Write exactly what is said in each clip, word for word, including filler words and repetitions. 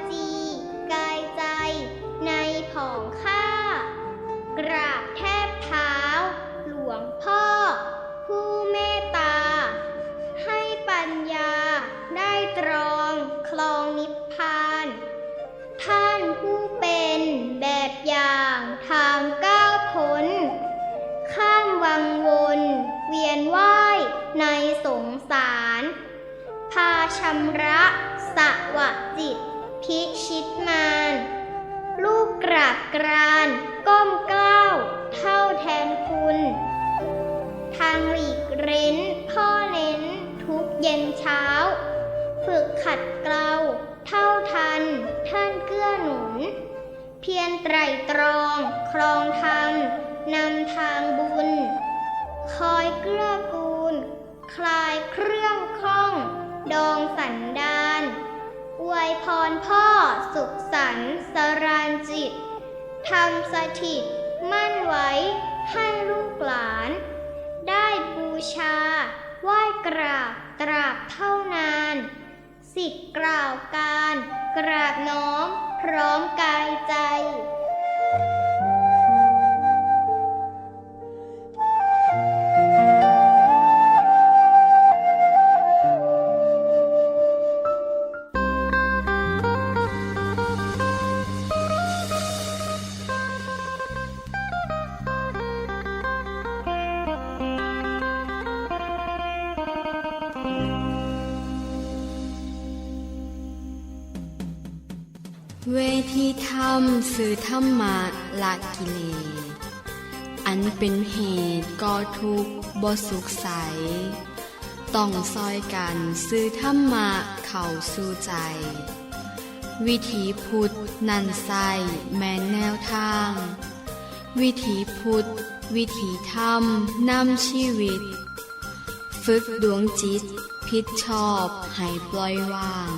จีกายใจในผองข้า กราบแทบเท้าหลวงพ่อผู้เมตตา ให้ปัญญาได้ตรองคลองนิพพาน ท่านผู้เป็นแบบอย่างทางก้าวพ้น ข้ามวังวนเวียนว่ายในสงสาร พาชำระสวะจิตพิชิตมาร ลูกกราบกรานก้มเกล้าเท่าแทนคุณ ทางหลีกเร้นพ่อเน้นทุกเย็นเช้า ฝึกขัดเกลาเท่าทันท่านเกื้อหนุน เพียรไตร่ตรองครองธรรมนำทางบุญ คอยเกื้อกูล คลายเครื่องข้องดองสันดาน อวยพรพ่อสุขสันต์สรานจิต ทำสถิตมั่นไว้ให้ลูกหลาน ได้บูชาไหว้กราบตราบเท่านาน สิทธิ์กล่าวการกราบน้อมพร้อมกายใจ เวทีธรรม สื่อธรรมะละกิเลส อันเป็นเหตุก่อทุกข์บ่สุขใส ต้องซอยกันสื่อธรรมะเข้าสู่ใจ วิถีพุทธนั้นใส่แม่นแนวทาง วิถีพุทธ วิถีธรรมนำชีวิต ฝึกดวงจิตผิดชอบให้ปล่อยวาง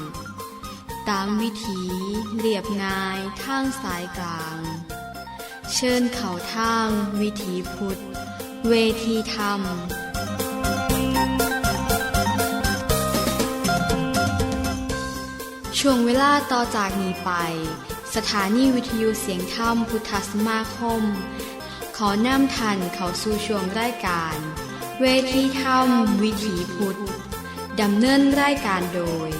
ตามวิถีเรียบง่ายทางสายกลาง เชิญเข้าทางวิถีพุทธ เวทีธรรม ช่วงเวลาต่อจากนี้ไป สถานีวิทยุเสียงธรรมพุทธสมาคม ขอนำท่านเข้าสู่ช่วงรายการ เวทีธรรมวิถีพุทธ ดำเนินรายการโดย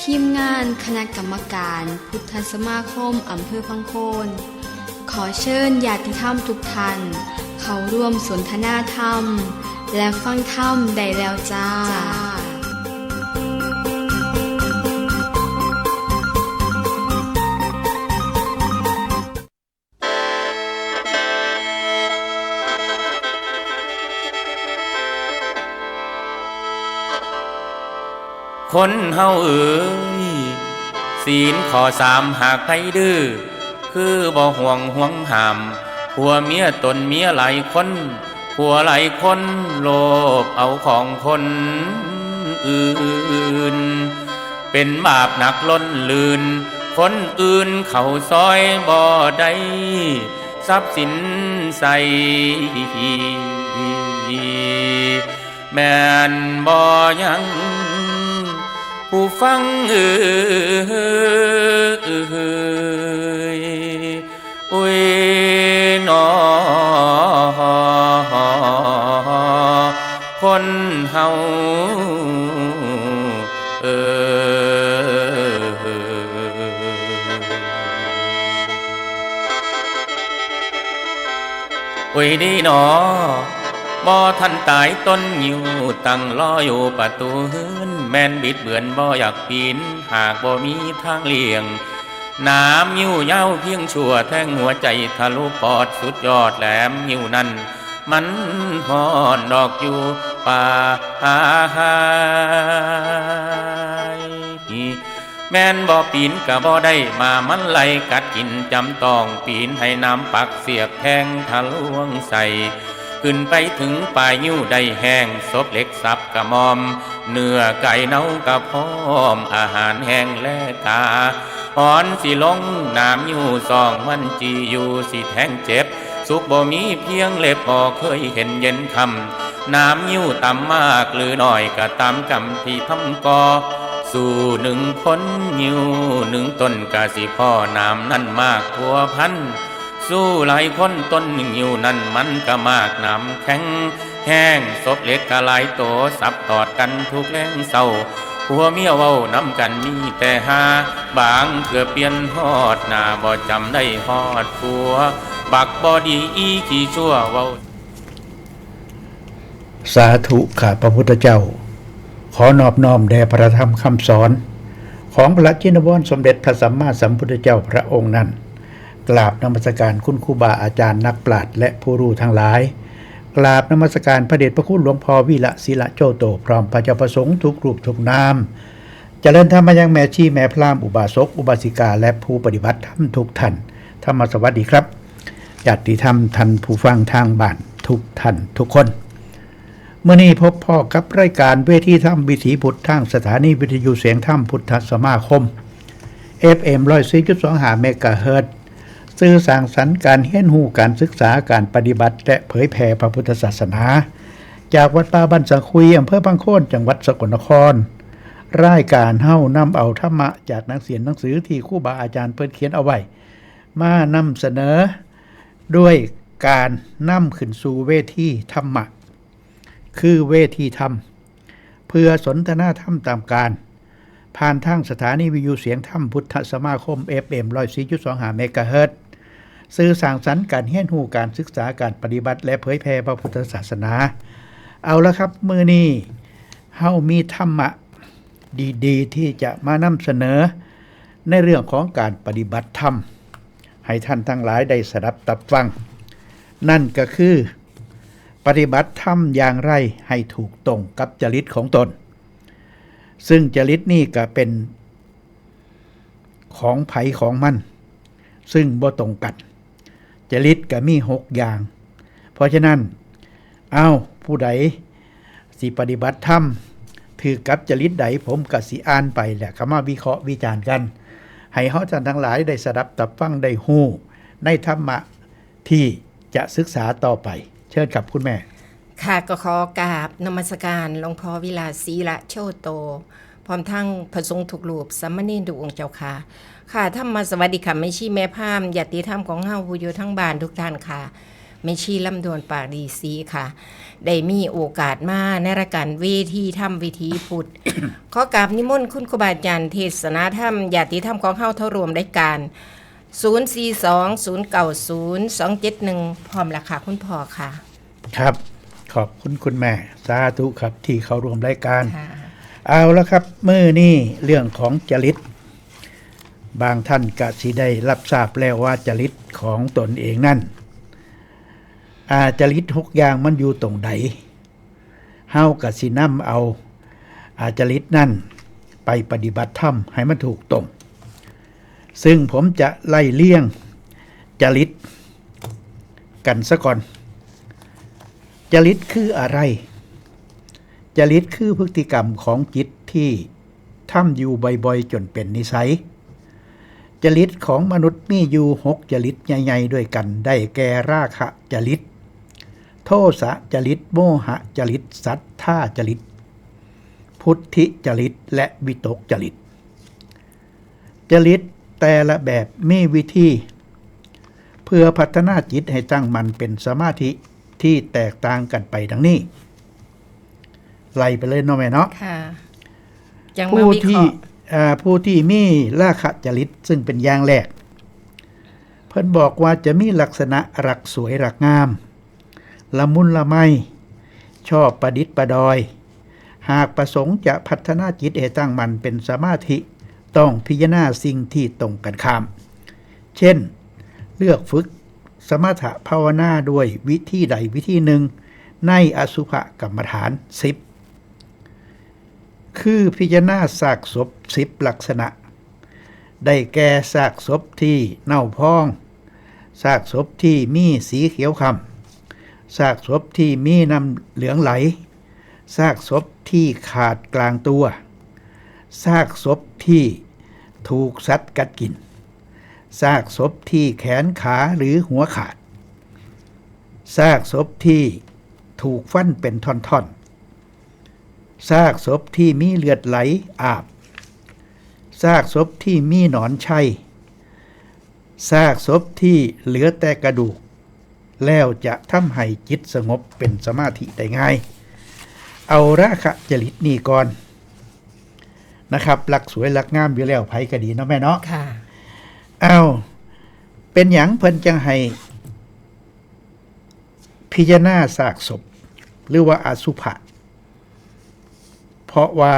ทีมงานคณะกรรมการพุทธสมาคมอำเภอพังโคน ขอเชิญญาติธรรมทุกท่าน เข้าร่วมสนทนาธรรม และฟังธรรมได้แล้วจ้า คนเฮาเอ๋ย ศีลข้อสามหากไผดื้อ คือบ่ห่วงหวงห้าม ผัวเมียตนเมียหลายคน ผัวหลายคนโลภเอาของคนอื่น เป็นบาปหนักล้นลื่น คนอื่นเข้าซอยบ่ได้ ทรัพย์สินใส่ แม่นบ่ยัง ผู้ฟังเอ่ย อุ้ยหนอ คนเฮา เออ โอ้ยดีหนอ บ่ทันตายต้นงิ้วตั้งรออยู่ประตูเฮือน แม่นบิดเบือนบ่อยากปีน หากบ่มีทางเลี่ยง หนามงิ้วยาวเพียงชั่วแทงหัวใจทะลุปอด สุดยอดแหลมงิ้วนั้น มันฮ้อนดอกอยู่ป่าหาย แม่นบ่ปีนก็บ่ได้ หมามันไล่กัดกินจำต้อง ปีนให้หนามปักเสียบแทงทะลวงใส่ ขึ้นไปถึงปลายงิ้วได้แห้ง ศพเหล็กสับกระหม่อม เนื้อไก่เน่ากระพร้อม อาหารแห้งและกา อ่อนสิลงหนามงิ้วซอง มันจีอยู่สิแทงเจ็บ สุขบ่มีเพียงเล็บ บ่เคยเห็นเย็นค่ำ หนามงิ้วต่ำมากหรือน้อยก็ตามกรรมที่ทำก่อ สู้หนึ่งคนงิ้ว หนึ่งต้นกะสิพ้อน้ำนั่นมากพัวพัน สู้หลายคนต้นหนึ่งอยู่นั่นมันกะมากน้ำแข็งแห้ง ศพเหล็กกะหลายโต สับตอดกันทุกแลงเซ้า ผัวเมียเว้านำกันมีแต่หา บางเทื่อเปลี่ยนฮอดหน้า บ่จำได้ฮอดผัว บักบ่ดีอีขี้ชั่วเว้า สาธุข้าพระพุทธเจ้า ขอนอบน้อมแด่พระธรรมคำสอน ของพระชินวรสมเด็จพระสัมมาสัมพุทธเจ้าพระองค์นั้น กราบนมัสการคุณครูบาอาจารย์นักปราชญ์และผู้รู้ทั้งหลาย กราบนมัสการพระเดชพระคุณหลวงพ่อวีระศิระโจโต พร้อมพระเจ้าพระสงฆ์ทุกรูปทุกนาม เจริญธรรมมายังแม่ชีแม่พราหมณ์อุบาสกอุบาสิกาและผู้ปฏิบัติธรรมทุกท่าน ธรรมสวัสดีครับ ญาติธรรมท่านผู้ฟังทางบ้านทุกท่านทุกคน มื้อนี้พบพ้อกับรายการเวทีธรรมวิถีพุทธทางสถานีวิทยุเสียงธรรมพุทธสมาคม เอฟเอ็ม ร้อยสี่จุดสองห้า เมกะเฮิรตซ์ สื่อสร้างสรรค์การเรียนรู้การศึกษาการปฏิบัติและเผยแผ่พระพุทธศาสนา จากวัดป่าบ้านสังคุย อำเภอพังโคน จังหวัดสกลนคร รายการเฮานำเอาธรรมะจากหนังเสียนหนังสือที่ครูบาอาจารย์เพิ่นเขียนเอาไว้ มานำเสนอ ด้วยการนำขึ้นสู่เวทีธรรมะ คือเวทีธรรม เพื่อสนทนาธรรมตามการ ผ่านทางสถานีวิทยุเสียงธรรมพุทธสมาคม เอฟเอ็ม ร้อยสี่จุดสองห้า เมกะเฮิรตซ์ สื่อสร้างสรรค์การเรียนรู้การศึกษาการปฏิบัติและเผยแผ่พระพุทธศาสนา เอาละครับ มื้อนี้เฮามีธรรมะดีๆ ที่จะมานำเสนอ ในเรื่องของการปฏิบัติธรรม ให้ท่านทั้งหลายได้สดับตับฟัง นั่นก็คือ ปฏิบัติธรรมอย่างไรให้ถูกตรงกับจริตของตน ซึ่งจริตนี่ก็เป็นของไผของมัน ซึ่งบ่ตรงกัน จริตก็มีหกอย่าง เพราะฉะนั้น เอาผู้ใดสิปฏิบัติธรรมถือกับจริตใด ผมก็สิอ่านไปแหละก็มาวิเคราะห์วิจารณ์กัน ให้เฮาท่านทั้งหลายได้สดับตับฟังได้ฮู้ในธรรมะที่จะศึกษาต่อไป เชิญครับคุณแม่ ค่ะ ก็ขอกราบนมัสการหลวงพ่อวิลาศศิระโชโต พร้อมทั้งพระสงฆ์ทุกรูป สามเณรทุกองค์เจ้าค่ะ ค่ะ ธรรมะสวัสดีค่ะ แม่ชีแม่พราหมณ์ ญาติธรรมของเฮาผู้อยู่ทั้งบ้านทุกท่านค่ะ แม่ชีลำดวนปากดีศรีค่ะ ได้มีโอกาสมาในรายการเวทีธรรมวิถีพุทธ ขอกราบนิมนต์คุณครูบาอาจารย์เทศนาธรรม ญาติธรรมของเฮาเท่าร่วมรายการ ศูนย์สี่สอง ศูนย์เก้าศูนย์ สองเจ็ดหนึ่ง พร้อมแล้วค่ะคุณพ่อค่ะ ครับ ขอบคุณคุณแม่ สาธุครับที่เข้าร่วมรายการ ค่ะ เอาละครับ มื้อนี้เรื่องของจริต บางท่านก็สิได้รับทราบแล้วว่าจริตของตนเองนั่น อาจริตหกอย่างมันอยู่ตรงใด เฮาก็สินำเอาอาจริตนั่นไปปฏิบัติธรรมให้มันถูกตรง ซึ่งผมจะไล่เรียงจริตกันซะก่อน จริตคืออะไร จริตคือพฤติกรรมของจิตที่ทำอยู่บ่อยๆ จนเป็นนิสัย จริตของมนุษย์มีอยู่หกจริตใหญ่ๆ ด้วยกัน ได้แก่ราคะจริต โทสะจริต โมหะจริต ฉัฏฐาจริต พุทธิจริต และวิตกจริต จริตแต่ละแบบมีวิธี เพื่อพัฒนาจิตให้ตั้งมั่นเป็นสมาธิที่แตกต่างกันไปดังนี้ ไล่ไปเลยเนาะแม่เนาะ ค่ะ จังมา ผู้ วิเค ที่ ราะห์ อ่าผู้ที่มีราคะจริตซึ่งเป็นอย่างแรก เพิ่นบอกว่าจะมีลักษณะรักสวยรักงาม ละมุนละไม ชอบประดิษฐ์ประดอย หากประสงค์จะพัฒนาจิตให้ตั้งมั่นเป็นสมาธิ ต้องพิจารณาสิ่งที่ตรงกันข้าม เช่น เลือกฝึกสมถะภาวนาด้วยวิธีใดวิธีหนึ่ง ในอสุภกรรมฐานสิบ คือพิจารณาซากศพสิบลักษณะ ได้แก่ซากศพที่เน่าพอง ซากศพที่มีสีเขียวคล้ำ ซากศพที่มีน้ำเหลืองไหล ซากศพที่ขาดกลางตัว ซากศพที่ถูกสัตว์กัดกิน ซากศพที่แขนขาหรือหัวขาด ซากศพที่ถูกฟันเป็นท่อนๆ ซากศพที่มีเลือดไหลอาบ ซากศพที่มีหนอนชัย ซากศพที่เหลือแต่กระดูก แล้วจะทำให้จิตสงบเป็นสมาธิได้ง่าย เอาราคะจริตนี่ก่อนนะครับ รักสวยรักงามอยู่แล้ว ไผก็ดีเนาะแม่เนาะ ค่ะ เอาเป็นหยังเพิ่นจังให้พิจารณาซากศพ หรือว่าอสุภะ เพราะว่า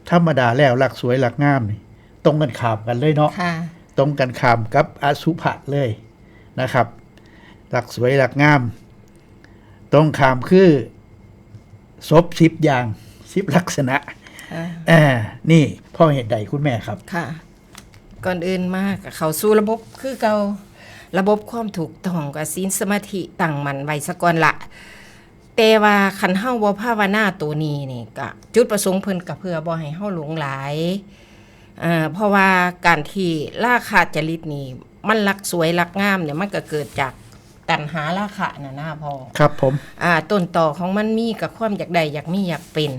ธรรมดาแล้วรักสวยรักงามนี่ตรงกันข้ามกันเลยเนาะ ค่ะ ตรงกันข้ามกับอสุภะเลยนะครับ รักสวยรักงาม ตรงข้ามคือศพสิบอย่าง สิบลักษณะ ค่ะ อ่านี่เพราะเหตุใดคุณแม่ครับ ค่ะ ก่อนอื่นมากเข้าสู่ระบบคือเก่า ระบบความถูกต้องกับศีลสมาธิตั้งมั่นไว้ซะก่อนละ แต่ว่าคันเฮาบ่ภาวนาตัวนี้นี่ก็จุดประสงค์เพิ่นก็เพื่อบ่ให้เฮาหลงไหล เอ่อ เพราะว่าการที่ราคะจริตนี่มันรักสวยรักงามเนี่ยมันก็เกิดจากตัณหาราคะน่ะนะพ่อ ครับผม อ่า ต้นตอของมันมีกับความอยากได้อยากมีอยากเป็น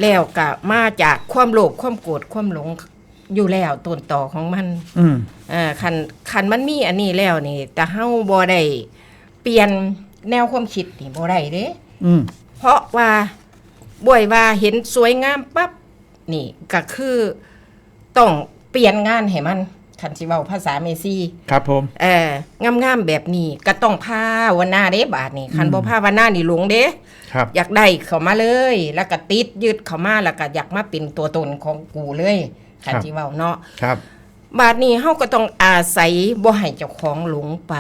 แล้วก็มาจากความโลภความโกรธความหลงอยู่แล้วต้นตอของมัน อืม เอ่อ คัน คันมันมีอันนี้แล้วนี่ แต่เฮาบ่ได้เปลี่ยนแนวความคิดนี่บ่ได้เด้ อืม เพราะว่าบ่อยว่าเห็นสวยงามปั๊บนี่ก็คือต้องเปลี่ยนงานให้มัน คันสิเว้าภาษาแม่ชี ครับผม เอองามๆแบบนี้ก็ต้องภาวนาเด้บาดนี้ คัน อืม บ่ภาวนานี่หลงเด้ ครับ อยากได้เข้ามาเลย แล้วก็ติดยึดเข้ามา แล้วก็อยากมาเป็นตัวตนของกูเลย คัน ครับ สิเว้าเนาะ ครับ บาดนี้เฮาก็ต้องอาศัยบ่ให้เจ้าของหลงไป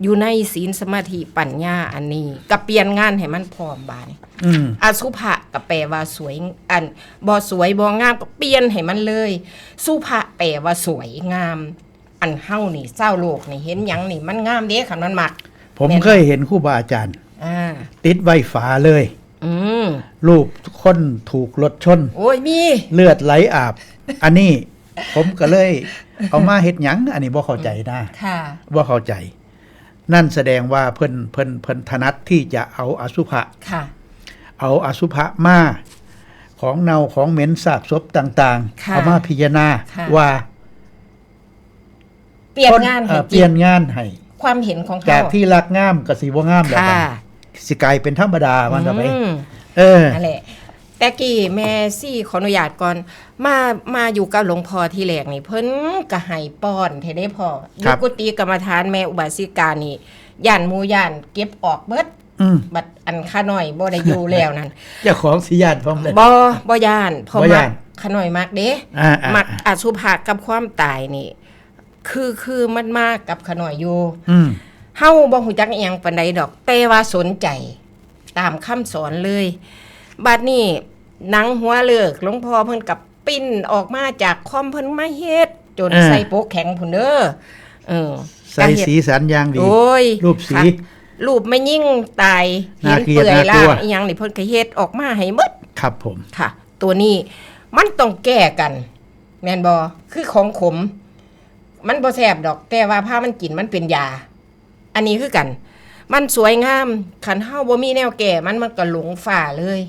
อยู่ในศีลสมาธิปัญญาอันนี้ ก็เปลี่ยนงานให้มันพร้อมบาดนี้ อืม อสุภะก็แปลว่าสวย อันบ่สวยบ่งามก็เปลี่ยนให้มันเลย สุภะแปลว่าสวยงาม อันเฮานี่ชาวโลกนี่เห็นหยังนี่มันงามเด้ คันมันมัก ผม แม่น เคยเห็นครูบาอาจารย์ อ่า ติดไว้ฝาเลย อืม รูปคนถูกรถชน โอ้ยมี เลือดไหลอาบ อันนี้ผมก็เลยเอามาเฮ็ดหยัง อันนี้บ่เข้าใจนะ ค่ะ บ่เข้าใจ นั่นแสดงว่าเพิ่นเพิ่นเพิ่นถนัดที่จะเอาอสุภะ ค่ะ เอาอสุภะมาของเน่าของเหม็นซากศพต่างๆ ค่ะ เอามาพิจารณา ค่ะ ว่า เปลี่ยนงาน เอ่ ให้ อเปลี่ยนงานให้ ความเห็นของ จาก เขา ที่รักงามก็สิบ่งามแล้ว ค่ะ บัดนี้สิกลายเป็นธรรมดามันต่อไป อืม เออ นั่นแหละ แต่กี้แม่ชีขออนุญาตก่อน มามาอยู่กับหลวงพ่อที่แรกนี่เพิ่นก็ให้ป้อนแท้เด้พ่อ ครับ อยู่กุฏิกรรมฐานแม่อุบาสิกานี่ย่านหมู่ย่านเก็บออกเบิด อืม บัดอันข้าน้อยบ่ได้อยู่แล้วนั่น เจ้าของสิย่านพร้อมเลย บ่บ่ย่านเพราะ บ่ มั ย่าก น ข้าน้อยมักเด้ อ่าอ่า มักอสุภะกับความตายนี่ คือคือมันมากับข้าน้อยอยู่ อืม เฮาบ่ฮู้จักอีหยังปานใดดอก แต่ว่าสนใจ ตามคำสอนเลย บัดนี้หนังหัวเลิก หลวงพ่อเพิ่นกับปิ้นออกมาจากคอมเพิ่นมาเฮ็ด จน เออ ใส่โปกแข็งพุ้นเด้อ เออ ใส่สีสันอย่างดี โอ้ย รูปสี ค่ะ รูปแม่ยิ่งตาย น่า เห็น เกลียด เปื่อย น่ากลัว ล่างอีหยังนี่เพิ่นก็เฮ็ดออกมาให้หมด ครับผม ค่ะ ตัวนี้มันต้องแก้กัน แม่นบ่ คือของขม มันบ่แซ่บดอก แต่ว่าพามันกินมันเป็นยา อันนี้คือกัน มันสวยงาม คันเฮาบ่มีแนวแก้ มันมันก็หลงฟ้าเลย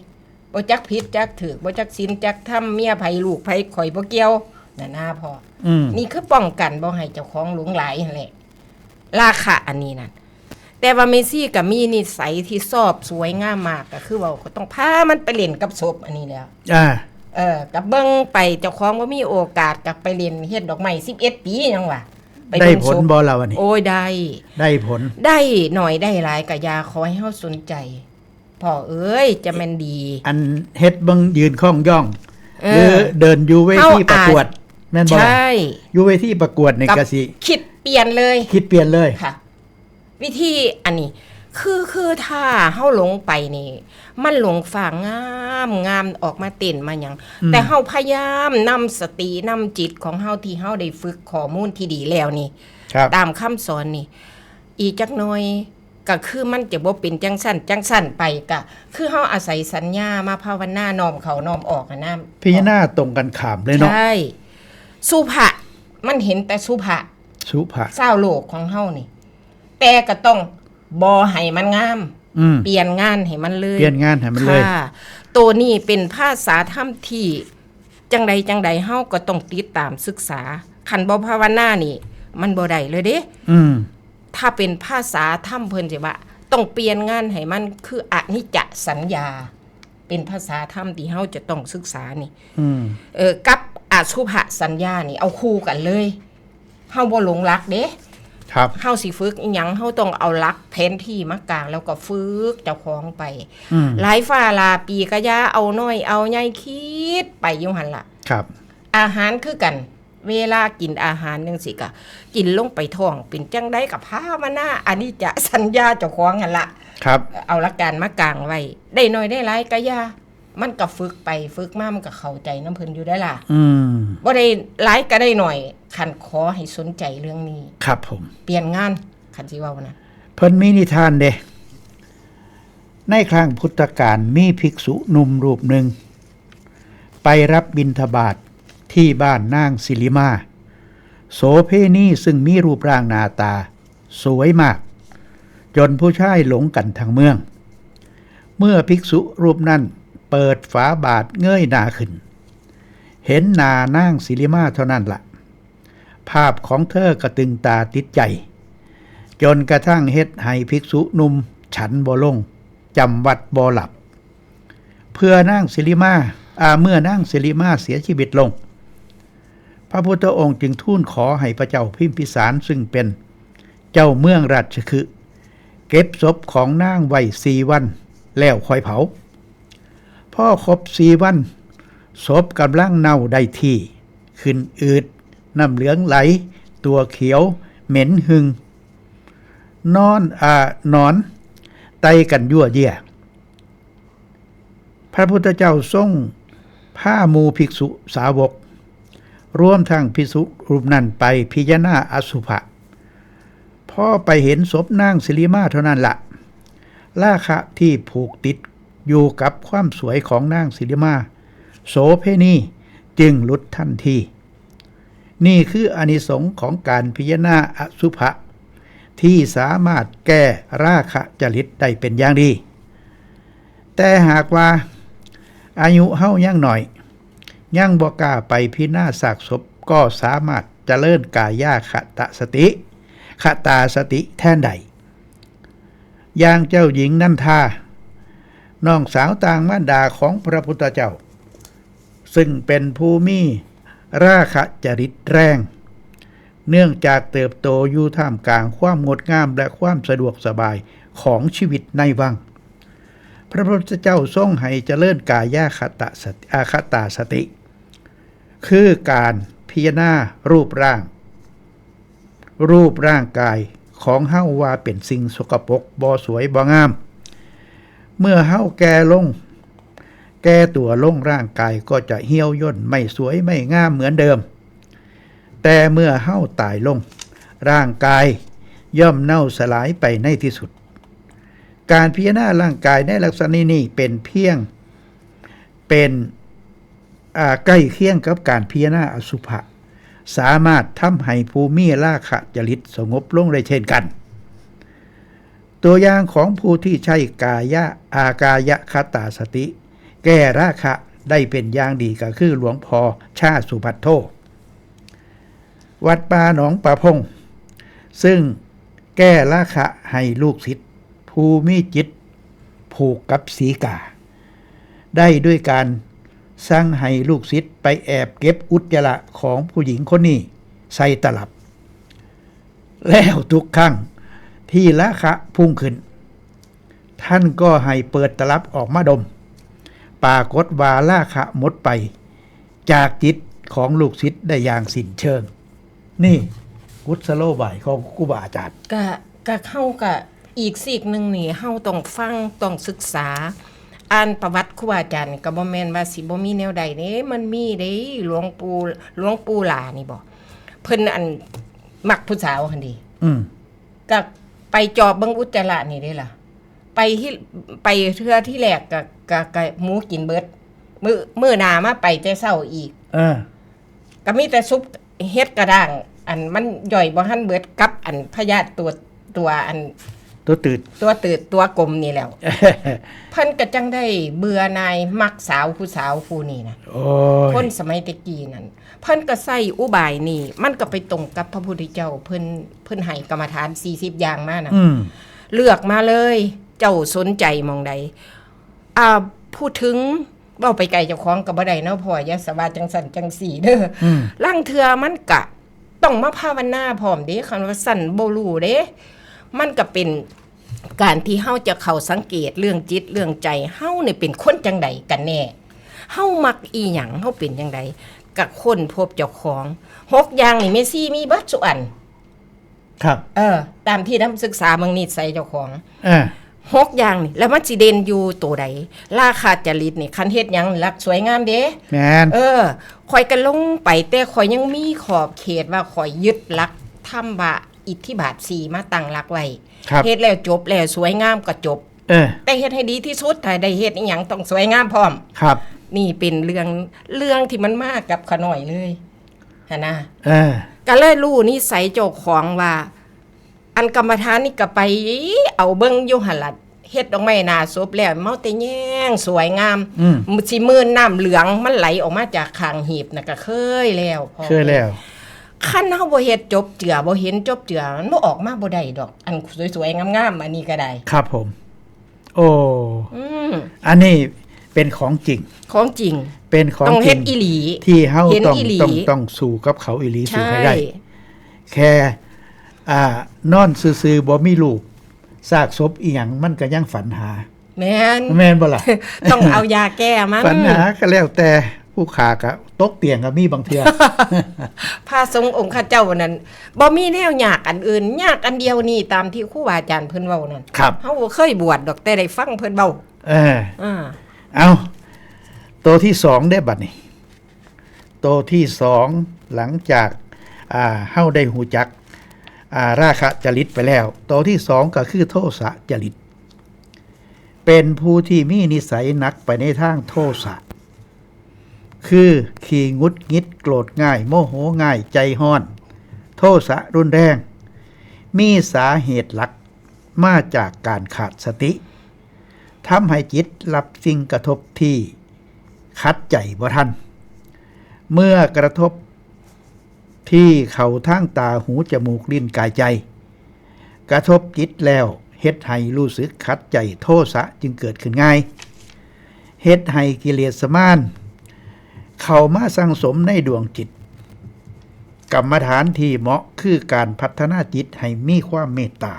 บ่จักผิดจักถูก บ่จักศีลจักธรรม เมียไผลูกไผ ข่อยบ่เกี่ยว นั่นนะพ่อ อืม นี่คือป้องกันบ่ให้เจ้าของหลงไหลนั่นแหละ ราคะอันนี้นั่น แต่ว่าแม่ชีก็มีนิสัยที่ชอบสวยงามมาก ก็คือว่าก็ต้องพามันไปเล่นกับศพอันนี้แหล้ว อ่า เออ กับเบิ่งไปเจ้าของบ่มีโอกาสก็ไปเล่นเฮ็ดดอกไม้สิบเอ็ดปีหยังวะ ไป ได้ เบิ่ง ผล ศพ บ่ล่ะวันนี้ โอ้ยได้ ได้ผล ได้หน่อยได้หลายก็อย่า ขอให้เฮาสนใจ พ่อเอ้ย จะแม่นดี อันเฮ็ดเบิ่งยืนข้องย่อง เอ หรือ อเดินอยู่เวทีประกวด แม่นบ่ล่ะ ใช่ อยู่เวทีประกวดนี่ กับ ก็สิ คิดเปลี่ยนเลย คิดเปลี่ยนเลย ค่ะ วิธีอันนี้ คือคือถ้าเฮาหลงไปนี่ มันหลงฟ้างามงามออกมาเต้นมาหยัง อืม แต่เฮาพยายามนำสตินำจิตของเฮาที่เฮาได้ฝึกข้อมูลที่ดีแล้วนี่ ครับ ตามคำสอนนี่ อีกจักหน่อยก็คือมันจะบ่เป็นจังซั่นจังซั่นไปก็คือเฮาอาศัยสัญญามาภาวนาน้อมเข้าน้อมออกอะนะ พิจารณาตรงกันข้ามเลยเนาะ ใช่ สุภะ มันเห็นแต่สุภะ สุภะ ชาวโลกของเฮานี่ แต่ก็ต้องบ่ให้มันงาม อืม เปลี่ยนงานให้มันเลย เปลี่ยนงานให้มันเลย ค่ะ ตัวนี้เป็นภาษาธรรมที่ จังใดจังใดเฮาก็ต้องติดตามศึกษา คันบ่ภาวนานี่ มันบ่ได้เลยเด้ อืม ถ้าเป็นภาษาธรรมเพิ่นสิว่า ต้องเปลี่ยนงานให้มันคืออนิจจสัญญา เป็นภาษาธรรมที่เฮาจะต้องศึกษานี่ อืม เออ กับอสุภสัญญานี่ เอาคู่กันเลย เฮาบ่หลงหลักเด้ ครับ เฮาสิฝึกอิหยัง เฮาต้องเอาหลักแผนที่มากาง แล้วก็ฝึกเจ้าของไป อืม หลายฟ้าหลายปีก็อย่าเอาน้อยเอาใหญ่ คิดไปอยู่หั่นล่ะ ครับ อาหารคือกัน เวลากินอาหารจังซี่ก็ กินลงไปท้อง เป็นจังใดก็ภาวนาอนิจจสัญญาเจ้าของหั่นล่ะ ครับ เอาหลักการมากางไว้ ได้น้อยได้หลายก็อย่า มันก็ฝึกไปฝึกมา มันก็เข้าใจนำเพิ่นอยู่ได้ล่ะ อืม บ่ได้หลายก็ได้น้อย คันขอให้สนใจเรื่องนี้ ครับผม เปลี่ยนงาน คันสิเว้านะ เพิ่นมีนิทานเด้ ในครั้งพุทธกาลมีภิกษุหนุ่มรูปหนึ่ง ไปรับบิณฑบาตที่บ้านนางสิริมา โสเภณีซึ่งมีรูปร่างหน้าตาสวยมาก จนผู้ชายหลงกันทั้งเมือง เมื่อภิกษุรูปนั้นเปิดฝาบาตรเงยหน้าขึ้น เห็นหน้านางสิริมาเท่านั้นละ ภาพของเธอก็ตึงตาติดใจ จนกระทั่งเฮ็ดให้ภิกษุหนุ่มฉันบ่ลง จำวัดบ่หลับ เพื่อนางสิริมา อ่า เมื่อนางสิริมาเสียชีวิตลง พระพุทธองค์จึงทูลขอให้พระเจ้าพิมพิสารซึ่งเป็นเจ้าเมืองราชคฤห์ เก็บศพของนางไว้สี่วัน แล้วค่อยเผา พอครบสี่วัน ศพกำลังเน่าได้ที่ ขึ้นอืด น้ำเหลืองไหล ตัวเขียว เหม็นหึ่ง นอน อ่า หนอน ไต่กันยั่วเยี่ย พระพุทธเจ้าทรงพาหมู่ภิกษุสาวก รวมทั้งภิกษุรูปนั้นไปพิจารณาอสุภะ พอไปเห็นศพนางสิริมาเท่านั้นละ ราคะที่ผูกติดอยู่กับความสวยของนางสิริมา โสเภณี จึงหลุดทันที นี่คืออานิสงส์ของการพิจารณาอสุภะ ที่สามารถแก้ราคะจริตได้เป็นอย่างดี แต่หากว่าอายุเฮายังน้อย ยังบ่กล้าไปพิจารณาซากศพ ก็สามารถเจริญกายาคตาสติ คตาสติแทนได้ อย่างเจ้าหญิงนันทา น้องสาวต่างมารดาของพระพุทธเจ้า ซึ่งเป็นผู้มีราคะจริตแรง เนื่องจากเติบโตอยู่ท่ามกลางความงดงามและความสะดวกสบายของชีวิตในวัง พระพุทธเจ้าทรงให้เจริญกายาคตาสติ อาคตาสติ คือการพิจารณารูปร่าง รูปร่างกายของเฮาว่าเป็นสิ่งสกปรก บ่สวย บ่งาม เมื่อเฮาแก่ลง แก่ตัวลง ร่างกายก็จะเหี่ยวย่น ไม่สวยไม่งามเหมือนเดิม แต่เมื่อเฮาตายลง ร่างกายย่อมเน่าสลายไปในที่สุด การพิจารณาร่างกายในลักษณะนี้เป็นเพียง เป็น อ่า ใกล้เคียงกับการพิจารณาอสุภะ สามารถทำให้ผู้มีราคะจริตสงบลงได้เช่นกัน ตัวอย่างของผู้ที่ใช้กายะ อากายคตาสติ แก้ราคะได้เป็นอย่างดีก็คือหลวงพ่อชาสุภัทโท วัดป่าหนองป่าพง ซึ่งแก้ราคะให้ลูกศิษย์ผู้มีจิตผูกกับสีกา ได้ด้วยการสั่งให้ลูกศิษย์ไปแอบเก็บอุจจาระของผู้หญิงคนนี้ใส่ตลับ แล้วทุกครั้งที่ราคะพุ่งขึ้น ท่านก็ให้เปิดตลับออกมาดม ปรากฏว่าราคะหมดไปจากจิตของลูกศิษย์ได้อย่างสิ้นเชิง นี่กุศโลบายของครูบาอาจารย์ กะกะเฮากะอีกซีกหนึ่งนี่ เฮาต้องฟัง ต้องศึกษา อ่านประวัติครูบาอาจารย์นี่ ก็บ่แม่นว่าสิบ่มีแนวใดเด้ มันมีเด้ หลวงปู่ หลวงปู่หลานี่บ่ เพิ่นอันมักผู้สาวหั่นเด้ อืม ก็ไปจอบเบิ่งอุจจาระนี่เด้ล่ะ ไปที่ ไปเทื่อที่แรกก็ ก็ ก็หมูกินเบิด มื้อ มื้อหน้ามาไปแต่เช้าอีก เออ ก็มีแต่ซุปเห็ดกระด้าง อันมันย่อยบ่ทันเบิดกับอันพยาธิตัว ตัวอัน ตัวตืด ตัวตืดตัวกลมนี่แหล้ว เพิ่นก็จังได้เบื่อหน่ายมักสาวผู้สาวผู้นี้นะ โอ้ย คนสมัยแตะกี้นั่น เพิ่นก็ใส่อุบายนี่ มันก็ไปตรงกับพระพุทธเจ้า เพิ่นเพิ่นให้กรรมฐานสี่สิบอย่างมานะ อืม เลือกมาเลย เจ้าสนใจหม่องใด อ่า พูดถึงเว้าไปไกลเจ้าของก็บ่ได้เนาะพ่อ อย่าสะว่าจังสั่นจังสี่เด้อ อืม ลางเทื่อมันกะต้องมาภาวนาพร้อมเด้ คันว่าสั่นบ่รู้เด้ มันก็เป็นการที่เฮาจะเข้าสังเกตเรื่องจิตเรื่องใจ เฮาเนี่ยเป็นคนจังใดกันแน่ เฮามักอีหยัง เฮาเป็นจังใด กะค้นพบเจ้าของ หกอย่างนี่แม่ชีมีเบิดซุอัน ครับ เออ ตามที่นำศึกษาเมืองนิสัยเจ้าของ เออ หกอย่างนี่ แล้วมันสิเด่นอยู่ตัวใด ราคะจริตนี่ คันเฮ็ดหยังหลักสวยงามเด้ แมน เออ ข่อยก็ลงไป แต่ข่อยยังมีขอบเขตว่าข่อยยึดหลักธรรมว่าอิทธิบาทสี่มาตั้งหลักไว้ ครับ เฮ็ดแล้วจบแล้วสวยงามก็จบ เออ แต่เฮ็ดให้ดีที่สุด ถ้าได้เฮ็ดอีหยังต้องสวยงามพร้อม ครับ นี่เป็นเรื่อง เรื่องที่มันมากับขาน้อยเลยหั้นนะ เออ ก็เลยรู้นิสัยเจ้าของว่า อันกรรมฐานนี่ก็ไปเอาเบิ่งอยู่หั่นล่ะ เฮ็ดดอกไม้หน้าศพแล้ว เมาแต่แย่งสวยงาม อืม สิมื่นน้ำเหลืองมันไหลออกมาจากข้างหีบน่ะก็เคยแล้วพ่อ เคยแล้ว คันเฮาบ่เฮ็ดจบเจือ บ่เห็นจบเจือ มันบ่ออกมาบ่ได้ดอก อันสวยๆงามๆอันนี้ก็ได้ ครับผม โอ้ อืม อันนี้เป็นของจริง ของจริง เป็นของ ต้อง จ เฮ็ ริ ด ง อีหลี ที่เฮา เห็น ต้อง อีหลี ต้องต้องสู้กับเขาอีหลี ใช่ สู้ให้ได้ แค่อ่านอนซื่อๆบ่มีลูกซากศพอีหยังมันก็ยังฝันหา แม่น แม่นบ่ล่ะ ต้องเอายาแก้มัน ฝันหาก็แล้วแต่ผู้ขาก็ตกเตียงก็มีบางเทื่อ พระสงฆ์องค์ข้าเจ้านั้นบ่มีแนวยากอันอื่น ยากอันเดียวนี่ ตามที่ครูบาอาจารย์เพิ่นเว้านั่น ครับ เฮาบ่เคยบวชดอก แต่ได้ฟังเพิ่นเว้า เออ อ่า เอาตัวที่สองได้บัดนี้ ตัวที่สองหลังจากอ่าเฮาได้หูจักอ่าราคะจริตไปแล้ว ตัวที่สองก็คือโทสะจริต เป็นผู้ที่มีนิสัยหนักไปในทางโทสะ คือขี้หงุดหงิดโกรธง่าย โมโหง่ายใจฮ้อน โทสะรุนแรง มีสาเหตุหลักมาจากการขาดสติทำให้จิตรับสิ่งกระทบที่ขัดใจบ่ทัน เมื่อกระทบที่เข้าทางตาหูจมูกลิ้นกายใจ กระทบจิตแล้วเฮ็ดให้รู้สึกขัดใจ โทสะจึงเกิดขึ้นง่าย เฮ็ดให้กิเลสมารเข้ามาสั่งสมในดวงจิต กรรมฐานที่เหมาะคือการพัฒนาจิตให้มีความเมตตา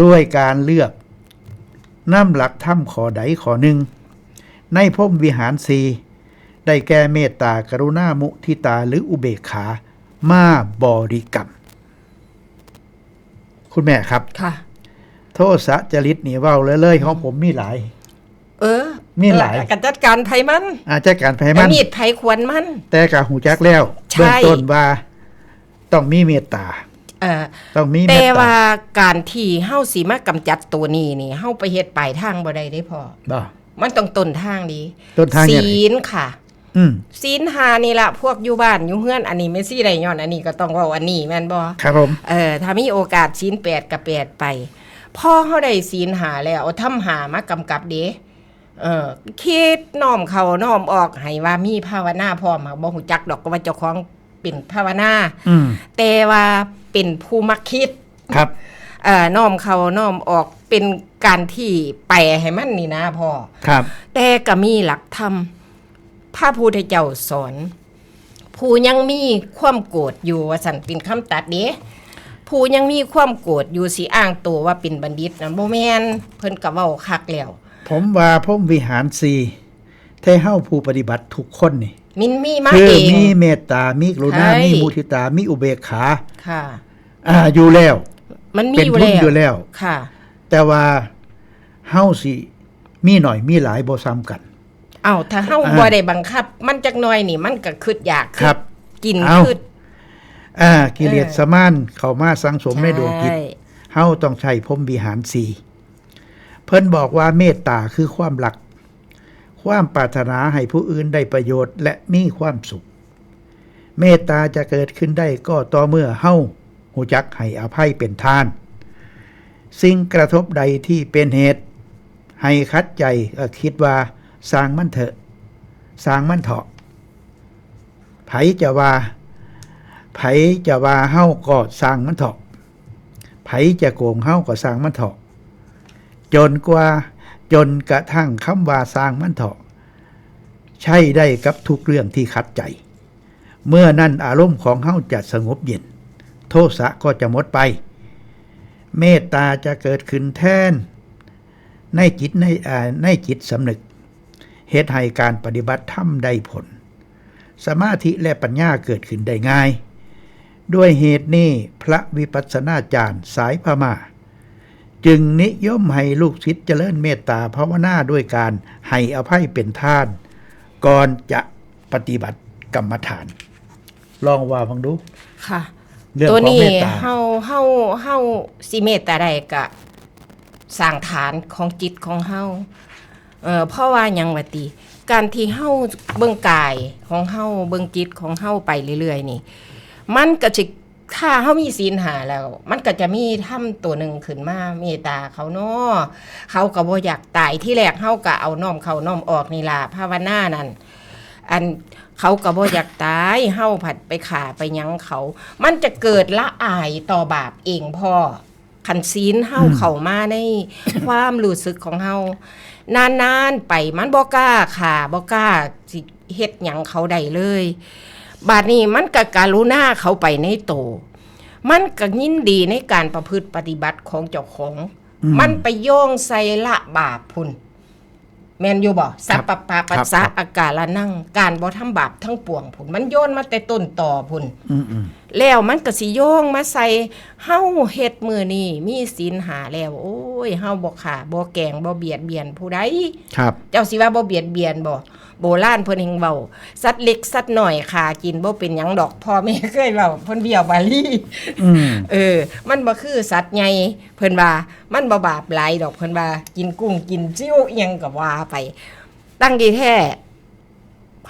ด้วยการเลือกนำหลักธรรมข้อใดข้อหนึ่ง ในพรหมวิหารสี่ ได้แก่เมตตากรุณามุทิตาหรืออุเบกขามาบริกรรม คุณแม่ครับ ค่ะ โทสะจริตนี่เว้าเลยเลยของผมมีหลาย เออ มีหลาย เออก็จัดการไผมัน อาจจะการแพ้มัน มีดไผขวนมัน แต่กะหูจักแล้ว ใช่ เบื้องต้นว่าต้องมีเมตตา เออ ต้องมีเม แต่ ตตา ว่าการที่เฮาสิมากำจัดตัวนี้นี่ เฮาไปเฮ็ดปลายทางบ่ได้เด้พ่อ บ่ มันต้องต้นทางดี ต้นทางยังไง ศีลค่ะ อืม ศีลห้านี่ละ พวกอยู่บ้านอยู่เฮือน อันนี้แม่ชีได้ย้อนอันนี้ก็ต้องเว้าอันนี้แม่นบ่ ครับผม เออ ถ้ามีโอกาสศีลแปดก็แปดไป พอเฮาได้ศีลห้าแล้ว เอาธรรมห้ามากำกับเด้ เออ คิดน้อมเข้าน้อมออก ให้ว่ามีภาวนาพร้อม หากบ่ฮู้จักดอกก็ว่าเจ้าของเป็นภาวนา อืม แต่ว่าเป็นผู้มักคิด ครับ เอ่อ น้อมเข้าน้อมออก เป็นการที่แปลให้มันนี่นะพ่อ ครับ แต่ก็มีหลักธรรม พระพุทธเจ้าสอน ผู้ยังมีความโกรธอยู่ ว่าซั่น เป็นคำตัดเด้ ผู้ยังมีความโกรธอยู่ สิอ้างตัวว่าเป็นบัณฑิตนะ บ่แม่น เพิ่นก็เว้าคักแล้ว ผมว่าพรหมวิหารสี่ แท้เฮาผู้ปฏิบัติทุกคนนี่ มันมีมา คือ เอง มีเมตตา มีกรุณา ใช่ มีมุทิตา มีอุเบกขา ค่ะ อ่า อยู่แล้ว มันมี เป็น อยู่ ทุน แล้ว อยู่แล้ว ค่ะ แต่ว่าเฮาสิมีหน่อยมีหลายบ่ซ้ำกัน เอ้า ถ้าเฮา อ่า บ่ได้บังคับ มันจักหน่อยนี่ มันก็คิดอยาก ครับ กิน เอา คิด อ่า กิเลสมารเข้ามาสั่งสมในดวงจิต ใช่ เฮาต้องใช้พรหมวิหารสี่ เพิ่นบอกว่าเมตตาคือความรัก ความปรารถนาให้ผู้อื่นได้ประโยชน์และมีความสุข เมตตาจะเกิดขึ้นได้ก็ต่อเมื่อเฮารู้จักให้อภัยเป็นทาน สิ่งกระทบใดที่เป็นเหตุให้ขัดใจ ก็คิดว่าซ่างมันเถอะ ซ่างมันเถาะ ไผจะว่า ไผจะว่าเฮาก็ซ่างมันเถาะ ไผจะโกงเฮาก็ซ่างมันเถาะ จนกว่า จนกระทั่งคำว่าซ่างมันเถาะ ใช้ได้กับทุกเรื่องที่ขัดใจ เมื่อนั้นอารมณ์ของเฮาจะสงบเย็น โทสะก็จะหมดไป เมตตาจะเกิดขึ้นแทน ในจิตใน อ่า ในจิตสำนึก เฮ็ดให้การปฏิบัติธรรมได้ผล สมาธิและปัญญาเกิดขึ้นได้ง่าย ด้วยเหตุนี้พระวิปัสสนาจารย์สายพม่า จึงนิยมให้ลูกศิษย์เจริญเมตตาภาวนาด้วยการให้อภัยเป็นทาน ก่อนจะปฏิบัติกรรมฐาน ลองว่าฟังดู ค่ะ เรื่อง ตัว ของ นี้ เมตตา เฮา เฮา เฮาสิเมตตาได้กะสร้างฐานของจิตของเฮา เอ่อ เพราะว่าหยังวะติ การที่เฮาเบิ่งกายของเฮา เบิ่งจิตของเฮาไปเรื่อยๆ นี่ มันก็สิ ถ้าเฮามีศีลห้าแล้ว มันก็จะมีธรรมตัวหนึ่งขึ้นมา เมตตาเขาเนาะ เขาก็บ่อยากตาย ทีแรกเฮาก็เอาน้อมเข้าน้อมออกนี่ล่ะ ภาวนานั่น อัน เขาก็บ่อยากตาย เฮาผัดไปฆ่าไปหยังเขา มันจะเกิดละอายต่อบาปเองพ่อ คันศีลเฮา อืม เข้ามาในความรู้สึกของเฮา นานๆ ไปมันบ่กล้าฆ่า บ่กล้าสิเฮ็ดหยังเขาได้เลย บาดนี้มันก็กรุณาเขาไปในโต มันก็ยินดีในการประพฤติปฏิบัติของเจ้าของ อืม มันไปโยงใส่ละบาปพุ้น แม่นอยู่บ่ ครับ สัพพะปัสสะ ครับ อาการะนัง การบ่ทำบาปทั้งปวงพุ้น มันโยนมาแต่ต้นตอพุ้น อืมๆ แล้วมันก็สิโยงมาใส่ เฮาเฮ็ดมื้อนี้มีศีลห้าแล้ว โอ้ย เฮาบ่ฆ่า บ่แกล้ง บ่เบียดเบียนผู้ใด ครับ เจ้าสิว่าบ่เบียดเบียนบ่ โบราณเพิ่นแฮ่งเว้า สัตว์เล็กสัตว์น้อยฆ่ากินบ่เป็นหยังดอก พ่อแม่เคยเว้า เพิ่นเวียวบาลี อืม เออ มันบ่คือสัตว์ใหญ่ เพิ่นว่า มันบ่บาปหลายดอก เพิ่นว่า กินกุ้งกินซิวอิหยังก็ว่าไป ตั้งดีแท้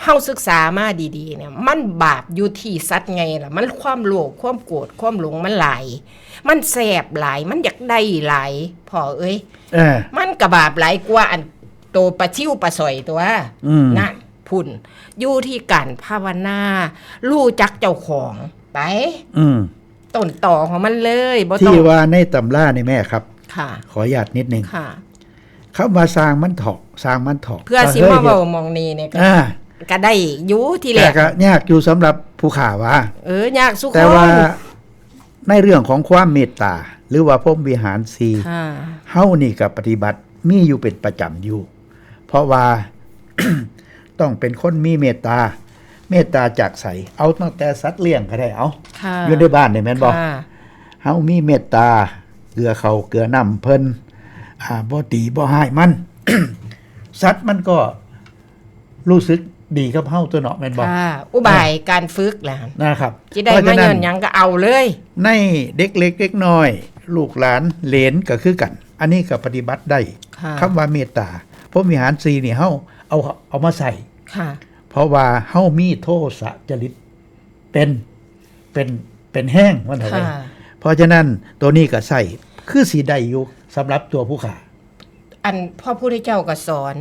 เฮาศึกษามาดีๆ เนี่ย มันบาปอยู่ที่สัตว์ใหญ่ล่ะ มันความโลภ ความโกรธ ความหลงมันหลาย มันแซ่บหลาย มันอยากได้หลาย พ่อเอ้ย เออ มันก็บาปหลายกว่าอันโตปลาซิวปลาสอยตัว อืม นั่น พุ้น อยู่ที่การภาวนา รู้จักเจ้าของ ไป อืม ต้นตอของมันเลย บ่ต้อง ที่ว่าในตำรานี่แม่ครับ ค่ะ ขออนุญาตนิดนึง ค่ะ คำว่าซ่างมันเถาะ ซ่างมันเถาะ เพื่อสิมาเว้าหม่องนี้เนี่ยก็ อ่า ก็ได้อยู่ทีแรก แต่ก็ยากอยู่สำหรับผู้ฆ่าว่า เออ ยากสุด แต่ว่า ในเรื่องของความเมตตา หรือว่าพรหมวิหารสี่ ค่ะ เฮานี่ก็ปฏิบัติมีอยู่เป็นประจำอยู่ เพราะว่า ต้องเป็นคนมีเมตตา เมตตาจากใส เอาตั้งแต่สัตว์เลี้ยงก็ได้ เอา ค่ะ อยู่ในบ้านนี่แม่นบ่ ค่ะ เฮามีเมตตา เกือข้าวเกือน้ำเพิ่น อ่า บ่ตีบ่ฮ้ายมัน สัตว์มันก็รู้สึกดีกับเฮาตัวเนาะ แม่นบ่ ค่ะ อุบาย อ่า การฝึกล่ะ นะครับ สิได้ เพราะฉะนั้น มาย้อนหยังก็เอาเลย ในเด็กเล็กเด็กน้อย ลูกหลานเหลนก็คือกัน อันนี้ก็ปฏิบัติได้ ค่ะ คำว่าเมตตา พรหมวิหารสี่นี่เฮาเอา เอามาใส่ ค่ะ เพราะว่าเฮามีโทสะจริตเป็น เป็น เป็นแฮงว่าซั่นเถาะ ค่ะ เพราะฉะนั้นตัวนี้ก็ใส่ คือสิได้อยู่สำหรับตัวผู้ฆ่า อันพระพุทธเจ้าก็สอน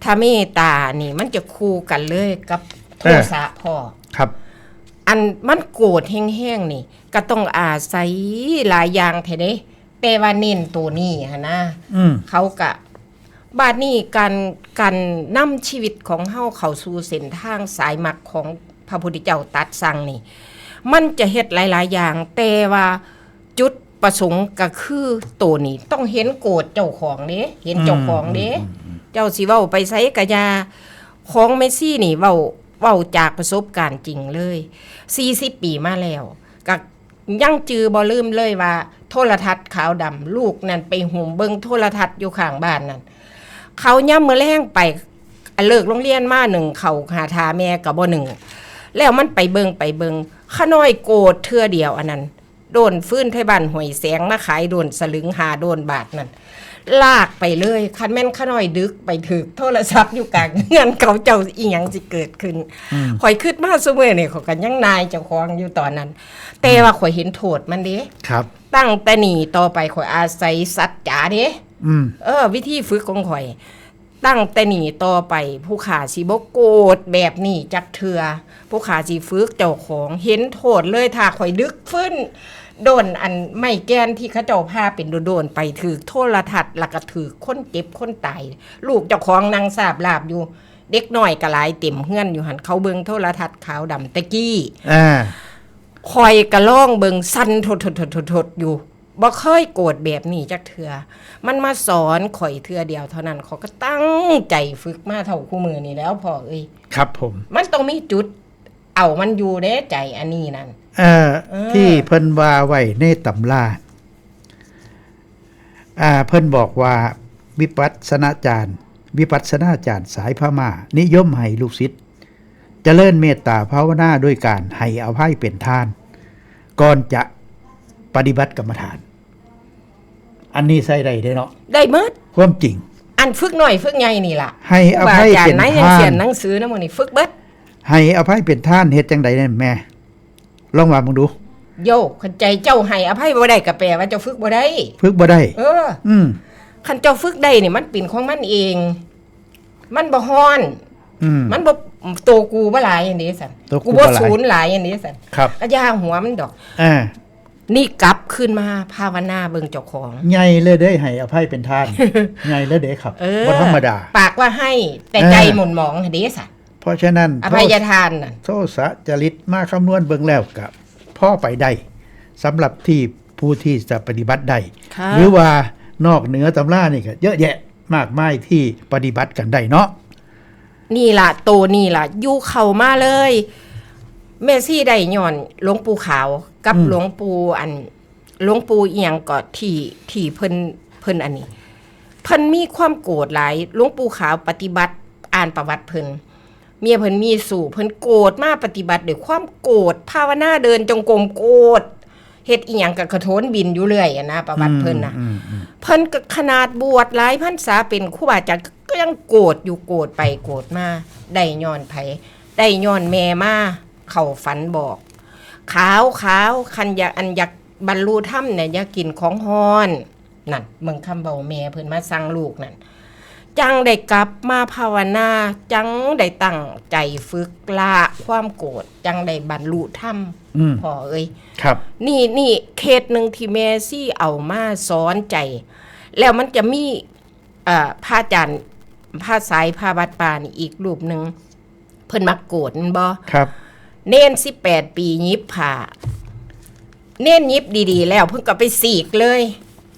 ถ้าเมตตานี่มันจะคู่กันเลยกับโทสะ เออ พ่อ ครับ อันมันโกรธแฮงๆ นี่ ก็ต้องอาศัยหลายอย่างแท้เด้ แต่ว่าเน้นตัวนี้หั้นนะ อืม เขาก็ บาดนี้การ การนำชีวิตของเฮาเข้าสู่เส้นทางสายมรรคของพระพุทธเจ้าตรัสสั่งนี่ มันจะเฮ็ดหลายๆ อย่าง แต่ว่าจุดประสงค์ก็คือตัวนี้ ต้องเห็นโกรธเจ้าของเด้ เห็นเจ้าของเด้ อืม อืม อืม เจ้าสิเว้าไปไสก็อย่า ของแม่ชีนี่เว้า เว้าจากประสบการณ์จริงเลย สี่สิบปีมาแล้ว ก็ยังจื่อบ่ลืมเลยว่าโทรทัศน์ขาวดำ ลูกนั่นไปหุ้มเบิ่งโทรทัศน์อยู่ข้างบ้านนั่น เขายามมื้อแลงไป เลิกโรงเรียนมานึ่งข้าวหาท่าแม่ก็บ่นึ่ง แล้วมันไปเบิ่ง ไปเบิ่ง ขาน้อยโกรธเทื่อเดียวอันนั้น โดนฟืนไทบ้านห้วยแสงมาขายโดนสลึงห้าโดนบาทนั่น ลากไปเลย คันแม่นข้าน้อยดึกไปถืกโทรศัพท์อยู่กลางเฮือนเขาเจ้า อีหยังสิเกิดขึ้น อืม ข่อยคิดมาซุมื้อนี่ข่อยก็ยังนายเจ้าของอยู่ตอนนั้น แต่ว่าข่อยเห็นโทษมันเด้ ครับ ตั้งแต่นี้ต่อไปข่อยอาศัยสัจจะเด้ อืม เออ วิธีฝึกของข่อย ตั้งแต่นี้ต่อไป ผู้ข้าสิบ่โกรธแบบนี้จักเทื่อ ผู้ข้าสิฝึกเจ้าของ เห็นโทษเลย ถ้าข่อยดึกฟื้นโดนอันไม้แกนที่เขาเจ้าพาเป็นโดนๆไปถืกโทรทัศน์ แล้วก็ถืกคนเจ็บคนตาย ลูกเจ้าของนั่งซาบลาบอยู่ เด็กน้อยก็หลายเต็มเฮือนอยู่หั่น เขาเบิ่งโทรทัศน์ขาวดำตะกี้ อ่า ข่อยก็ลองเบิ่งสั่นทดๆๆๆๆอยู่ บ่เคยโกรธแบบนี้จักเทื่อ มันมาสอนข่อยเทื่อเดียวเท่านั้น ข่อยก็ตั้งใจฝึกมาเท่าคู่มื้อนี้แล้วพ่อเอ้ย ครับผม มันต้องมีจุดเอามันอยู่เด้ ใจอันนี้นั่น เอ่อ เออ ที่เพิ่นว่าไว้ในตำรา อ่า เพิ่นบอกว่า วิปัสสนาจารย์ วิปัสสนาจารย์สายพม่า นิยมให้ลูกศิษย์ เจริญเมตตาภาวนาด้วยการให้อภัยเป็นทาน ก่อนจะปฏิบัติกรรมฐาน อันนี้ใส่ได้เด้เนาะ ได้หมด ความจริง อันฝึกน้อยฝึกใหญ่นี่ล่ะ ให้อภัยเป็นทาน ครูบาอาจารย์ในหนังเสียนหนังสือนะมื้อนี้ฝึกเบิด ให้อภัยเป็นทานเฮ็ดจังใดนั่นแม่ ลองว่ามึงดู โย คันใจเจ้าให้อภัยบ่ได้ก็แปลว่าเจ้าฝึกบ่ได้ ฝึกบ่ได้ เออ อืม คันเจ้าฝึกได้นี่มันเป็นของมันเอง มันบ่ฮ้อน อืม มันบ่โตกูบ่หลายอันนี้สั่น โตกู กู บ่ บ่ หลาย ศูนย์หลายอันนี้สั่น ครับ ก็อย่าหัวมันดอก อ่า นี่กลับขึ้นมาภาวนาเบิ่งเจ้าของ ใหญ่เลยเด้ให้อภัยเป็นทาน ใหญ่เลยเด้ครับ เออ บ่ธรรมดา ปากว่าให้แต่ เออ ใจหม่นหมองอันนี้สั่น เพราะฉะนั้น อภัยทานน่ะ โทสะจริตมาคำนวณเบิ่งแล้วก็พอไปได้สำหรับที่ผู้ที่จะปฏิบัติได้ ค่ะ หรือว่านอกเหนือตำรานี่ก็เยอะแยะมากมายที่ปฏิบัติกันได้เนาะ นี่ล่ะโตนี่ล่ะอยู่เข้ามาเลย แม่ชีได้ย้อนหลวงปู่ขาวกับ อืม หลวงปู่อันหลวงปู่อีหยังก็ที่ที่เพิ่นเพิ่นอันนี้ เพิ่นมีความโกรธหลาย หลวงปู่ขาวปฏิบัติอ่านประวัติเพิ่น เมียเพิ่นมีสู่เพิ่นโกรธมาปฏิบัติด้วยความโกรธภาวนาเดินจงกรมโกรธเฮ็ดอีหยังกับขโทนบินอยู่เรื่อยอะนะประวัติเพิ่นน่ะ อืมอืม เพิ่นก็ขนาดบวชหลายพรรษาเป็นครูบาอาจารย์ก็ยังโกรธอยู่โกรธไปโกรธมาได้ย้อนไผได้ย้อนแม่มาเข้าฝันบอก ขาวขาวคันอยากอันอยากบรรลุธรรมเนี่ยอย่ากินของฮ้อนนั่นเมืองคำเบาแม่เพิ่นมาสั่งลูกนั่นจังได้กลับมาภาวนาจังได้ตั้งใจฝึกละความโกรธจังได้บรรลุธรรม อืม พ่อเอ้ย ครับ นี่นี่เคสหนึ่งที่แม่ซี่เอามาสอนใจ แล้วมันจะมีเอ่อพระอาจารย์พระสายพระวัดป่านี่อีกรูปหนึ่งเพิ่นมักโกรธแม่นบ่ ครับ เณรสิบแปดปีหยิบผ้าเณรหยิบดีๆ แล้วเพิ่นก็ไปสีกเลย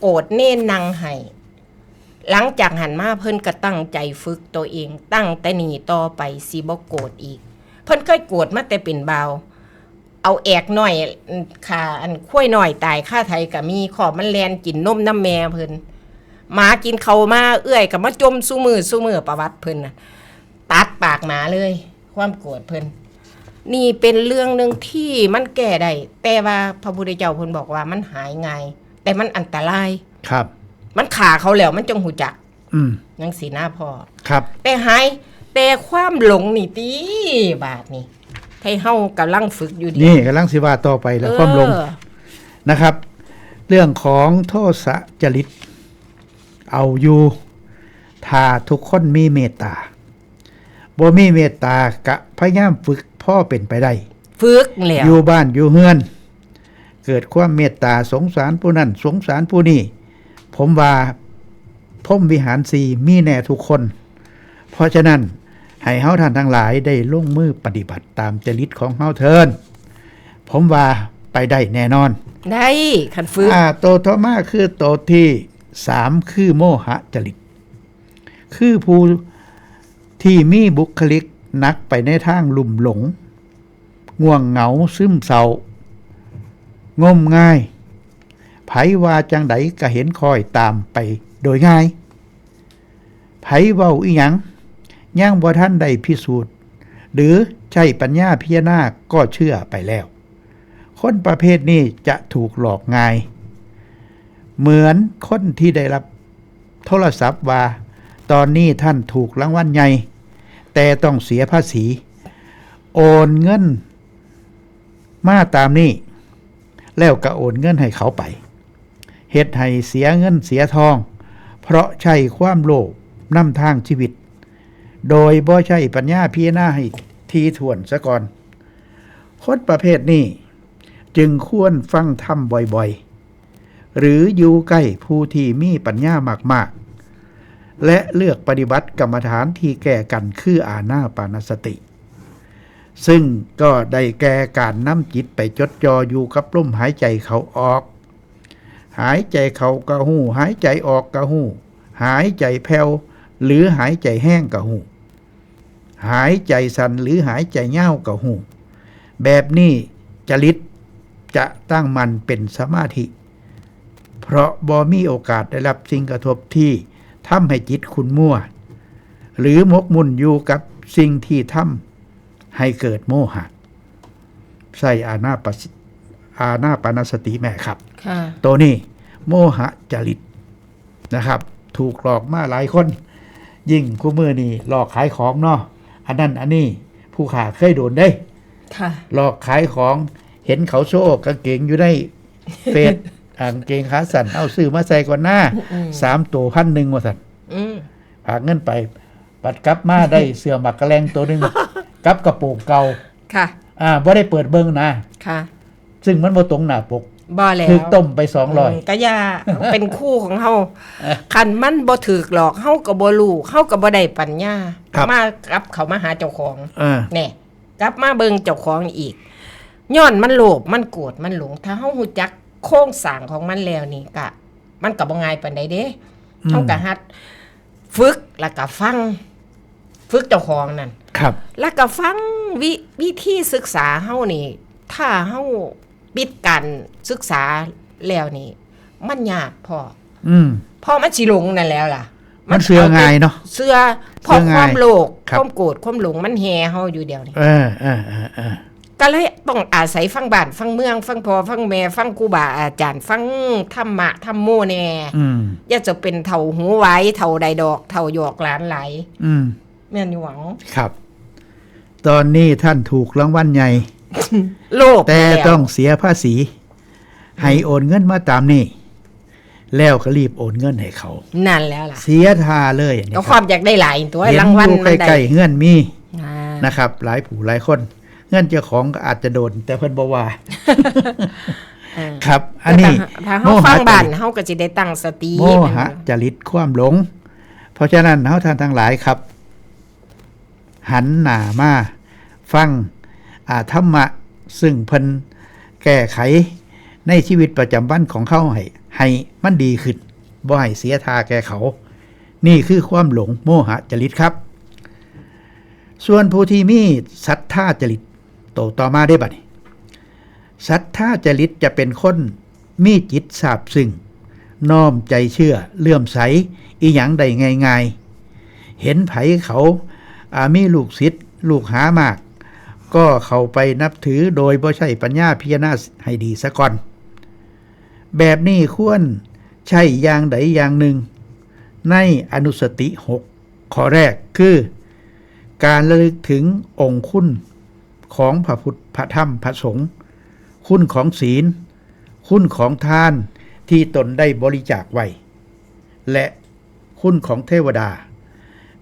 โกรธเณรนั่งให้หลังจากหันมาเพิ่นก็ตั้งใจฝึกตัวเองตั้งแต่นี้ต่อไปสิบ่โกรธอีก เพิ่นเคยโกรธมาแต่เป็นบ่าว เอาแอกน้อยขาอันควายน้อยตายคาไถก็มี ขอบมันแล่นกินนมนำแม่เพิ่น หมากินเขาวมาเอื้อยก็มาจ่มซุมื้อซุมื้อประวัติเพิ่นน่ะ ตัดปากหมาเลย ความโกรธเพิ่น นี่เป็นเรื่องหนึ่งที่มันแก้ได้ แต่ว่าพระพุทธเจ้าเพิ่นบอกว่ามันหายง่าย แต่มันอันตราย ครับ มันฆ่าเขาแล้วมันจังฮู้จัก อืม จังซี่นะพ่อ ครับ แต่หายแต่ความหลงนี่ติบาดนี่ ไทเฮากำลังฝึกอยู่เด้ นี่กำลังสิว่าต่อไปแล้ว เออ ความหลงนะครับ เรื่องของโทสะจริต เอาอยู่ ถ้าทุกคนมีเมตตา บ่มีเมตตากะพยายามฝึกพอเป็นไปได้ ฝึกแล้ว อยู่บ้านอยู่เฮือน เกิดความเมตตาสงสารผู้นั้นสงสารผู้นี้ ผมว่าพรหมวิหารสี่มีแน่ทุกคน เพราะฉะนั้นให้เฮาท่านทั้งหลายได้ลงมือปฏิบัติตามจริตของเฮาเถิน ผมว่าไปได้แน่นอน ได้คันฝึก อ่า โตต่อมาคือโตที่สามคือโมหะจริต คือผู้ที่มีบุคลิกหนักไปในทางลุ่มหลง ง่วงเหงา ซึมเศร้า งมงาย ไผว่าจังใดก็เห็นคอยตามไปโดยง่าย ไผเว้าอีหยัง ยังบ่ทันได้พิสูจน์ หรือใช้ปัญญาพิจารณาก็เชื่อไปแล้ว คนประเภทนี้จะถูกหลอกง่าย เหมือนคนที่ได้รับ โทรศัพท์ว่า ตอนนี้ท่านถูกรางวัลใหญ่ แต่ต้องเสียภาษี โอนเงินมาตามนี้ แล้วก็โอนเงินให้เขาไป เฮ็ดให้เสียเงินเสียทอง เพราะใช้ความโลภนำทางชีวิต โดยบ่ใช้ปัญญาพิจารณาให้ถี่ถ้วนซะก่อน คนประเภทนี้จึงควรฟังธรรมบ่อยๆ หรืออยู่ใกล้ผู้ที่มีปัญญามากๆ และเลือกปฏิบัติกรรมฐานที่แก้กันคืออานาปานสติ ซึ่งก็ได้แก่การนำจิตไปจดจ่ออยู่กับลมหายใจเข้าออก หายใจเข้าก็ฮู้ หายใจออกก็ฮู้ หายใจแผ่ว หรือหายใจแฮงก็ฮู้ หายใจสั้นหรือหายใจยาวก็ฮู้ แบบนี้จริตจะตั้งมั่นเป็นสมาธิ เพราะบ่มีโอกาสได้รับสิ่งกระทบที่ทำให้จิตขุ่นมัว หรือหมกมุ่นอยู่กับสิ่งที่ทำให้เกิดโมหะ ใส่อานาปส- อานาปานสติแม่ครับ ค่ะ ตัวนี้โมหะจริตนะครับ ถูกหลอกมาหลายคน ยิ่งคู่มือนี่หลอกขายของเนาะ อันนั้นอันนี้ผู้ขาเคยโดนเด้ ค่ะ หลอกขายของ เห็นเขาโชว์กางเกงอยู่ในเฟซ กางเกงขาสั้น เอาซื้อมาใส่ก่อนหน้า อืม สามตัวพันหนึ่งว่าสั่น อืม ฝากเงินไป บัดกลับมาได้เสื้อหมากกะแลงตัวหนึ่ง กับกระโปรงเก่า ค่ะ อ่าบ่ได้เปิดเบิ่งนะ ค่ะ ซึ่งมันบ่ตรงหน้าปก บ่แล้ว ถืกต้มไปสองร้อย มก็อย่า เป็นคู่ของเฮา คันมันบ่ถืกหลอก เฮาก็บ่รู้ เฮาก็บ่ได้ปัญญา ครับ มากับเขามาหาเจ้าของ เออ แน่ กลับมาเบิ่งเจ้าของอีก ย้อนมันโลภ มันโกรธ มันหลง ถ้าเฮาฮู้จักโครงสร้างของมันแล้วนี่กะ มันก็บ่ง่ายปานใดเด้ อืม เฮาก็หัดฝึก แล้วก็ฟัง ฝึกเจ้าของนั่น ครับ แล้วก็ฟังวิ- วิธีศึกษาเฮานี่ ถ้าเฮาปิดการศึกษาแล้วนี่ มันยากพ่อ อืม พ่อมันสิหลงนั่นแล้วล่ะ มันเชื่อง่ายเนาะ เชื่อ เชื่อง่าย เพราะความโลภ ครับ ความโกรธ ความหลงมันแห่เฮาอยู่เดียวนี่ เออเออเออเออ ก็เลยต้องอาศัยฟังบ้านฟังเมือง ฟังพ่อฟังแม่ ฟังครูบาอาจารย์ ฟังธรรมะธรรมโมแน่ อืม อย่าจะเป็นเฒ่าหูไหว เฒ่าใดดอก เฒ่าหยอกหลานไหล อืม แม่นอยู่หวัง ครับ ตอนนี้ท่านถูกรางวัลใหญ่ โลภ แต่ แล้ว ต้องเสียภาษี ให้โอนเงินมาตามนี้ แล้วก็รีบโอนเงินให้เขา นั่นแล้วล่ะ เสียท่าเลยอันนี้ ก็ ค ครับ วามอยากได้หลายตัว เห็น รางวัล อยู่ มันได้ ใกล้ๆเฮือนมี อ่า นะครับ หลายผู้หลายคน เฮือนเจ้าของก็อาจจะโดน แต่เพิ่นบ่ว่า เออ ครับ อันนี้ แต่ถ้า โม เฮา หะ ฟังบ้าน จริต เฮาก็สิได้ตั้งสติ โมหะจริตความหลง เพราะฉะนั้นเฮาท่านทั้งหลายครับ หันหน้ามาฟัง อ่า ธรรมะ ซึ่งเพิ่นแก้ไขในชีวิตประจำวันของเขาให้ ให้มันดีขึ้น บ่ให้เสียท่าแก่เขา นี่คือความหลงโมหะจริตครับ ส่วนผู้ที่มีศรัทธาจริต โตต่อมาได้บัดนี้ ศรัทธาจริตจะเป็นคนมีจิตซาบซึ้ง น้อมใจเชื่อ เลื่อมใส อีหยังได้ง่ายๆ เห็นไผเขา อ่า มีลูกศิษย์ ลูกหามาก ก็เข้าไปนับถือโดยบ่ใช้ปัญญาพิจารณาให้ดีซะก่อน แบบนี้ควรใช้อย่างใดอย่างหนึ่ง ในอนุสติหก ข้อแรกคือ การระลึกถึงองค์คุณของพระพุทธ พระธรรม พระสงฆ์ คุณของศีล คุณของทานที่ตนได้บริจาคไว้ และคุณของเทวดา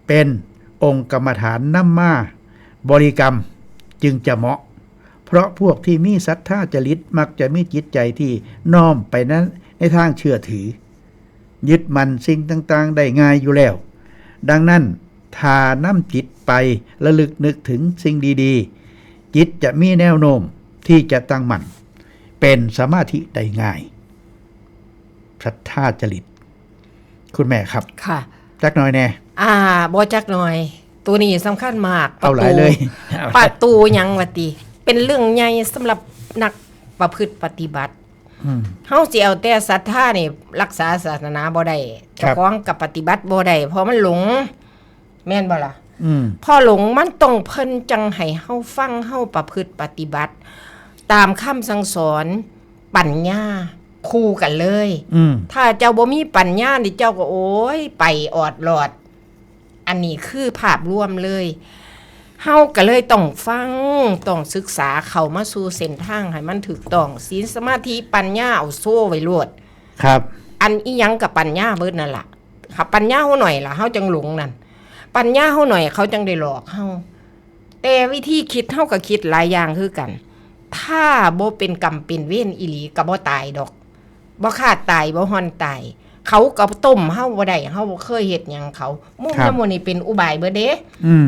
เป็นองค์กรรมฐานนำมาบริกรรมจึงจะเหมาะ เพราะพวกที่มีศรัทธาจริตมักจะมีจิตใจที่น้อมไปนั้นในทางเชื่อถือ ยึดมั่นสิ่งต่างๆ ได้ง่ายอยู่แล้ว ดังนั้น ถ้านำจิตไประลึกนึกถึงสิ่งดีๆ จิตจะมีแนวโน้มที่จะตั้งมั่น เป็นสมาธิได้ง่าย ศรัทธาจริต คุณแม่ครับ ค่ะ จักหน่อยแน่ อ่าบ่จักหน่อย ตัวนี้สำคัญมาก เอาหลายเลย ประตู ประตูหยังวะติ เป็นเรื่องใหญ่สำหรับนักประพฤติปฏิบัติ อืม เฮาสิเอาแต่ศรัทธานี่รักษาศาสนาบ่ได้ ครับ เจ้าของกับปฏิบัติบ่ได้ เพราะมันหลง แม่นบ่ล่ะ อืม พอหลงมันต้องเพิ่นจังให้เฮาฟัง เฮาประพฤติปฏิบัติ ตามคำสั่งสอน ปัญญา คู่กันเลย อืม ถ้าเจ้าบ่มีปัญญานี่เจ้าก็โอ้ยไปออดลอด อันนี้คือภาพรวมเลย เฮาก็เลยต้องฟัง ต้องศึกษาเข้ามาสู่เส้นทางให้มันถูกต้อง ศีลสมาธิปัญญาเอาโซ่ไว้โลด ครับ อันอีหยังกับปัญญาเบิดนั่นล่ะ ค่ะ ปัญญาเฮาหน่อยล่ะ เฮาจังหลงนั่น ปัญญาเฮาหน่อยเขาจังได้หลอกเฮา แต่วิธีคิดเฮาก็คิดหลายอย่างคือกัน ถ้าบ่เป็นกรรมเป็นเวรอีหลีก็บ่ตายดอก บ่ขาดตาย บ่ห่อนตาย เขาก็ต้มเฮาบ่ได้ เฮาบ่เคยเฮ็ดหยังเขา มุม ครับ น้ำมันนี่เป็นอุบายเบิดเด้ อืม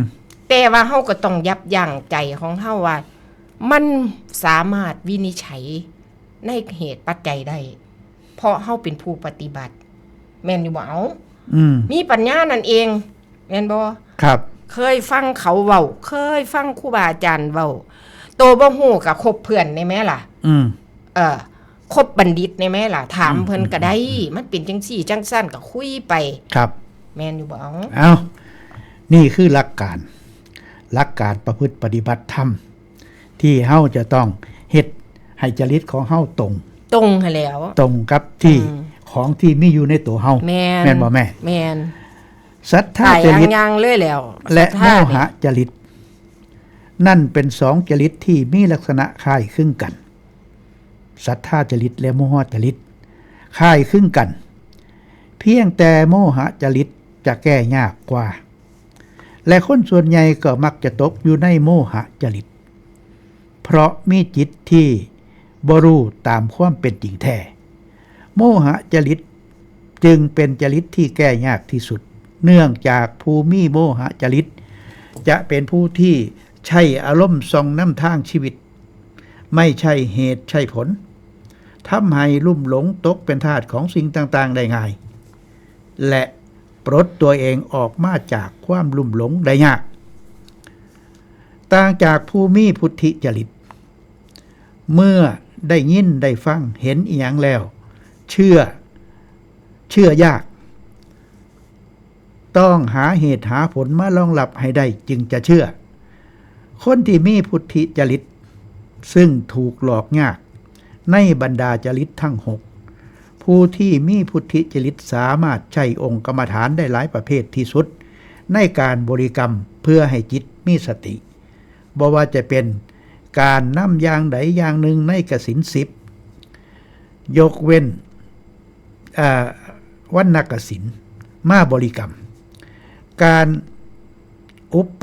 แต่ว่าเฮาก็ต้องยับยั้งใจของเฮาว่า มันสามารถวินิจฉัยในเหตุปัจจัยได้ เพราะเฮาเป็นผู้ปฏิบัติ แม่นอยู่บ่เอา อืม มีปัญญานั่นเอง แม่นบ่ ครับ เคยฟังเขาเว้า เคยฟังครูบาอาจารย์เว้า โตบ่ฮู้ก็คบเพื่อนได้แหมล่ะ อืม เออ คบบัณฑิตได้แหมล่ะ ถามเพิ่นก็ได้ มันเป็นจังซี่จังซั่นก็คุยไป ครับ แม่นอยู่บ่เอา เอานี่คือหลักการ หลักการประพฤติปฏิบัติธรรม ที่เฮาจะต้องเฮ็ดให้จริตของเฮาตรง ตรงหั้นแหล้ว ตรงกับที่ อืม ของที่มีอยู่ในตัวเฮา แม่น แม่นบ่แม่ แม่น ศรัทธา ตาย จริต ยางๆเลยแหล้ว และ ศรัท โม ธา หะจริต นั่นเป็นสองจริตที่มีลักษณะคล้ายคลึงกัน ศรัทธาจริตและโมหะจริต คล้ายคลึงกัน เพียงแต่โมหะจริตจะแก้ยากกว่า และคนส่วนใหญ่ก็มักจะตกอยู่ในโมหะจริต เพราะมีจิตที่บ่รู้ตามความเป็นจริงแท้ โมหะจริตจึงเป็นจริตที่แก้ยากที่สุด เนื่องจากผู้มีโมหะจริต จะเป็นผู้ที่ใช้อารมณ์ส่องนำทางชีวิต ไม่ใช่เหตุใช่ผล ทำให้ลุ่มหลงตกเป็นทาสของสิ่งต่างๆได้ง่าย และปลดตัวเองออกมาจากความลุ่มหลงได้ยาก ต่างจากผู้มีพุทธิจริต เมื่อได้ยินได้ฟังเห็นอีหยังแล้ว เชื่อ เชื่อยาก ต้องหาเหตุหาผลมารองรับให้ได้จึงจะเชื่อ คนที่มีพุทธิจริต ซึ่งถูกหลอกยากในบรรดาจริตทั้งหก ผู้ที่มีพุทธิจริตสามารถใช้องค์กรรมฐานได้หลายประเภทที่สุด ในการบริกรรมเพื่อให้จิตมีสติ บ่ว่าจะเป็นการนำอย่างใดอย่างหนึ่งในกสิณสิบ ยกเว้น อ่า วัณณกสิณ มาบริกรรม การอุป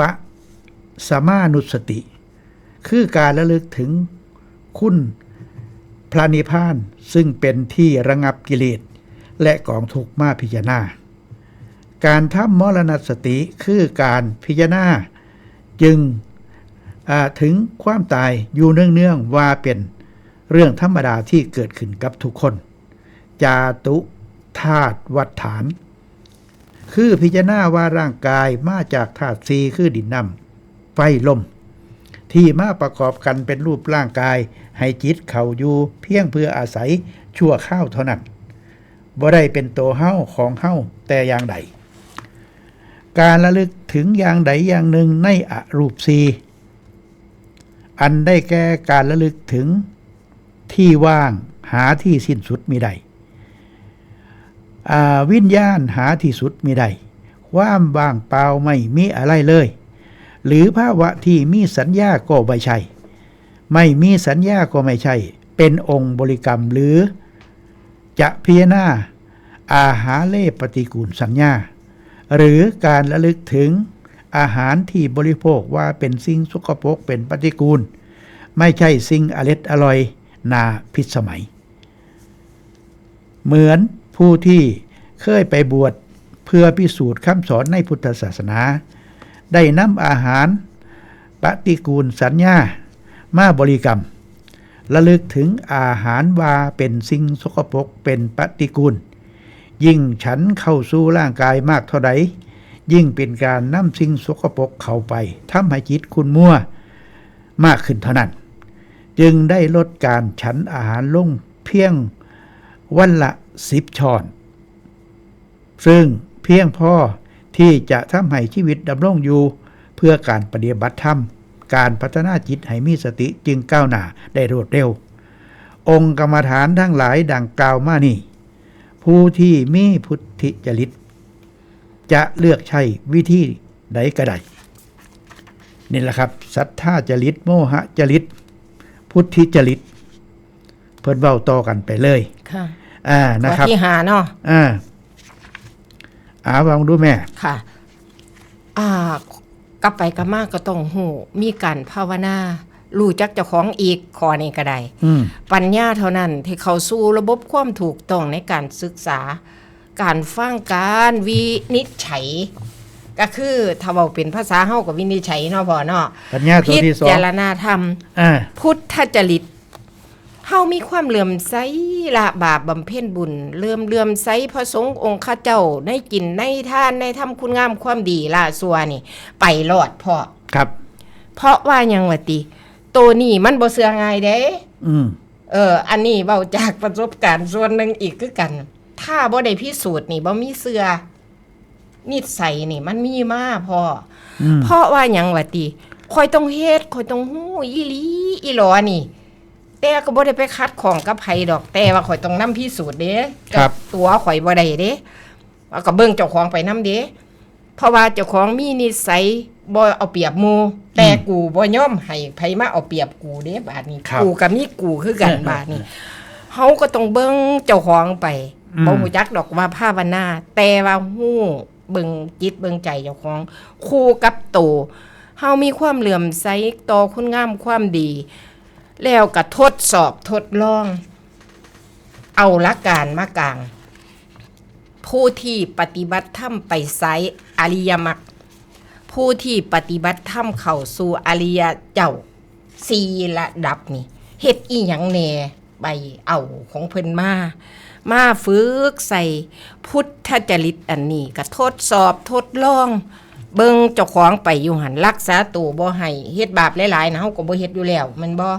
สมานุสติ คือการระลึกถึงคุณพระนิพพาน ซึ่งเป็นที่ระงับกิเลส และกองทุกข์มาพิจารณา การทำมรณสติคือการพิจารณา จึง อ่า ถึงความตายอยู่เนืองๆว่าเป็นเรื่องธรรมดาที่เกิดขึ้นกับทุกคน จาตุธาตุวัฏฐาน คือพิจารณาว่าร่างกายมาจากธาตุสี่คือดินน้ำไฟลม ที่มาประกอบกันเป็นรูปร่างกาย ให้จิตเข้าอยู่เพียงเพื่ออาศัยชั่วคราวเท่านั้น บ่ได้เป็นตัวเฮาของเฮาแต่อย่างใด การระลึกถึงอย่างใดอย่างหนึ่งในอรูปสี่ อันได้แก่การระลึกถึงที่ว่างหาที่สิ้นสุดมิได้ อ่า วิญญาณหาที่สุดมิได้ ความว่างเปล่าไม่มีอะไรเลย หรือภาวะที่มีสัญญาก็ไม่ใช่ ไม่มีสัญญาก็ไม่ใช่ เป็นองค์บริกรรมหรือ จะพิจารณาอาหาเรปฏิกูลสัญญา หรือการระลึกถึงอาหารที่บริโภคว่าเป็นสิ่งสกปรกเป็นปฏิกูล ไม่ใช่สิ่งอร็ดอร่อยน่าพิสมัย เหมือนผู้ที่เคยไปบวชเพื่อพิสูจน์คำสอนในพุทธศาสนา ได้นำอาหารปฏิกูลสัญญามาบริกรรม ระลึกถึงอาหารว่าเป็นสิ่งสกปรกเป็นปฏิกูล ยิ่งฉันเข้าสู่ร่างกายมากเท่าใด ยิ่งเป็นการนำสิ่งสกปรกเข้าไป ทำให้จิตขุ่นมัวมากขึ้นเท่านั้น จึงได้ลดการฉันอาหารลงเพียงวันละสิบช้อน ซึ่งเพียงพอที่จะทำให้ชีวิตดำรงอยู่ เพื่อการปฏิบัติธรรม การพัฒนาจิตให้มีสติจึงก้าวหน้าได้รวดเร็ว องค์กรรมฐานทั้งหลายดังกล่าวมานี้ ผู้ที่มีพุทธิจริต จะเลือกใช้วิธีใดก็ได้ นี่แหละครับ สัทธาจริต โมหะจริต พุทธิจริต เพิ่นเว้าต่อกันไปเลย ค่ะ อ่านะครับ ข้อที่ห้าเนาะ อ่าอ่าลองดูแม่ ค่ะ อ่ากลับไปกลับมาก็ต้องฮู้ มีการภาวนา รู้จักเจ้าของอีก ข้อนี้ก็ได้ อืม ปัญญาเท่านั้นที่เข้าสู่ระบบความถูกต้องในการศึกษา การฟัง การวินิจฉัย ก็คือถ้าเว้าเป็นภาษาเฮาก็วินิจฉัยเนาะพ่อเนาะ ปัญญาตัวที่สอง พิจารณาธรรม อ่า พุทธจริต เฮามีความเลื่อมใสละบาปบำเพ็ญบุญ เริ่มเลื่อมใสพระสงฆ์องค์ข้าเจ้า ในกินในทานในทำคุณงามความดีละชั่วนี่ ไปรอดพ่อ ครับ เพราะว่าหยังวะติ ตัวนี้มันบ่เชื่อง่ายเด้ อืม เออ อันนี้เว้าจากประสบการณ์ส่วนหนึ่งอีกคือกัน ถ้าบ่ได้พิสูจน์นี่บ่มีเชื่อ นิสัยนี่มันมีมาพ่อ อืม เพราะว่าหยังวะติ ข่อยต้องเฮ็ด ข่อยต้องฮู้อีหลีอีหลอนี่ แต่ก็บ่ได้ไปขัดข้องกับไผดอก แต่ว่าข่อยต้องนำพิสูจน์เด้ ครับ กับตัวข่อยบ่ได้เด้ เอาก็เบิ่งเจ้าของไปนำเด้ เพราะว่าเจ้าของมีนิสัยบ่เอาเปรียบหมู่ แต่ อืม กูบ่ยอมให้ไผมาเอาเปรียบกูเด้ บาดนี้ ครับ กูก็มีกูคือกัน บาดนี้ เฮาก็ต้องเบิ่งเจ้าของไป อืม บ่ฮู้จักดอกว่าภาวนา แต่ว่าฮู้เบิ่งจิตเบิ่งใจเจ้าของ คู่กับโต เฮามีความเลื่อมใสต่อคุณงามความดี แล้วก็ทดสอบทดลอง เอาหลักการมากาง ผู้ที่ปฏิบัติธรรมไปสายอริยมรรค ผู้ที่ปฏิบัติธรรมเข้าสู่อริยเจ้าสี่ระดับนี่ เฮ็ดอีหยังแหน่ ไปเอาของเพิ่นมา มาฝึกใส่พุทธจริตอันนี้ ก็ทดสอบทดลอง เบิ่งเจ้าของไปอยู่หั่น รักษาตัวบ่ให้เฮ็ดบาปหลายๆนะ เฮาก็บ่เฮ็ดอยู่แล้ว แม่นบ่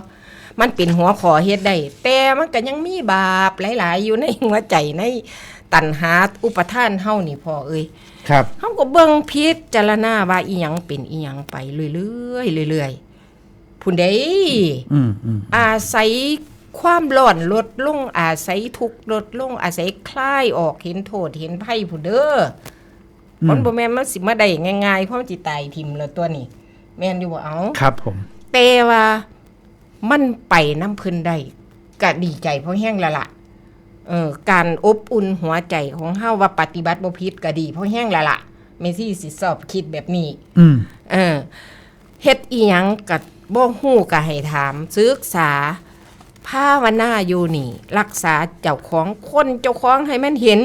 มันเป็นหัวข้อเฮ็ดได้ แต่มันก็ยังมีบาปหลายๆ อยู่ในหัวใจ ในตัณหาอุปาทานเฮานี่พ่อเอ้ย ครับ เฮาก็เบิ่งพิจารณาว่าอีหยังเป็นอีหยังไปเรื่อยๆเรื่อยๆ พุ้นเด้ อืมอืม อาศัยความร้อนลดลง อาศัยทุกข์ลดลง อาศัยคลายออก เห็นโทษเห็นภัยพุ้นเด้อ อืม มันบ่แม่นมันสิมาได้ง่ายๆ เพราะมันสิตายถิ่มแล้วตัวนี้ แม่นอยู่บ่เอา ครับผม แต่ว่ามันไปนำเพิ่นได้ ก็ดีใจพอแฮงแล้วล่ะ เออ การอบอุ่นหัวใจของเฮาว่าปฏิบัติบ่ผิดก็ดีพอแฮงแล้วล่ะ แม่ชีสิชอบคิดแบบนี้ อืม เออ เฮ็ดอีหยังก็บ่ฮู้ก็ให้ถาม ศึกษา ภาวนาอยู่นี่ รักษาเจ้าของ ค้นเจ้าของให้มันเห็น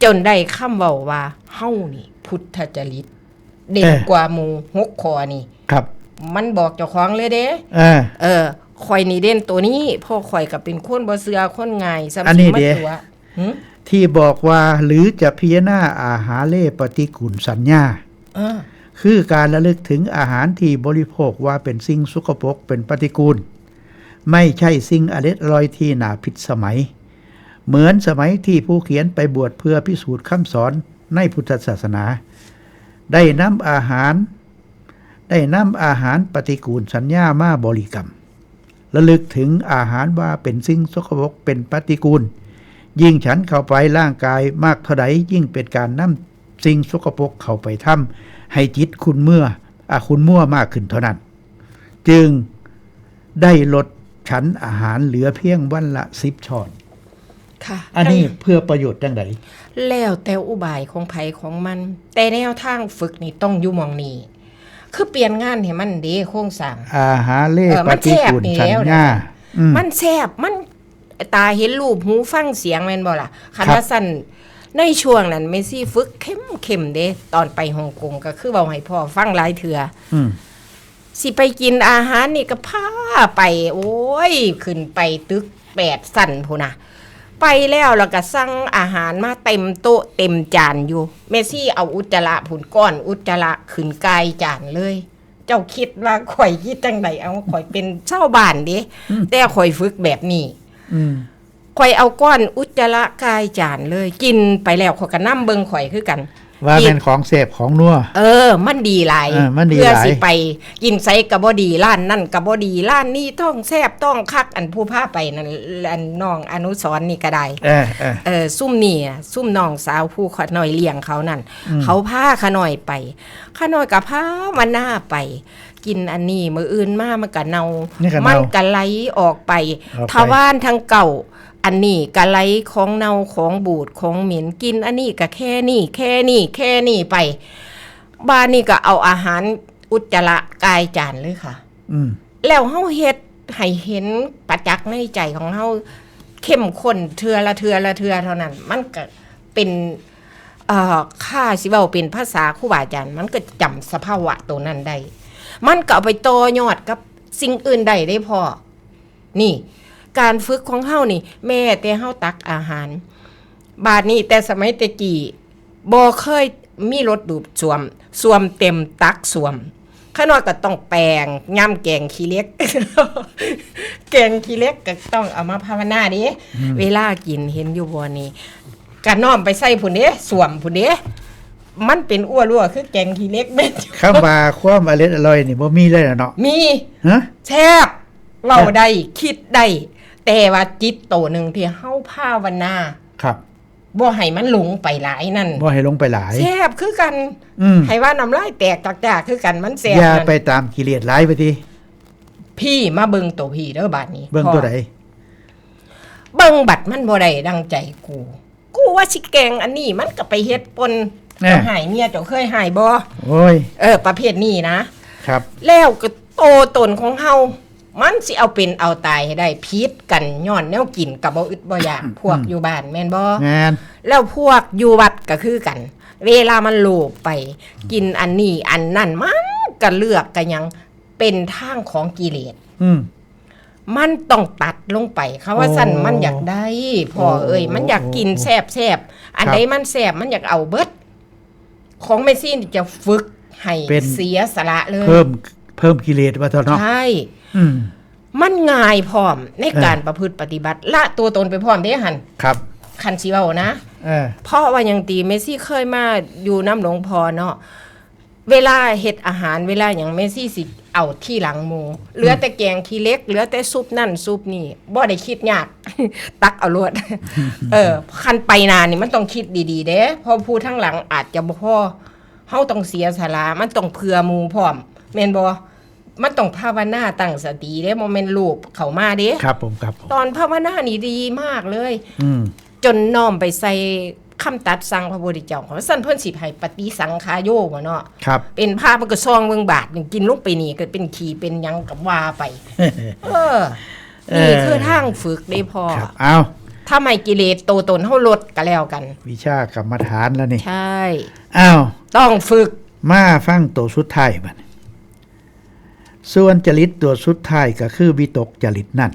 จนได้คำเว้าว่า เฮานี่พุทธจริต เด่น เออ กว่าหมู่หกข้อนี่ ครับ มันบอกเจ้าของเลยเด้ เออ เออ ข่อยนี่เด่นตัวนี้ เพราะข่อยก็เป็นคนบ่เชื่อคนง่าย ซ้ำ อันนี้ สิมา เด้ ตัวหึ ที่บอกว่าหรือจะพิจารณาอาหาเรปฏิกูลสัญญา เออ คือการระลึกถึงอาหารที่บริโภคว่าเป็นสิ่งสกปรกเป็นปฏิกูล ไม่ใช่สิ่งอร็ดอร่อยที่น่าผิดสมัย เหมือนสมัยที่ผู้เขียนไปบวชเพื่อพิสูจน์คำสอนในพุทธศาสนา ได้นำอาหาร ได้นำอาหารปฏิกูลสัญญามาบริกรรม ระลึกถึงอาหารว่าเป็นสิ่งสกปรกเป็นปฏิกูล ยิ่งฉันเข้าไปร่างกายมากเท่าใด ยิ่งเป็นการนำสิ่งสกปรกเข้าไปทำให้จิตขุ่นเมือ อ่ะ ขุ่นมัวมากขึ้นเท่านั้น จึงได้ลดฉันอาหารเหลือเพียงวันละสิบช้อน ค่ะ อันนี้เพื่อประโยชน์จังใด แล้วแต่อุบายของไผของมัน แต่แนวทางฝึกนี่ต้องอยู่หม่องนี้ คือเปลี่ยนงานให้มันเด้ โครงสร้าง อาหาเร เออ ป มัน ฏิ แซ่บ กูล นี่ สัญ แล้ว ญา นะ อืม มันแซ่บ มันตาเห็นรูปหูฟังเสียงแม่นบ่ล่ะ คัน ครับ ว่าซั่น ในช่วงนั้นแม่ชีฝึกเข้มๆเด้ ตอนไปฮ่องกงก็คือเว้าให้พ่อฟังหลายเทื่อ อืม สิไปกินอาหารนี่ก็พาไป โอ้ย ขึ้นไปตึกแปดชั้นพุ้นนะ ไปแล้ว แล้วก็สั่งอาหารมาเต็มโต๊ะเต็มจานอยู่ แม่ชีเอาอุจจาระพุ้น ก้อนอุจจาระขึ้นกายจานเลย เจ้าคิดว่าข่อยคิดจังใด เอา ข่อยเป็นชาวบ้านเด้ อืม แต่ข่อยฝึกแบบนี้ อืม ข่อยเอาก้อนอุจจาระกายจานเลย กินไปแล้วข่อยก็นำเบิ่งข่อยคือกัน ว่าแม่นของแซ่บของนัว เออ มันดีหลาย เออมันดีหลาย เพื่อสิไปกินไสก็บ่ดี ร้านนั่นก็บ่ดี ร้านนี้ต้องแซ่บต้องคัก อันผู้พาไปนั่น อันน้องอนุสรณ์นี่ก็ได้ เออเออ เออ ซุ่มนี่อะ ซุ่มน้องสาวผู้ข้าน้อยเลี้ยงเขานั่น อืม เขาพาข้าน้อยไป ข้าน้อยก็ภาวนาไป กินอันนี้มื้ออื่นมามันก็เน่า นี่ก็เน่า มันก็ไหลออกไป ออกไป ทวารทั้งเก้า อันนี้ก็ไหลของเน่าของบูดของเหม็น กินอันนี้ก็แค่นี้แค่นี้แค่นี้ไป บาดนี้ก็เอาอาหารอุจจาระกายจานเลยค่ะ อืม แล้วเฮาเฮ็ดให้เห็นประจักษ์ในใจของเฮาเข้มข้นเทื่อละเทื่อละเทื่อเท่านั้น มันก็เป็น เอ่อ ข้าสิเว้าเป็นภาษาครูบาอาจารย์ มันก็จำสภาวะตัวนั้นได้ มันก็เอาไปต่อยอดกับสิ่งอื่นได้เด้พ่อ นี่ การฝึกของเฮานี่ แม้แต่เฮาตักอาหาร บาดนี้แต่สมัยแต่กี้บ่เคยมีรถดูดซ่วม ซ่วมเต็มตักซ่วม ข้าน้อยก็ต้องแปรง ย่ำแกงขี้เหล็ก แกงขี้เหล็กก็ต้องเอามาภาวนาเด้ อืม เวลากินเห็นอยู่บ่นี่ ก็น้อมไปใส่พุ้นเด้ ซ่วมพุ้นเด้ มันเป็นอ้วรั่วคือแกงขี้เหล็กแม่นอยู่ คำว่าความอร่อยอร่อยนี่บ่มีเลยล่ะเนาะ มี ฮะ แซ่บ เว้าได้ คิดได้ แต่ว่าจิตโตหนึ่งที่เฮาภาวนา ครับ บ่ให้มันหลงไปหลายนั่น บ่ให้หลงไปหลาย แซ่บคือกัน อืม ให้ว่าน้ำลายแตกจากๆคือกัน มันแซ่บ อย่า นั่น ไปตามกิเลสหลายไปที พี่มาเบิ่งตัวพี่เด้อบาดนี้ เบิ่งตัวไหน พ่อ เบิ่งบัดมันบ่ได้ดังใจกู กูว่าสิแกงอันนี้ มันก็ไปเฮ็ดปน แน่ เจ้าหายเมียเจ้าเคยหายบ่ โอ้ย เออ ประเภทนี้นะ ครับ แล้วก็โตตนของเฮา มันสิเอาเป็นเอาตายให้ได้ ผิดกันย้อนแนวกินก็บ่อึดบ่อยาก พวกอยู่บ้านแม่นบ่ งาน แล้วพวกอยู่วัดก็คือกัน เวลามันโลภไป กินอันนี้อันนั่น มันก็เลือกกันหยัง เป็นทางของกิเลส อืม มันต้องตัดลงไป คำว่าสั้น โอ้ มันอยากได้ พ่อเอ้ย โอ้ มันอยากกิน โอ้ แซ่บแซ่บๆ อันใด ครับ มันแซ่บ มันอยากเอาเบิด ของแม่ซี่นี่จะฝึกให้ เป็น เสียสละเลย เพิ่มเพิ่มกิเลสว่าเถอะเนาะ ใช่ อืม มันง่ายพร้อมใน เออ การประพฤติปฏิบัติ ละตัวตนไปพร้อมเด้หั่น ครับ คันสิเว้านะ เออ เพราะว่ายังตีเมซี่เคยมาอยู่น้ำหลวงพ่อเนาะ เวลาเฮ็ดอาหาร เวลาอย่างเมซี่สิเอาที่หลังหมู่ เหลือแต่แกงขี้เหล็ก เหลือแต่ซุปนั่นซุปนี่ บ่ได้คิดยาก ตักเอาโลด เออ คันไปนานนี่มันต้องคิดดีๆเด้ เพราะผู้ทั้งหลังอาจจะบ่พอ เฮาต้องเสียสละ มันต้องเผื่อหมู่พร้อม แม่นบ่ มันต้องภาวนาตั้งสติเด้ บ่แม่นโลภเข้ามาเด้ ครับผมครับผม ตอนภาวนานี่ดีมากเลย อืม จนน้อมไปใส่คำตัดสั่งพระพุทธเจ้า ของซั่นเพิ่นสิให้ปฏิสังขายโยบ่เนาะ ครับ เป็นพระมันก็ซองเบิ่งบาตรนี่ กินลงไปนี่ก็เป็นขี้เป็นหยังก็ว่าไป เออ เออ นี่คือทางฝึกเด้พ่อ ครับ เอา ถ้าไม่กิเลสโตตนเฮาลดก็แล้วกัน วิชากรรมฐานแล้วนี่ ใช่ อ้าว ต้องฝึก มาฟังตัวสุดท้ายบัดนี้ ส่วนจริตตัวสุดท้ายก็คือวิตกจริตนั่น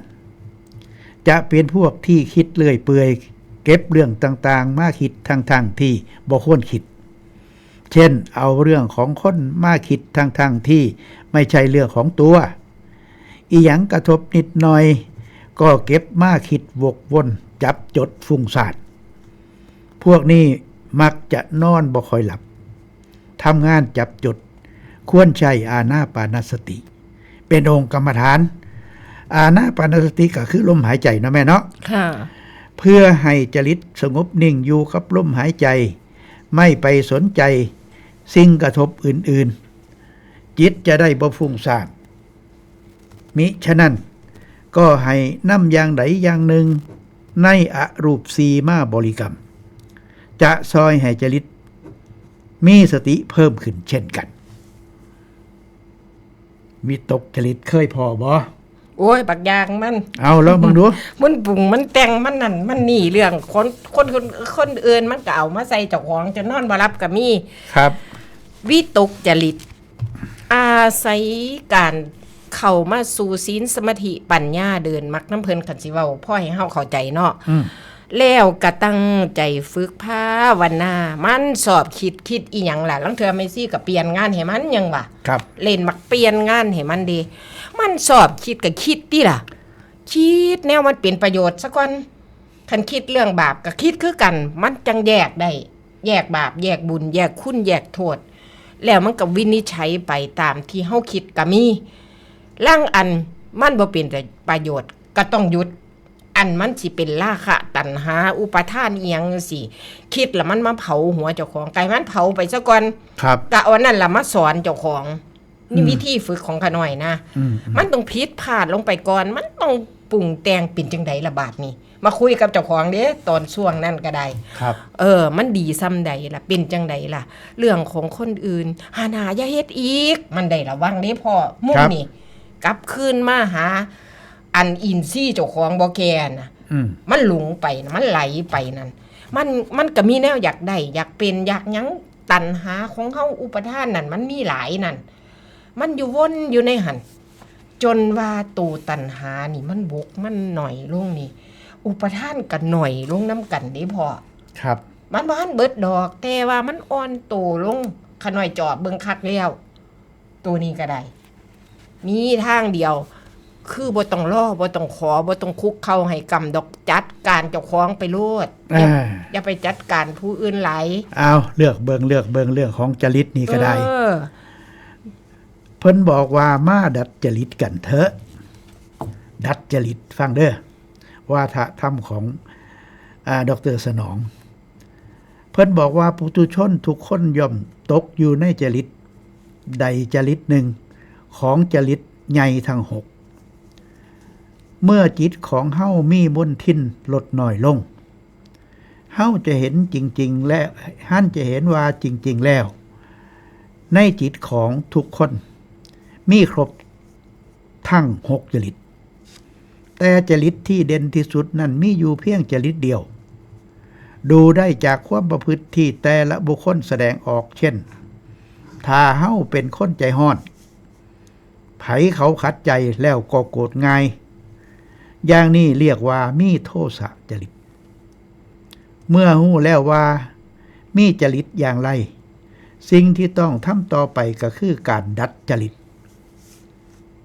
จะเป็นพวกที่คิดเลื่อยเปื่อย เก็บเรื่องต่างๆ มาคิดทั้งๆที่บ่ควรคิด เช่น เอาเรื่องของคนมาคิดทั้งๆที่ไม่ใช่เรื่องของตัว อีหยังกระทบนิดหน่อย ก็เก็บมาคิดวกวน จับจดฟุ้งซ่าน พวกนี้มักจะนอนบ่ค่อยหลับ ทำงานจับจด ควรใช้อานาปานสติ เป็นองค์กรรมฐาน อานาปานสติก็คือลมหายใจเนาะแม่เนาะ ค่ะ เพื่อให้จริตสงบนิ่งอยู่กับลมหายใจ ไม่ไปสนใจสิ่งกระทบอื่นๆ จิตจะได้บ่ฟุ้งซ่าน มิฉะนั้นก็ให้นำอย่างใดอย่างหนึ่งในอรูปสี่มาบริกรรม จะซอยให้จริตมีสติเพิ่มขึ้นเช่นกัน วิตกจริตเคยพ้อบ่ โอ้ย บักอย่างมัน เอาลองเบิ่งดู มันปรุงมันแต่งมันนั่นมันนี่เรื่องคนคนคนคนอื่นมันก็เอามาใส่เจ้าของจนนอนบ่หลับก็มี ครับ วิตกจริต อาศัยการเข้ามาสู่ศีลสมาธิปัญญาเดินมรรคนำเพิ่น คันสิเว้าพอให้เฮาเข้าใจเนาะ อืม แล้วก็ตั้งใจฝึกภาวนา มันสอบคิด คิดอีหยังล่ะ ลางเทื่อแม่ซี่ก็เปลี่ยนงานให้มันยังวะ ครับ เล่นมักเปลี่ยนงานให้มันเด้ มันสอบคิดก็คิดติล่ะ คิดแนวมันเป็นประโยชน์ซะก่อน คันคิดเรื่องบาปก็คิดคือกัน มันจังแยกได้ แยกบาป แยกบุญ แยกคุณ แยกโทษ แล้วมันก็วินิจฉัยไปตามที่เฮาคิดก็มี ลางอันมันบ่เป็นประโยชน์ ก็ต้องหยุด อันมันสิเป็นราคะตัณหาอุปาทานอีหยังจั่งซี้ คิดแล้วมันมาเผาหัวเจ้าของ ก็ให้มันเผาไปซะก่อน ครับ ก็เอาอันนั้นล่ะมาสอนเจ้าของ นี่ อืม วิธีฝึกของข้าน้อยนะ อืม มันต้องผิดพลาดลงไปก่อน มันต้องปรุงแต่งเป็นจังใดล่ะบาดนี้ มาคุยกับเจ้าของเด้ ตอนช่วงนั้นก็ได้ ครับ เออ มันดีส่ำใดล่ะ เป็นจังใดล่ะ เรื่องของคนอื่น หาหนาอย่าเฮ็ดอีก มันได้ระวังเด้พ่อ มุ่ง ครับ นี่ กลับคืนมาหา อันอินทรีย์เจ้าของบ่แก่น่ะ อืม มันหลงไปน่ะ มันไหลไปนั่น มัน มันก็มีแนวอยากได้ อยากเป็น อยากหยัง ตัณหาของเฮาอุปาทานนั่น มันมีหลายนั่น มันอยู่วนอยู่ในหั่น จนว่าตัวตัณหานี่มันบก มันหน่อยลงนี่ อุปาทานก็หน่อยลงนำกันเด้พ่อ ครับ มันบ่ทันเบิดดอก แต่ว่ามันอ่อนโตลง ข้าน้อยจอบเบิ่งคักแล้ว ตัวนี้ก็ได้ มีทางเดียว คือบ่ต้องรอ บ่ต้องขอ บ่ต้องคุกเข่าให้กำดอก จัดการเจ้าของไปโลด อ่า อย่าไปจัดการผู้อื่นหลาย เอา เลือกเบิ่ง เลือกเบิ่ง เรื่องของจริตนี่ก็ได้ เออ เพิ่นบอกว่ามาดัดจริตกันเถอะ ดัดจริต ฟังเด้อ วาทธรรมของ อ่า ดอกเตอร์สนอง เพิ่นบอกว่าปุถุชนทุกคนย่อมตกอยู่ในจริตใดจริตหนึ่ง ของจริตใหญ่ทั้งหก เมื่อจิตของเฮามีมลทินลดน้อยลง เฮาจะเห็นจริงๆ และหันจะเห็นว่าจริงๆ แล้ว ในจิตของทุกคน มีครบทั้งหกจริต แต่จริตที่เด่นที่สุดนั้นมีอยู่เพียงจริตเดียว ดูได้จากความประพฤติที่แต่ละบุคคลแสดงออก เช่น ถ้าเฮาเป็นคนใจฮ้อน ไผเขาขัดใจแล้วก็โกรธง่าย อย่างนี้เรียกว่ามีโทสะจริต เมื่อฮู้แล้วว่ามีจริตอย่างไร สิ่งที่ต้องทำต่อไปก็คือการดัดจริต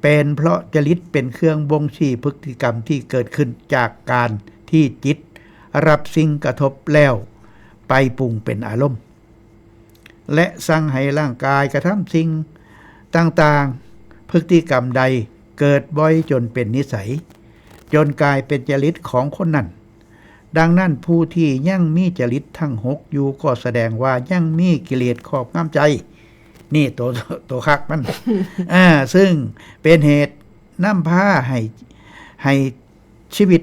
เป็นเพราะจริตเป็นเครื่องบ่งชี้พฤติกรรมที่เกิดขึ้นจากการที่จิตรับสิ่งกระทบแล้วไปปรุงเป็นอารมณ์ และสั่งให้ร่างกายกระทำสิ่งต่างๆ พฤติกรรมใดเกิดบ่อยจนเป็นนิสัย จนกลายเป็นจริตของคนนั้น ดังนั้นผู้ที่ยังมีจริตทั้งหกอยู่ก็แสดงว่ายังมีกิเลสครอบงำใจ นี่ตัว ตัวคักมัน อ่า ซึ่งเป็นเหตุนำพาให้ ให้ชีวิต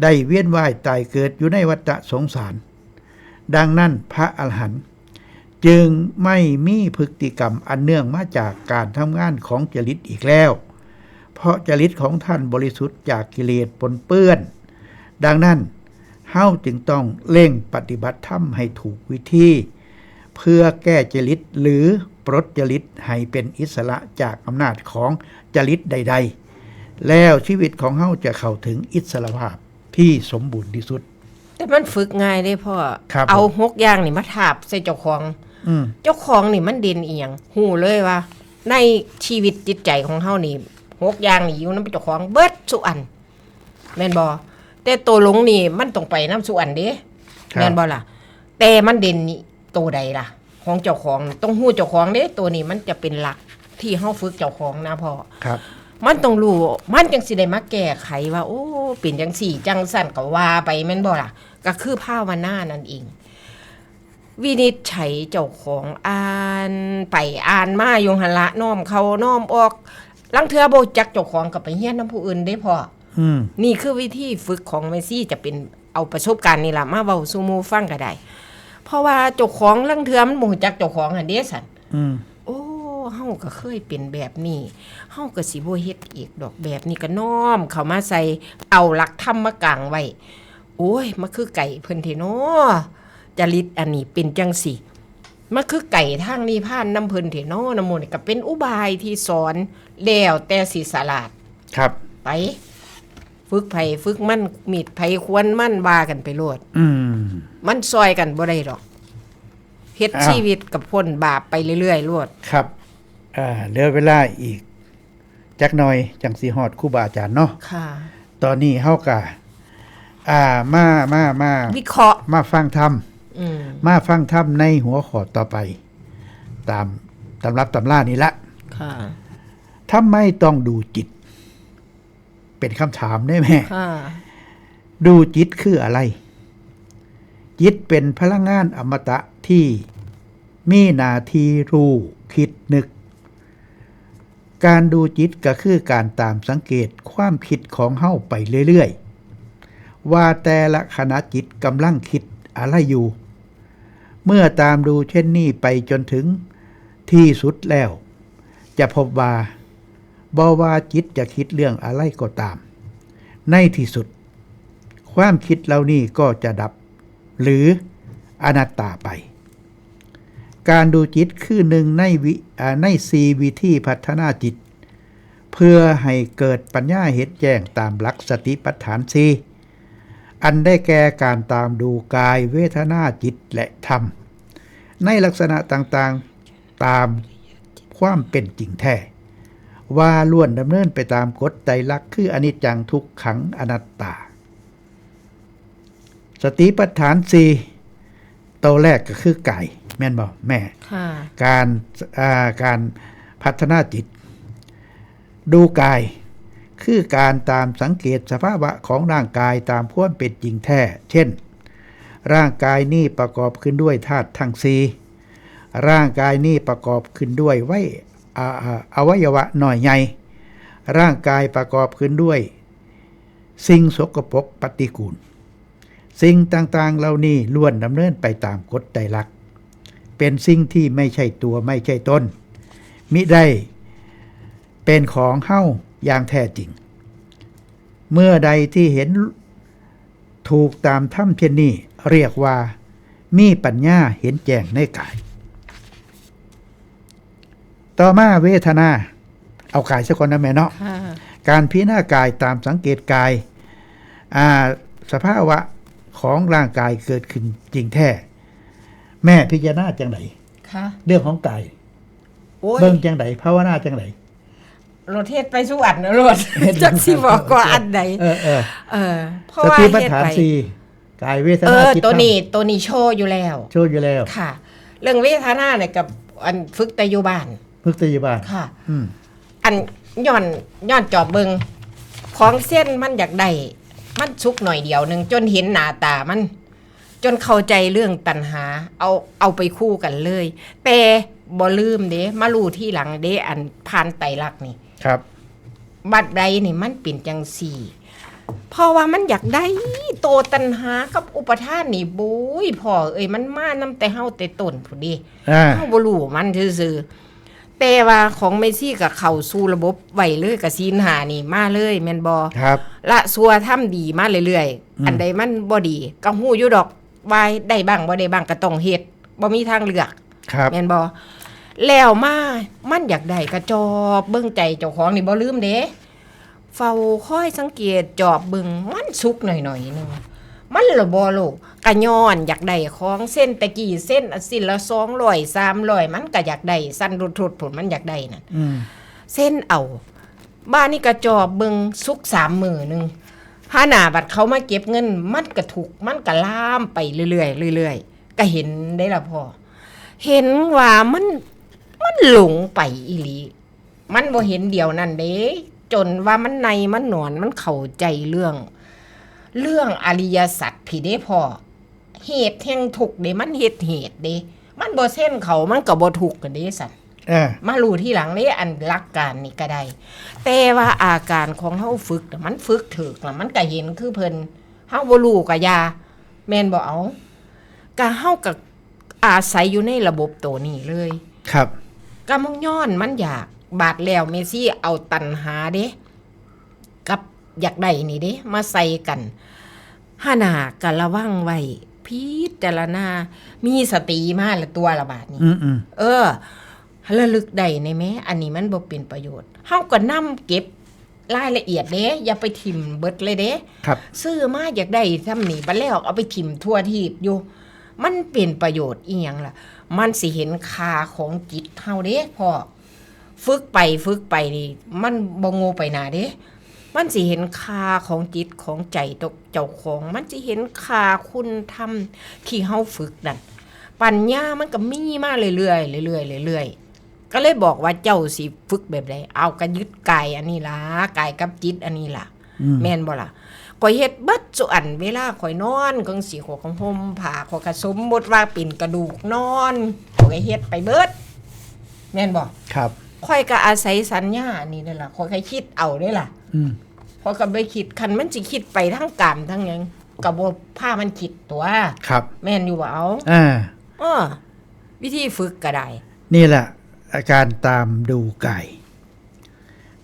ได้เวียนว่ายตายเกิดอยู่ในวัฏสงสาร ดังนั้นพระอรหันต์จึงไม่มีพฤติกรรมอันเนื่องมาจากการทำงานของจริตอีกแล้ว เพราะจริตของท่านบริสุทธิ์จากกิเลสปนเปื้อน ดังนั้นเฮาจึงต้องเร่งปฏิบัติธรรมให้ถูกวิธี เพื่อแก้จริตหรือปลดจริตให้เป็นอิสระจากอำนาจของจริตใดๆ แล้วชีวิตของเฮาจะเข้าถึงอิสรภาพที่สมบูรณ์ที่สุด แต่มันฝึกง่ายเด้พ่อ ครับ เอาหกอย่างนี่มาทาบใส่เจ้าของ อืม เจ้าของนี่มันเด่นอีหยัง ฮู้เลยว่า ในชีวิตจิตใจของเฮานี่ หกอย่างนี่อยู่นำเจ้าของเบิดซุอัน แม่นบ่ แต่ตัวหลงนี่มันต้องไปนำซุอันเด้ ครับ แม่นบ่ล่ะ แต่มันเด่นนี่ตัวใดล่ะ ของเจ้าของ ต้องฮู้เจ้าของเด้ ตัวนี้มันจะเป็นหลักที่เฮาฝึกเจ้าของนะพ่อ ครับ มันต้องรู้ มันจังสิได้มาแก้ไขว่า โอ้ เป็นจังซี่จังซั่นก็ว่าไปแม่นบ่ล่ะ ก็คือภาวนานั่นเอง วินิจฉัยเจ้าของ อ่านไปอ่านมาอยู่หั่นละ น้อมเข้าน้อมออก ลางเทื่อบ่จักเจ้าของก็ไปเฮียนนำผู้อื่นเด้พ่อ อืม นี่คือวิธีฝึกของแม่ชี จะเป็นเอาประสบการณ์นี่ล่ะมาเว้าสู่หมู่ฟังก็ได้ เพราะว่าเจ้าของลางเทื่อมันบ่รู้จักเจ้าของหั่นเด้ซั่น อืม โอ้ เฮาก็เคยเป็นแบบนี้ เฮาก็สิบ่เฮ็ดอีกดอก แบบนี้ก็น้อมเข้ามาใส่ เอาหลักธรรมมากางไว้ โอ้ย มาคือไก่เพิ่นแท้น้อ จริตอันนี้เป็นจังซี่ มาคือไก่ทางนิพพานนำเพิ่นแท้น้อ นำหมู่นี่ก็เป็นอุบายที่สอน แล้วแต่สิฉลาด ครับ ไป ฝึกไผฝึกมัน มีดไผขวานมัน ว่ากันไปโลด อืม มันซอยกันบ่ได้ดอก เฮ็ด อ้าว ชีวิตกับพ้นบาปไปเรื่อยๆโลด ครับ อ่า เหลือเวลาอีกจักหน่อยจังสิฮอดครูบาอาจารย์เนาะ ค่ะ ตอนนี้เฮาก็ อ่า มา มา มา วิเคราะห์ มาฟังธรรม อืม มาฟังธรรมในหัวข้อต่อไป ตามตำรับตำรานี่ละ ค่ะ ทำไมต้องดูจิต เป็นคำถามได้ไหม ค่ะ ดูจิตคืออะไร จิตเป็นพลังงานอมตะที่มีหน้าที่รู้คิดนึก การดูจิตก็คือการตามสังเกตความคิดของเฮาไปเรื่อยๆ ว่าแต่ละขณะจิตกำลังคิดอะไรอยู่ เมื่อตามดูเช่นนี้ไปจนถึงที่สุดแล้ว จะพบว่าบ่ว่าจิตจะคิดเรื่องอะไรก็ตาม ในที่สุด ความคิดเหล่านี้ก็จะดับ หรืออนัตตาไป การดูจิตคือหนึ่งในวิอ่าในสี่วิธีพัฒนาจิต เพื่อให้เกิดปัญญาเห็นแจ้งตามหลักสติปัฏฐานสี่ อันได้แก่การตามดูกายเวทนาจิตและธรรม ในลักษณะต่างๆ ตามความเป็นจริงแท้ ว่าล้วนดำเนินไปตามกฎไตรลักษณ์คืออนิจจังทุกขังอนัตตา สติปัฏฐานสี่ ตัวแรกก็คือกาย แม่นบ่แม่ ค่ะ การอ่าการพัฒนาจิต ดูกาย คือการตามสังเกตสภาวะของร่างกายตามความเป็นจริงแท้ เช่น ร่างกายนี้ประกอบขึ้นด้วยธาตุทั้งสี่ ร่างกายนี้ประกอบขึ้นด้วยไว้อ่าอ่าอวัยวะน้อยใหญ่ ร่างกายประกอบขึ้นด้วยสิ่งสกปรกปฏิกูล สิ่งต่างๆ เหล่านี้ล้วนดำเนินไปตามกฎไตรลักษณ์ เป็นสิ่งที่ไม่ใช่ตัวไม่ใช่ตน มิได้เป็นของเฮาอย่างแท้จริง เมื่อใดที่เห็นถูกตามธรรมเช่นนี้ เรียกว่ามีปัญญาเห็นแจ้งในกาย ต่อมาเวทนา เอากายซะก่อนนะแม่เนาะ ค่ะ การพิจารณากายตามสังเกตกายอ่าสภาวะของร่างกายเกิดขึ้นจริงแท้ แม่พิจารณาจังได ค่ะ เรื่องของกาย โอ้ย เบิ่งจังไดภาวนาจังได โลดเฮ็ดไปสู่อันนะโลด จักสิบอกว่าอันใด เออเออ เออ เพราะ ส ว่า ติ เฮ็ด ปัฏฐาน ไป สี่ กายเวท เอ นา อ จิต ตัว ธรรม นี้ตัวนี้โชว์อยู่แล้ว โชว์อยู่แล้ว ค่ะ เรื่องเวทนาเนี่ยกับอันฝึกแต่อยู่บ้าน พึกตยบาท ค่ะ อืม อันย้อนย้อนจอบเบิงของเส้นมันอยากได้ มันสุกหน่อยเดียวหนึ่งจนเห็นหน้าตามัน จนเข้าใจเรื่องตัณหา เอาเอาไปคู่กันเลย แต่บ่ลืมเด้ มารู้ทีหลังเด้ อันผ่านไตรลักษณ์นี่ ครับ บัดใดนี่มันเป็นจังสี่ เพราะว่ามันอยากได้โตตัณหากับอุปาทานนี่บุ้ยพ่อเอ้ยมันมานำแต่เฮาแต่ต้นผู้นเด้ อ่า เฮาบ่รู้มันซื่อๆแต่ว่าของเมซี่ก็เข้าสู่ระบบไว้เลยกับศีลห้านี่มาเลยแม่นบ่ ครับ ละชั่วทำดีมาเรื่อย อืม ๆ อันใดมันบ่ดีก็ฮู้อยู่ดอกว่าได้บ้างบ่ได้บ้างก็ต้องเฮ็ดบ่มีทางเลือก ครับ แม่นบ่แล้วมามันอยากได้ก็จอบเบิ่งใจเจ้าของนี่บ่ลืมเด้เฝ้าคอยสังเกตจอบเบิ่งมันสุกหน่อยๆหนึงมันละบ่โลภก็ย้อนอยากได้ของเส้นตะกี้เส้นอันสิ้นละสองร้อยสามร้อยมันก็อยากได้สั้นรุดๆพุ้นมันอยากได้นั่น อืม เส้นเอา บ้านนี่ก็จอบเบิ่งสุกสามมื้อหนึ่งหาหน้าบัดเขามาเก็บเงิน มันก็ทุกข์มันก็ลามไปเรื่อยๆเรื่อยๆก็เห็นได้ละพ่อ เห็นว่ามันมันหลงไปอีหลี มันบ่เห็นเดียวนั่นเด้ จนว่ามันในมันหนอนมันเข้าใจเรื่อง เรื่องอริยสัจพี้เด้พ่อ เหตุแห่งทุกข์เด้มันเฮ็ดเหตุเด้ มันบ่เส้นเขามันก็บ่ทุกข์กันเด้สัน เออ มารู้ทีหลังเด้อันหลักการนี่ก็ได้ แต่ว่าอาการของเฮาฝึกน่ะมันฝึกถืกน่ะมันก็เห็นคือเพิ่นเฮาบ่รู้ก็อย่าแม่นบ่เอาก็เฮาก็อาศัยอยู่ในระบบตัวนี้เลย ครับ ก็มันย้อนมันอยากบาดแล้วเมซี่เอาตัณหาเด้กับอยากได้นี่เด้มาใส่กันหาหน้าก็ระวังไว้พิจารณามีสติมาละตัวละบาดนี้ อืมอืม เออ ระลึกได้ในแม้อันนี้มันบ่เป็นประโยชน์เฮาก็นำเก็บรายละเอียดเด้อย่าไปถิ่มเบิดเลยเด้ ครับ ซื้อมาอยากได้ทำนี่บัดแล้วเอาไปถิ่มทั่วทีบอยู่ มันเป็นประโยชน์อีหยังล่ะ มันสิเห็นค่าของจิตเฮาเด้พ่อฝึกไปฝึกไปนี่มันบ่โง่ไปหนาเด้ มันสิเห็นค่าของจิตของใจตัวเจ้าของ มันสิเห็นค่าคุณธรรมที่เฮาฝึกนั่น ปัญญามันก็มีมาเรื่อยๆเรื่อยๆเรื่อยๆ ก็เลยบอกว่าเจ้าสิฝึกแบบใด เอาก็ยึดกายอันนี้ล่ะ กายกับจิตอันนี้ล่ะ อืม แม่นบ่ล่ะ ข้อยเฮ็ดเบิดซุอัน เวลาข้อยนอนจั่งซี้ ข้อยก็ห่มผ้า ข้อยก็สมมุติว่าเป็นกระดูกนอน ข้อยก็เฮ็ดไปเบิด แม่นบ่ ครับ ข้อยก็อาศัยสัญญาอันนี้นั่นล่ะ ข้อยก็คิดเอาเด้ล่ะ อืม ข้อยก็บ่คิด คันมันสิคิดไปทางกามทางหยัง ก็บ่พามันคิดตัว ครับ แม่นอยู่บ่ เอา อ่า เออ วิธีฝึกก็ได้ นี่แหละ อาการตามดูกาย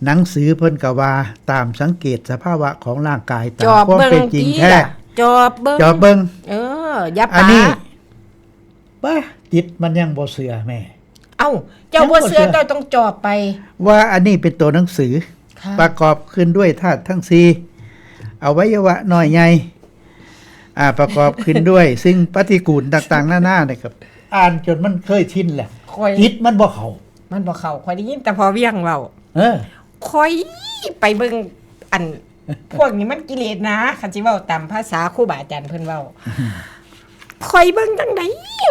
หนังสือเพิ่นก็ว่า ตามสังเกตสภาวะของร่างกายตาม จอบ ความเป็นจริง เบิ่งติ แท้ ล่ะ จอบเบิ่ง จอบเบิ่ง เออ อย่า อันนี้ ปะ บ้า จิตมันยังบ่เชื่อแม่ เอ้า เจ้าบ่เชื่อ ยังบ่เชื่อ เจ้าต้องจอบไป ว่าอันนี้เป็นตัวหนังสือ ค่ะ ประกอบขึ้นด้วยธาตุทั้งสี่ อวัยวะน้อยใหญ่ อ่า ประกอบขึ้นด้วย สิ่งปฏิกูลต่างๆนานาเนี่ยครับ อ่านจนมันเคยชินแหละ ข้อย จิตมันบ่เข้า มันบ่เข้า ข้อยได้ยินแต่พ่อเวียงเว้า เออ ข้อยไปเบิ่ง อัน พวกนี้มันกิเลสหนา คันสิเว้าตามภาษาครูบาอาจารย์เพิ่นเว้า ข้อยเบิ่งจั่งใด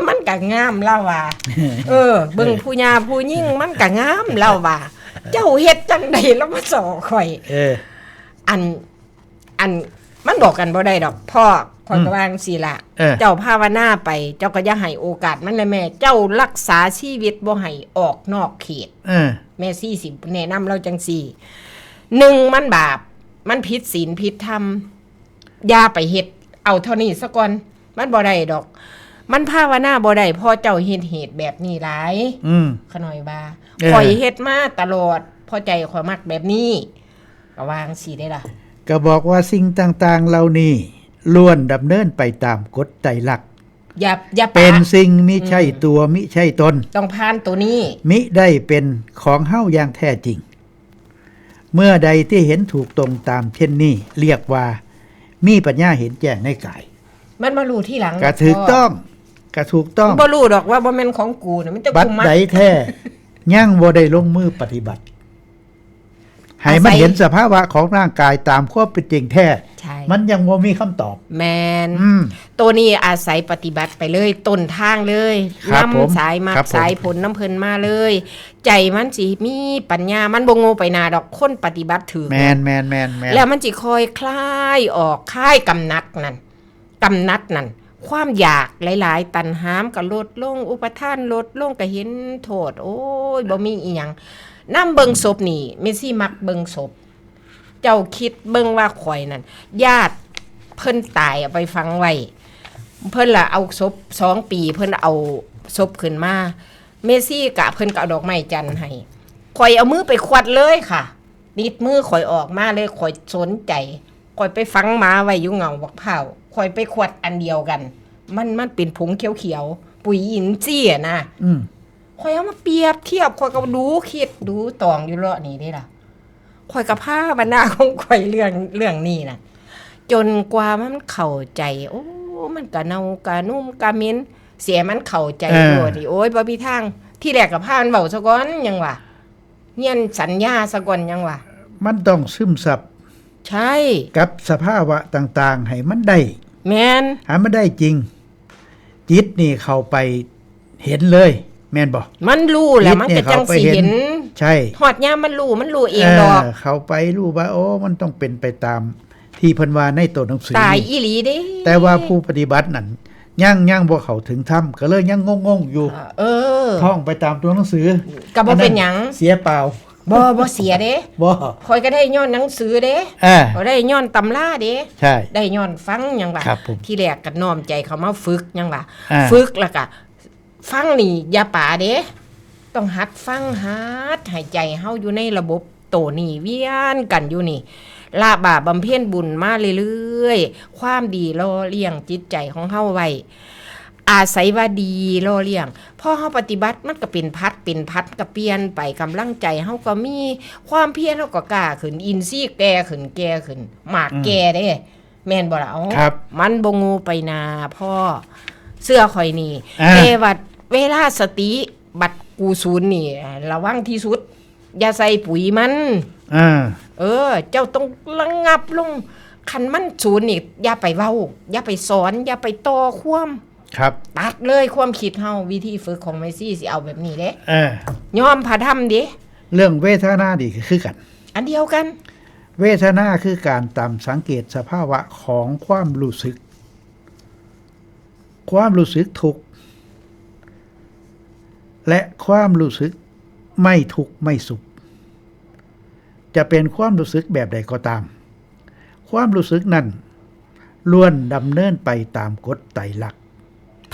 มันก็งาม ลาวว่า เออ เบิ่งผู้หญิงผู้หญิงมันก็งาม ลาวว่า เจ้าเฮ็ดจั่งใด ลาวมาสอนข้อย เออ อัน อัน มันบอกกันบ่ได้ดอก พ่อ ข้อยก็ อืม ว่าจั่งซี้ล่ะ เออ เจ้าภาวนาไป เจ้าก็อย่าให้โอกาสมันเลยแม่ เจ้ารักษาชีวิตบ่ให้ออกนอกเขต เออ แม่ชีสิแนะนำลาวจั่งซี้ หนึ่ง มันบาป มันผิดศีลผิดธรรม อย่าไปเฮ็ด เอาเท่านี้ซะก่อน มันบ่ได้ดอก มันภาวนาบ่ได้ เพราะเจ้าเฮ็ดเหตุแบบนี้หลาย อืม ขะน้อยว่า เออ ข้อยเฮ็ดมาตลอด เพราะใจข้อยมักแบบนี้ ก็ว่าจั่งซี้เด้ล่ะ ก็บอกว่าสิ่งต่างๆเหล่านี้ ล้วนดำเนินไปตามกฎไตรลักษณ์ อย่า อย่าปะ เป็นสิ่งมิใช่ อืม ตัว มิใช่ตน ต้องผ่านตัวนี้ มิได้เป็นของเฮาอย่างแท้จริง เมื่อใดที่เห็นถูกตรงตามเช่นนี้ เรียกว่ามีปัญญาเห็นแจ้งในกาย มันมารู้ทีหลัง ก็ถูกต้อง ก็ถูกต้อง บ่รู้ดอกว่าบ่แม่นของกูน่ะ มันจะ บัด กูมัก ใดแท้ ยังบ่ได้ลงมือปฏิบัติ ให้มัน อาศัย เห็นสภาวะของร่างกายตามความเป็นจริงแท้ ใช่ มันยังบ่มีคำตอบ แม่น อืม ตัวนี้อาศัยปฏิบัติไปเลย ต้นทางเลย ครับผม นำสายมรรค ครับผม สายผลนำเพิ่นมาเลย ใจมันสิมีปัญญา มันบ่โง่ไปหน้าดอก คนปฏิบัติถูก แม่น แม่น แม่น แม่น แล้วมันสิค่อยคลายออก คลายกำหนัดนั่น กำหนัดนั่น ความอยากหลายๆ ตัณหามันก็ลดลง อุปาทานลดลง ก็เห็นโทษ โอ้ย บ่มีอีหยัง นำเบิ่งศพนี่ แม่ชีมักเบิ่งศพ เจ้าคิดเบิ่งว่าข้อยนั่น ญาติเพิ่นตายเอาไปฝังไว้ เพิ่นละเอาศพ สองปี เพิ่นเอาศพขึ้นมา แม่ชีกะเพิ่นก็เอาดอกไม้จันทร์ให้ ข้อยเอามือไปขวัดเลยค่ะ ติดมือข้อยออกมาเลย ข้อยสนใจ ข้อยไปฝังหมาไว้อยู่เงาบักพร้าว ข้อยไปขวัดอันเดียวกัน มัน มันเป็นผงเขียวๆ ปุ๋ยอินทรีย์อะนะ อืม ข้อยเอามาเปรียบเทียบ ข้อยก็ดูคิดดูตองอยู่เลาะนี่เด้ล่ะ ข้อยก็ภาวนาของข้อยเรื่อง เรื่องนี้น่ะ จนกว่ามันเข้าใจ โอ้ มันก็เน่าก็นุ่มก็เหม็น เสียมันเข้าใจ เออ โลดนี่ โอ้ย บ่มีทาง ทีแรกก็พามันเว้าซะก่อน ยังว่า เฮียนสัญญาซะก่อน ยังว่า มันต้องซึมซับ ใช่ กับสภาวะต่างๆ ให้มันได้ แม่น ให้มันได้จริง จิตนี่เข้าไปเห็นเลย แม่นบ่ มันรู้แหละ จิตนี่ มันก็จั่งสิเห็น เข้าไปเห็น ใช่ ฮอดยามมันรู้ มันรู้เองดอก เออ เข้าไปรู้ว่า โอ้ มันต้องเป็นไปตามที่เพิ่นว่าในตัวหนังสือ ตายอีหลีเด้ แต่ว่าผู้ปฏิบัตินั่น ยัง ยังบ่เข้าถึงธรรม ก็เลยยังงงๆอยู่ เออ ท่องไปตามตัวหนังสือ ก็บ่เป็นหยัง อันนั้นเสียเปล่า บ่ บ่เสียเด้ บ่ ข้อยก็ได้ย้อนหนังสือเด้ เออ ข้อยได้ย้อนตำราเด้ ใช่ ได้ย้อนฟัง ยังว่า ครับผม ทีแรกก็น้อมใจเข้ามาฝึก ยังว่า อ่า ฝึกแล้วก็ ฟังนี่อย่าป๋าเด้ ต้องหัดฟัง หัดให้ใจเฮาอยู่ในระบบโตนี่ เวียนกันอยู่นี่ ละบาปบำเพ็ญบุญมาเรื่อยๆ ความดีหล่อเลี้ยงจิตใจของเฮาไว้ อาศัยว่าดีหล่อเลี้ยง พอเฮาปฏิบัติมันก็เป็นผัดเป็นผัด ก็เปลี่ยนไป กำลังใจเฮาก็มี ความเพียรเฮาก็กล้าขึ้น อินทรีย์แก่ขึ้น แก่ขึ้น หมาก อืม แก่เด้ แม่นบ่ล่ะ เอ้า ครับ มันบ่โง่ไปหน้าพ่อ เชื่อข้อยนี่ อ่า แต่ว่าเวลาสติบัดกูศูนย์นี่ ระวังที่สุด อย่าใส่ปุ๋ยมัน อ่า เออ เจ้าต้องระงับลง คันมันศูนย์นี่ อย่าไปเว้า อย่าไปสอน อย่าไปต่อความ ครับ ตัดเลยความคิดเฮา วิธีฝึกของแม่ชีสิเอาแบบนี้เด้ เออ ยอมพระธรรมเด้ เรื่องเวทนานี่คือกัน อันเดียวกัน เวทนาคือการตามสังเกตสภาวะของความรู้สึก ความรู้สึกทุกข์และความรู้สึกไม่ทุกข์ไม่สุข จะเป็นความรู้สึกแบบใดก็ตาม ความรู้สึกนั้นล้วนดำเนินไปตามกฎไตรลักษณ์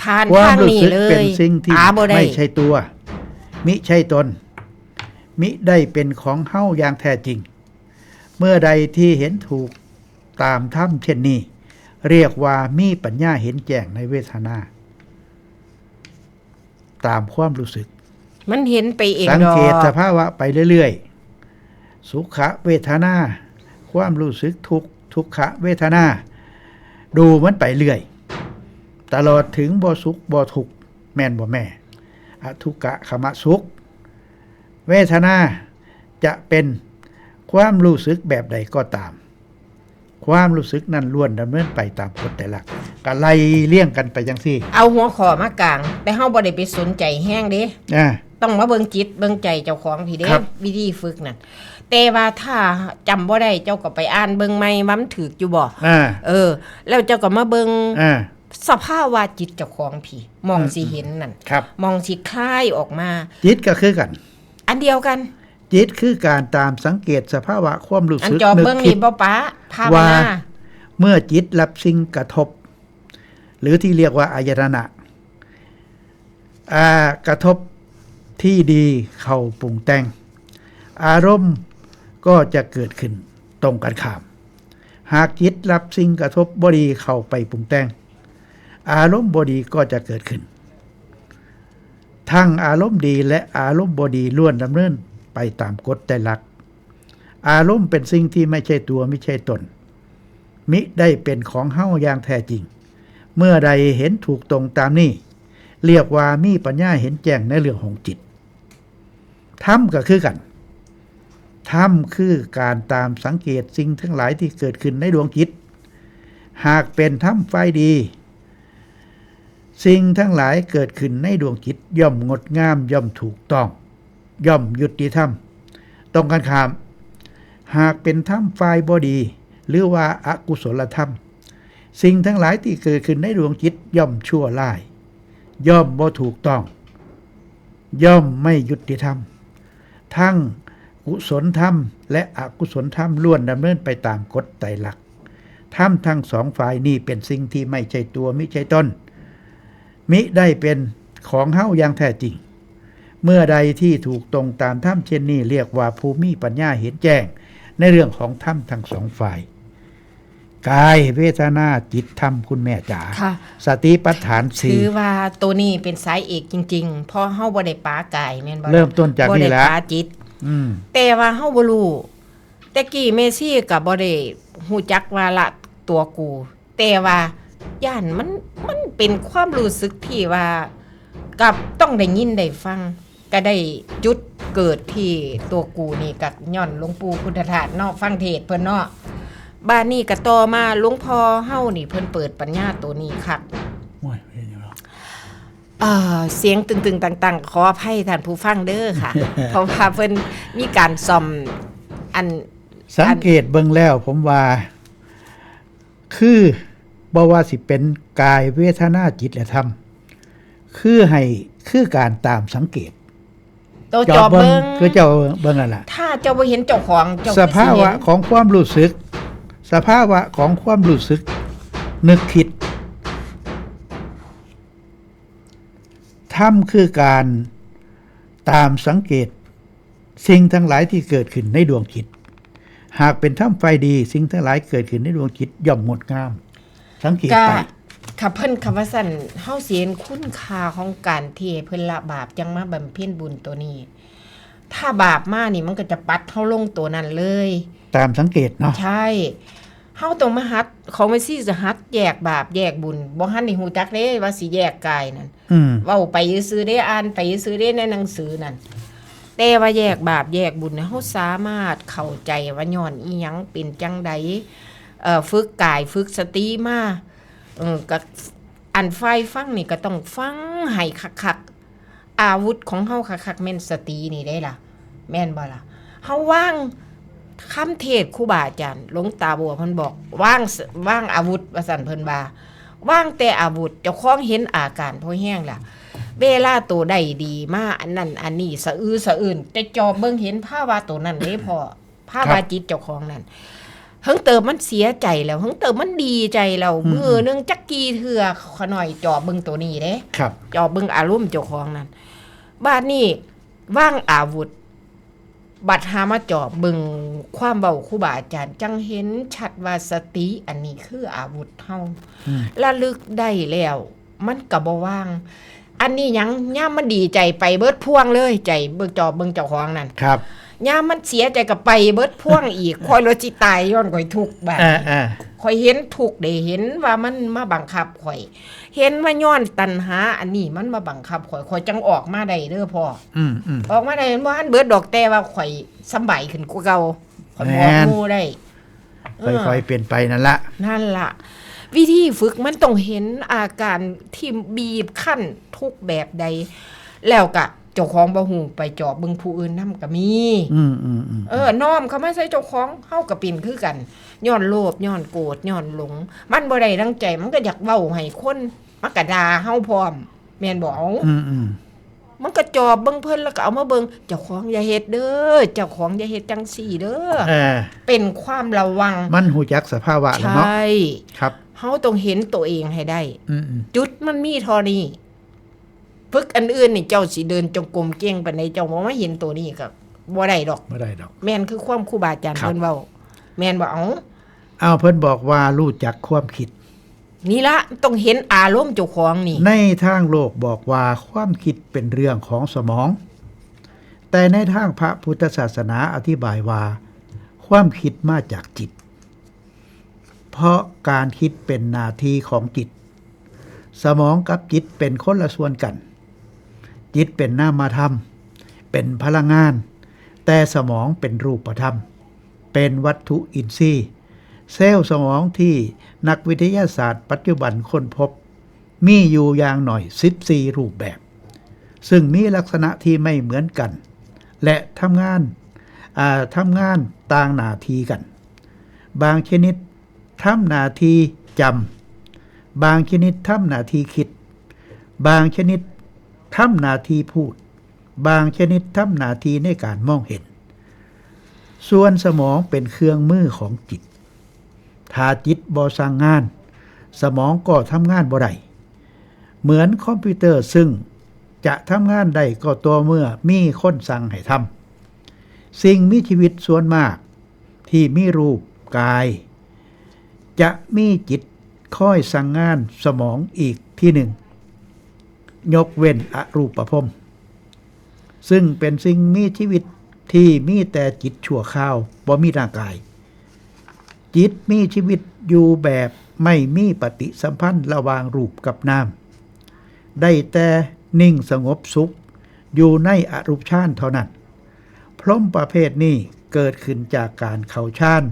ผ่าน ความ ทาง รู้ นี้ สึก เล เป็น ย สิ่งที่ หาบ่ได้ ไม่ใช่ตัว มิใช่ตน มิได้เป็นของเฮาอย่างแท้จริง เมื่อใดที่เห็นถูกตามธรรมเช่นนี้ เรียกว่ามีปัญญาเห็นแจ้งในเวทนา ตามความรู้สึก มันเห็นไปเอง สัง ดอ เกตส ก ภาวะไปเรื่อยๆ สุขเวทนา ความรู้สึกทุกข์ ทุกขเวทนา ดูมันไปเรื่อย ตลอดถึงบ่สุขบ่ทุกข์ แม่นบ่แม่ อทุกขมสุข เวทนาจะเป็นความรู้สึกแบบใดก็ตาม ความรู้สึกนั้นล้วนดำเนินไปตามกฎไตรลักษณ์ ก็ไล่เรียงกันไปจังซี่ เอาหัวข้อมากลาง แต่เฮาบ่ได้ไปสนใจแฮงเด้ อ่า ต้องมาเบิ่งจิตเบิ่งใจเจ้าของพีเด้ ครับ วิธีฝึกนั่น แต่ว่าถ้าจำบ่ได้เจ้าก็ไปอ่านเบิ่งใหม่ว่ามันถืกอยู่บ่ อ่า เออ แล้วเจ้าก็มาเบิ่ง อ่า สภาวะจิตเจ้าของพี มองสิเห็นนั่น ครับ มองสิคลายออกมา จิตก็คือกัน อันเดียวกัน จิตคือการตามสังเกตสภาวะความรู้ อัน สึก จอบ นึก เบิ่ง คิ นี่ ด บ่ปะภาว ว่า นา เมื่อจิตรับสิ่งกระทบ หรือที่เรียกว่าอายตนะ อ่ากระทบที่ดีเข้าปรุงแต่ง อารมณ์ก็จะเกิดขึ้นตรงกันข้าม หากจิตรับสิ่งกระทบบ่ดีเข้าไปปรุงแต่ง อารมณ์บ่ดีก็จะเกิดขึ้น ทั้งอารมณ์ดีและอารมณ์บ่ดีล้วนดำเนินไปตามกฎไตรลักษณ์ อารมณ์เป็นสิ่งที่ไม่ใช่ตัวไม่ใช่ตน มิได้เป็นของเฮาอย่างแท้จริง เมื่อใดเห็นถูกตรงตามนี้ เรียกว่ามีปัญญาเห็นแจ้งในเรื่องของจิต ธรรมก็คือกัน ธรรมคือการตามสังเกตสิ่งทั้งหลายที่เกิดขึ้นในดวงจิต หากเป็นธรรมฝ่ายดี สิ่งทั้งหลายเกิดขึ้นในดวงจิตย่อมงดงาม ย่อมถูกต้อง ย่อมยุติธรรม ตรงกันข้าม หากเป็นธรรมฝ่ายบ่ดี หรือว่าอกุศลธรรม สิ่งทั้งหลายที่เกิดขึ้นในดวงจิตย่อมชั่วร้าย ย่อมบ่ถูกต้อง ย่อมไม่ยุติธรรม ทั้งกุศลธรรมและอกุศลธรรมล้วนดำเนินไปตามกฎไตรลักษณ์ ธรรมทั้งสองฝ่ายนี้เป็นสิ่งที่ไม่ใช่ตัวมิใช่ตน มิได้เป็นของเฮาอย่างแท้จริง เมื่อใดที่ถูกตรงตามธรรมเช่นนี้เรียกว่าผู้มีปัญญาเห็นแจ้งในเรื่องของธรรมทั้งสองฝ่าย กายเวทนาจิตธรรมคุณแม่จ๋า ค่ะ สติปัฏฐานสี่ ถือว่าตัวนี้เป็นสายเอกจริงๆ เพราะเฮาบ่ได้ปากายแม่นบ่ เริ่มต้นจากนี่แหละ บ่ได้ปาจิต อืม แต่ว่าเฮาบ่รู้ แต่กี้แม่ชีก็บ่ได้ฮู้จักว่าละตัวกู แต่ว่าย่านมัน มันเป็นความรู้สึกที่ว่า กับต้องได้ยินได้ฟัง ก็ได้จุดเกิดที่ตัวกูนี่ก็ย้อนหลวงปู่พุทธทาสเนาะ ฟังเทศน์เพิ่นเนาะ บ้านนี้ก็ต่อมาหลวงพ่อเฮานี่เพิ่นเปิดปัญญาตัวนี้คัก โอ้ยเป็นยังไงวะ เอ่อ เสียงตึงๆ ตังๆ ขออภัยท่านผู้ฟังเด้อค่ะ เพราะว่าเพิ่นมีการซ่อมอัน สังเกตเบิ่งแล้วผมว่า คือบ่ว่าสิเป็นกายเวทนาจิตและธรรม คือให้ คือการตามสังเกต โตจอบเบิ่ง คือเจ้าเบิ่งนั่นล่ะ ถ้าเจ้าบ่เห็นเจ้าของเจ้า สภาวะของความรู้สึก สภาวะของความรู้สึก นึกคิด ธรรมคือการตามสังเกต สิ่งทั้งหลายที่เกิดขึ้นในดวงจิต หากเป็นธรรมฝ่ายดี สิ่งทั้งหลายเกิดขึ้นในดวงจิตย่อมงดงาม สังเกต ก็ ไป ค่ะเพิ่นคำว่าสั่น เฮาสิเห็นคุณค่าของการที่เพิ่นละบาปจังมาบำเพ็ญบุญตัวนี้ ถ้าบาปมานี่มันก็จะปัดเฮาลงตัวนั้นเลย ตามสังเกตเนาะ ใช่ เฮาต้องมาหัด ของแม่ชีจะหัดแยกบาปแยกบุญ บ่ทันได้ฮู้จักเด้ว่าสิแยกกายนั่น อืม เว้าไปซื่อๆเด้ อ่านไปซื่อๆเด้ในหนังสือนั่น แต่ว่าแยกบาปแยกบุญเนี่ย เฮาสามารถเข้าใจว่าย้อนอีหยังเป็นจังใด เอ่อ ฝึกกายฝึกสติมา เออ ก็ ฝ่ายฟังนี่ก็ต้องฟังให้คักๆ อาวุธของเฮาคักๆ แม่นสตินี่เด้ล่ะ แม่นบ่ล่ะ เฮาวางคำเทศน์ครูบาอาจารย์ หลวงตาบัวเพิ่นบอก วางส- วางอาวุธ ว่าซั่นเพิ่นว่า วางแต่อาวุธ เจ้าของเห็นอาการพอแฮงล่ะ เวลาโตได้ดีมา อันนั้นอันนี้ สะอื้นสะอื้น แต่จอบเบิ่งเห็นภาวะโตนั้นเด้พ่อ ภาวะจิตเจ้าของนั่น เฮิงเติบมันเสียใจแล้ว เฮิงเติบมันดีใจแล้ว มื้อหนึ่งจักกี่เทื่อ ขะน้อยจอบเบิ่งโตนี้เด้ ครับ จอบเบิ่งอารมณ์เจ้าของนั่น บาดนี้วางอาวุธ บัดหามาจอบเบิ่งความเว้าครูบาอาจารย์ จั่งเห็นชัดว่าสติอันนี้คืออาวุธเฮา อืม ระลึกได้แล้ว มันก็บ่วาง อันนี้หยัง ยามมันดีใจไปเบิดพ่วงเลย ใจเบิ่งจอบเบิ่งเจ้าของนั่น ครับ ยามมันเสียใจก็ไปเบิดพ่วงอีก ข้อยเลยสิตายย้อนข้อยทุกข์บาด อ่าอ่า ข้อยเห็นทุกข์เด้ เห็นว่ามันมาบังคับข้อย เห็นว่าย้อนตัณหาอันนี้มันมาบังคับข้อย ข้อยจั่งออกมาได้เด้อพ่อ อืมอืม ออกมาได้ มันบ่ทันเบิดดอก แต่ว่าข้อยสำบายขึ้นกว่าเก่า ข้อยบอก แม่น หมู่ได้ เออ ค่อยๆเป็นไปนั่นละ นั่นล่ะ วิธีฝึกมันต้องเห็นอาการที่บีบคั้นทุกข์แบบใด แล้วก็เจ้าของบ่ฮู้ไปจอบเบิ่งผู้อื่นนำก็มี อืมอืมอืม เออ น้อมเข้ามาใส่เจ้าของ เฮาก็เป็นคือกัน ย้อนโลภ ย้อนโกรธ ย้อนหลง มันบ่ได้ดังใจ มันก็อยากเว้าให้คน มันก็ด่าเฮาพร้อม แม่นบ่ เอา อืมอืม มันก็จอบเบิ่งเพิ่น แล้วก็เอามาเบิ่ง เจ้าของอย่าเฮ็ดเด้อ เจ้าของอย่าเฮ็ดจั่งซี้เด้อ เออ เป็นความระวัง มันฮู้จักสภาวะแล้วเนาะ ใช่ ครับ เฮาต้องเห็นตัวเองให้ได้ อืมอืม จุดมันมีเท่านี้ ฝึกอันอื่นนี่ เจ้าสิเดินจงกรมเก่งปานใด เจ้าบ่มาเห็นตัวนี้ก็บ่ได้ดอก บ่ได้ดอก แม่นคือความครูบาอาจารย์ ครับ เพิ่นเว้า แม่นบ่ เอา เอา เพิ่นบอกว่ารู้จักความคิด นี่ละ ต้องเห็นอารมณ์เจ้าของนี่ ในทางโลกบอกว่าความคิดเป็นเรื่องของสมอง แต่ในทางพระพุทธศาสนาอธิบายว่า ความคิดมาจากจิต เพราะการคิดเป็นหน้าที่ของจิต สมองกับจิตเป็นคนละส่วนกัน จิตเป็นนามธรรม เป็นพลังงาน แต่สมองเป็นรูปธรรม เป็นวัตถุอินทรีย์ เซลล์สมองที่นักวิทยาศาสตร์ปัจจุบันค้นพบ มีอยู่อย่างน้อย สิบสี่ รูปแบบ ซึ่งมีลักษณะที่ไม่เหมือนกัน และทำงาน อ่า ทำงานต่างหน้าที่กัน บางชนิดทำหน้าที่จำ บางชนิดทำหน้าที่คิด บางชนิดทำหน้าที่พูด บางชนิดทำหน้าที่ในการมองเห็น ส่วนสมองเป็นเครื่องมือของจิต ถ้าจิตบ่สั่งงาน สมองก็ทำงานบ่ได้ เหมือนคอมพิวเตอร์ซึ่งจะทำงานได้ก็ต่อเมื่อมีคนสั่งให้ทำ สิ่งมีชีวิตส่วนมากที่มีรูปกาย จะมีจิตคอยสั่งงานสมองอีกทีหนึ่ง ยกเว้นอรูปภพ ซึ่งเป็นสิ่งมีชีวิตที่มีแต่จิตชั่วคราว บ่มีร่างกาย จิตมีชีวิตอยู่แบบไม่มีปฏิสัมพันธ์ระหว่างรูปกับนาม ได้แต่นิ่งสงบสุขอยู่ในอรูปฌานเท่านั้น พรหมประเภทนี้เกิดขึ้นจากการเข้าฌาน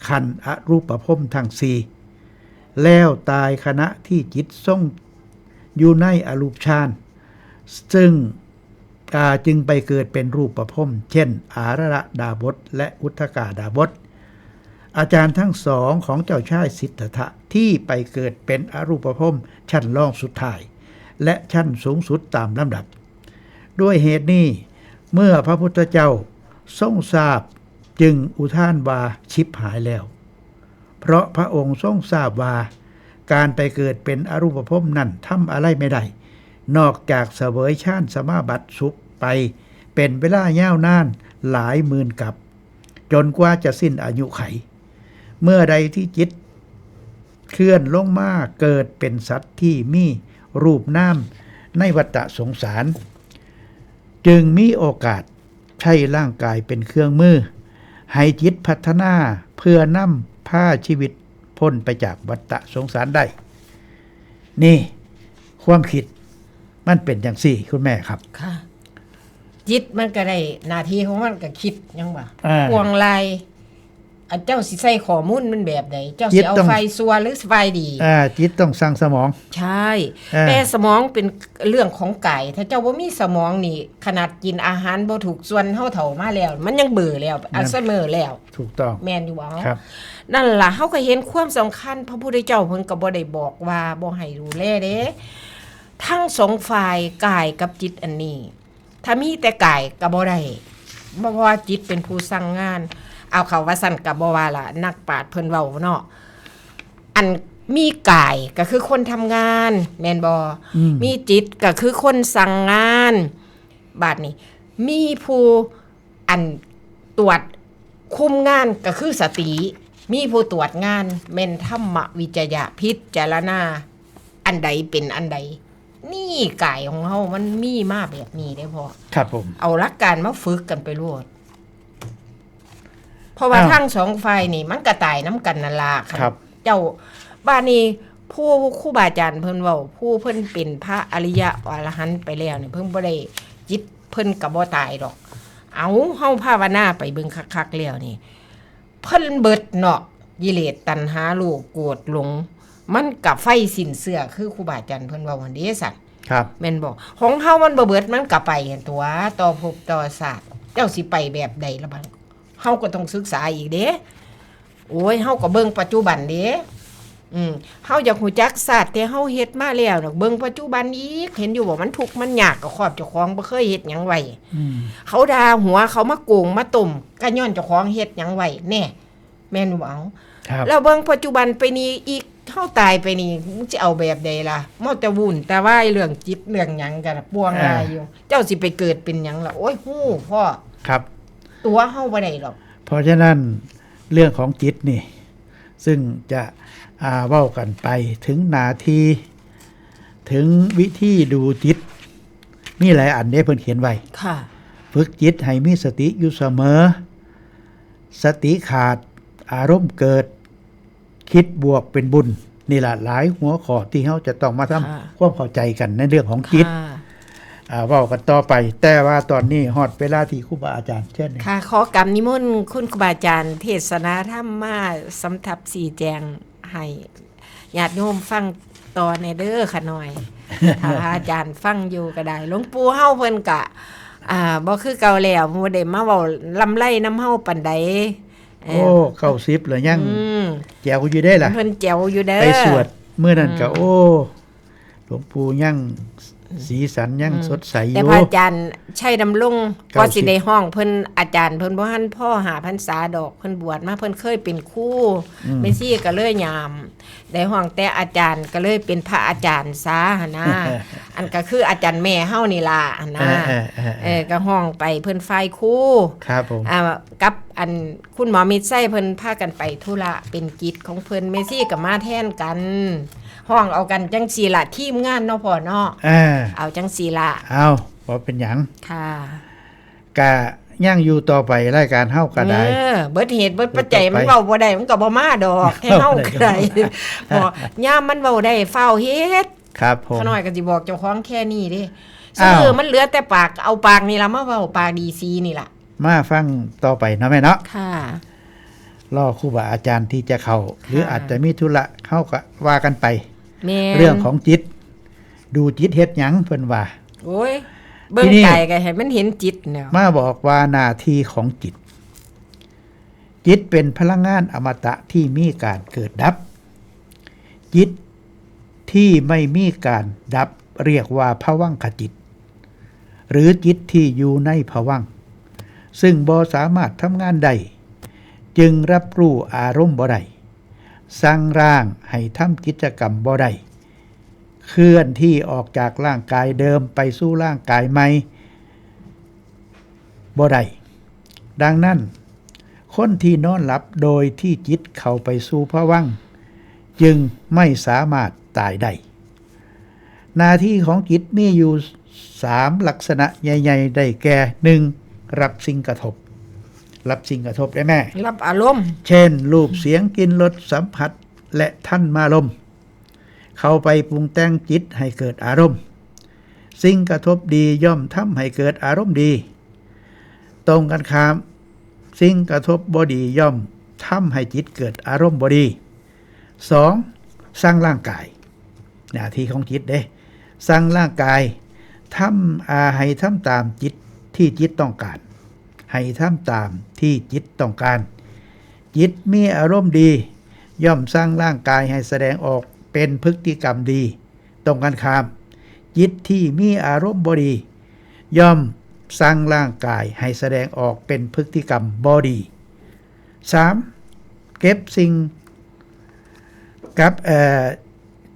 ขั้นอรูปภพทั้งสี่ แล้วตายขณะที่จิตทรงอยู่ในอรูปฌาน ซึ่ง อ่า จึงไปเกิดเป็นรูปภพ เช่น อาราดาบส และอุทกาดาบส อาจารย์ทั้งสองของเจ้าชายสิทธัตถะที่ไปเกิดเป็นอรูปภพชั้นรองสุดท้าย และชั้นสูงสุดตามลำดับ ด้วยเหตุนี้ เมื่อพระพุทธเจ้าทรงทราบ จึงอุทานว่า "ฉิบหายแล้ว" เพราะพระองค์ทรงทราบว่า การไปเกิดเป็นอรูปภพนั้นทำอะไรไม่ได้ นอกจากเสวยฌานสมาบัติสุขไปเป็นเวลายาวนานหลายหมื่นกัป จนกว่าจะสิ้นอายุไข เมื่อใดที่จิตเคลื่อนลงมาเกิดเป็นสัตว์ที่มีรูปนามในวัฏสงสาร จึงมีโอกาสใช้ร่างกายเป็นเครื่องมือ ให้จิตพัฒนาเพื่อนำพาชีวิตพ้นไปจากวัฏสงสารได้ นี่ความคิดมันเป็นจั่งซี้ คุณแม่ครับ ค่ะ จิตมันก็ได้หน้าที่ของมันก็คิด ยังว่า อ่า ปวงไล่ อันเจ้าสิใส่ข้อมูลมันแบบใด เจ้าสิเอา จิตต้อง ฝ่ายชั่วหรือฝ่ายดี อ่า จิตต้องสั่งสมอง ใช่ เออ แต่สมองเป็นเรื่องของกาย ถ้าเจ้าบ่มีสมองนี่ ขนาดกินอาหารบ่ถูกส่วน เฮาเฒ่ามาแล้ว มันยังเบลอแล้ว นั่น อัลไซเมอร์แล้ว ถูกต้อง แม่นอยู่บ่ ครับ นั่นล่ะ เฮาก็เห็นความสำคัญ พระพุทธเจ้าเพิ่นก็บ่ได้บอกว่าบ่ให้ดูแลเด้ ทั้งสองฝ่ายกายกับจิตอันนี้ ถ้ามีแต่กายก็บ่ได้ เพราะว่าจิตเป็นผู้สั่งงาน เอาเข้าว่าซั่นก็บ่ว่าล่ะ นักปราชญ์เพิ่นเว้าเนาะ อันมีกายก็คือคนทำงาน แม่นบ่ อืม มีจิตก็คือคนสั่งงาน บาดนี้ มีผู้อันตรวจคุมงานก็คือสติ มีผู้ตรวจงาน แม่นธรรมวิจยะ พิจารณา อันใดเป็นอันใด นี่กายของเฮามันมีมาแบบนี้เด้พ่อ ครับผม เอาหลักการมาฝึกกันไปโลด เพราะว่า อ้าว ทั้งสองฝ่ายนี่มันก็ตายนำกันนั่นล่ะ ครับ เจ้า บาดนี้ผู้ครูบาอาจารย์เพิ่นเว้า ผู้เพิ่นเป็นพระอริยะอรหันต์ไปแล้วนี่ เพิ่นบ่ได้ จิตเพิ่นก็บ่ตายดอก เอา เฮาภาวนาไปเบิ่งคักๆแล้วนี่ เพิ่นเบิดเนาะ กิเลส ตัณหา โลภ โกรธ หลง มันก็ไฟสิ้นเชื้อ คือครูบาอาจารย์เพิ่นเว้าหั่นเด้ซั่น ครับ แม่นบ่ ของเฮามันบ่เบิด มันก็ไปหั่นตั๊ว ต่อภพต่อชาติ เจ้าสิไปแบบใดล่ะบัด เฮาก็ต้องศึกษาอีกเด้ โอ้ย เฮาก็เบิ่งปัจจุบันเด้ อืม เฮาอยากฮู้จักชาติที่เฮาเฮ็ดมาแล้วน่ะ เบิ่งปัจจุบันอีก เห็นอยู่บ่ มันทุกข์มันยากก็ครอบเจ้าของบ่เคยเฮ็ดหยังไว้ อืม เขาด่าหัว เขามาโกงมาต้ม ก็ย้อนเจ้าของเฮ็ดหยังไว้แน่ แม่นบ่เอา ครับ แล้วเบิ่งปัจจุบันไปนี่อีก เฮาตายไปนี่ มึงสิเอาแบบใดล่ะ เมาแต่วุ่นแต่วายเรื่องจิตเรื่องหยังกันน่ะ ป่วง อ่า หลายอยู่ เจ้าสิไปเกิดเป็นหยังล่ะ โอ้ย ฮู้พ่อ ครับ ตั๋วเฮาบ่ได้ดอก เพราะฉะนั้นเรื่องของจิตนี่ ซึ่งจะ อ่า เว้ากันไปถึงหน้าที่ ถึงวิธีดูจิต มีหลายอันเด้เพิ่นเขียนไว้ ค่ะ ฝึกจิตให้มีสติอยู่เสมอ สติขาด อารมณ์เกิด คิดบวกเป็นบุญ นี่ล่ะหลายหัวข้อที่เฮาจะต้องมาทำ ค่ะ ความเข้าใจกันในเรื่องของจิต ค่ะ อ่า เว้ากันต่อไป แต่ว่าตอนนี้ฮอดเวลาที่ครูบาอาจารย์เชิญ ค่ะ ขอกราบนิมนต์คุณครูบาอาจารย์เทศนาธรรมมาสำทับชี้แจงให้ญาติโยมฟังต่อแหน่เด้อข้าน้อย ถ้าอาจารย์ฟังอยู่ก็ได้ หลวงปู่เฮาเพิ่นก็ อ่า บ่คือเก่าแล้ว บ่ได้มาเว้าลำไรนำเฮาปานใด เออ โอ้ เก้าสิบแล้วยัง อืม แจ๋วอยู่เด้ล่ะ เพิ่นแจ๋วอยู่เด้อ ไปสวดมื้อนั้นก็ อืม โอ้ หลวงปู่ยังสีสันยัง อืม สดใสอยู่ แต่พระอาจารย์ชัยดำรง เก้าสิบ ก็สิได้ฮ้องเพิ่น อาจารย์เพิ่นบ่ทันพอห้าพรรษาดอก เพิ่นบวชมา เพิ่นเคยเป็นครู อืม แม่ชีก็เลยยาม ได้ฮ้องแต่อาจารย์ก็เลยเป็นพระอาจารย์ซะหั่นนะ อันก็คืออาจารย์แม่เฮานี่ล่ะหั่นนะ เออ เออ เออ เออ ก็ฮ้องไปเพิ่นฝ่ายครู ครับผม อ่า กับอันคุณหมอมิตรชัยเพิ่นพากันไปธุระเป็นกิจของเพิ่น แม่ชีก็มาแทนกัน ฮ้องเอากันจังซี่ล่ะ ทีมงานเนาะพ่อเนาะ เออ เอาจังซี่ล่ะ เอา บ่เป็นหยัง ค่ะ กะยังอยู่ต่อไป รายการเฮาก็ได้ เออ เบิดเหตุเบิดปัจจัย เบิดต่อไป มันเว้าบ่ได้ มันก็บ่มาดอก ให้เฮาก็ได้ เว้าบ่ได้ พอยามมันเว้าได้ ฟ้าวเฮ็ด ครับผม ข้าน้อยก็สิบอกเจ้าของแค่นี้เด้ อ้าว ซุมื้อมันเหลือแต่ปาก เอาปากนี่ล่ะมาเว้า ปากดีซีนี่ล่ะ มาฟังต่อไปเนาะแม่เนาะ ค่ะ รอครูบาอาจารย์ที่จะเข้า ค่ะ หรืออาจจะมีธุระ เฮาก็ว่ากันไป แม่น เรื่องของจิต ดูจิตเฮ็ดหยังเพิ่นว่า โอ้ย เบิ่ง ทีนี้ ไกลก็ให้มันเห็นจิตแนว มาบอกว่าหน้าที่ของจิต จิตเป็นพลังงานอมตะที่มีการเกิดดับ จิตที่ไม่มีการดับเรียกว่าภวังคจิต หรือจิตที่อยู่ในภวังค์ ซึ่งบ่สามารถทำงานได้ จึงรับรู้อารมณ์บ่ได้ สั่งร่างให้ทำกิจกรรมบ่ได้ เคลื่อนที่ออกจากร่างกายเดิมไปสู่ร่างกายใหม่บ่ได้ ดังนั้น คนที่นอนหลับโดยที่จิตเข้าไปสู่ภวังค์ จึงไม่สามารถตายได้ หน้าที่ของจิตมีอยู่สามลักษณะใหญ่ๆ ได้แก่ หนึ่ง รับสิ่งกระทบ รับสิ่งกระทบได้แม่ รับอารมณ์ เช่น รูป เสียง กลิ่น รส สัมผัส และธรรมารมณ์ เข้าไปปรุงแต่งจิตให้เกิดอารมณ์ สิ่งกระทบดีย่อมทำให้เกิดอารมณ์ดี ตรงกันข้าม สิ่งกระทบบ่ดีย่อม ทำให้จิตเกิดอารมณ์บ่ดี สอง สั่งร่างกาย หน้าที่ของจิตเด้ สั่งร่างกายทำ อ่า ให้ทำตามจิตที่จิตต้องการ ให้ทำตามที่จิตต้องการ จิตมีอารมณ์ดี ย่อมสั่งร่างกายให้แสดงออกเป็นพฤติกรรมดี ตรงกันข้าม จิตที่มีอารมณ์บ่ดี ย่อมสั่งร่างกายให้แสดงออกเป็นพฤติกรรมบ่ดี สาม เก็บสิ่ง กับ เอ่อ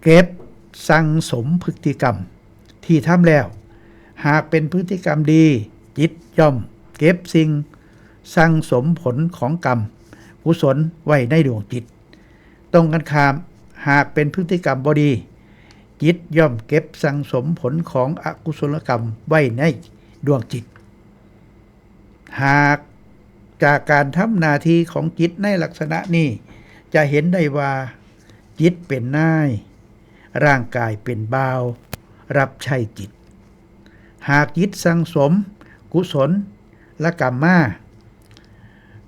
เก็บสั่งสมพฤติกรรมที่ทำแล้ว หากเป็นพฤติกรรมดี จิตย่อมเก็บสิ่งสั่งสมผลของกรรมกุศลไว้ในดวงจิต ตรงกันข้าม หากเป็นพฤติกรรมบ่ดี จิตย่อมเก็บสั่งสมผลของอกุศลกรรมไว้ในดวงจิต หากจากการทำหน้าที่ของจิตในลักษณะนี้ จะเห็นได้ว่าจิตเป็นนาย ร่างกายเป็นบ่าว รับใช้จิต หากจิตสั่งสมกุศลกรรมมา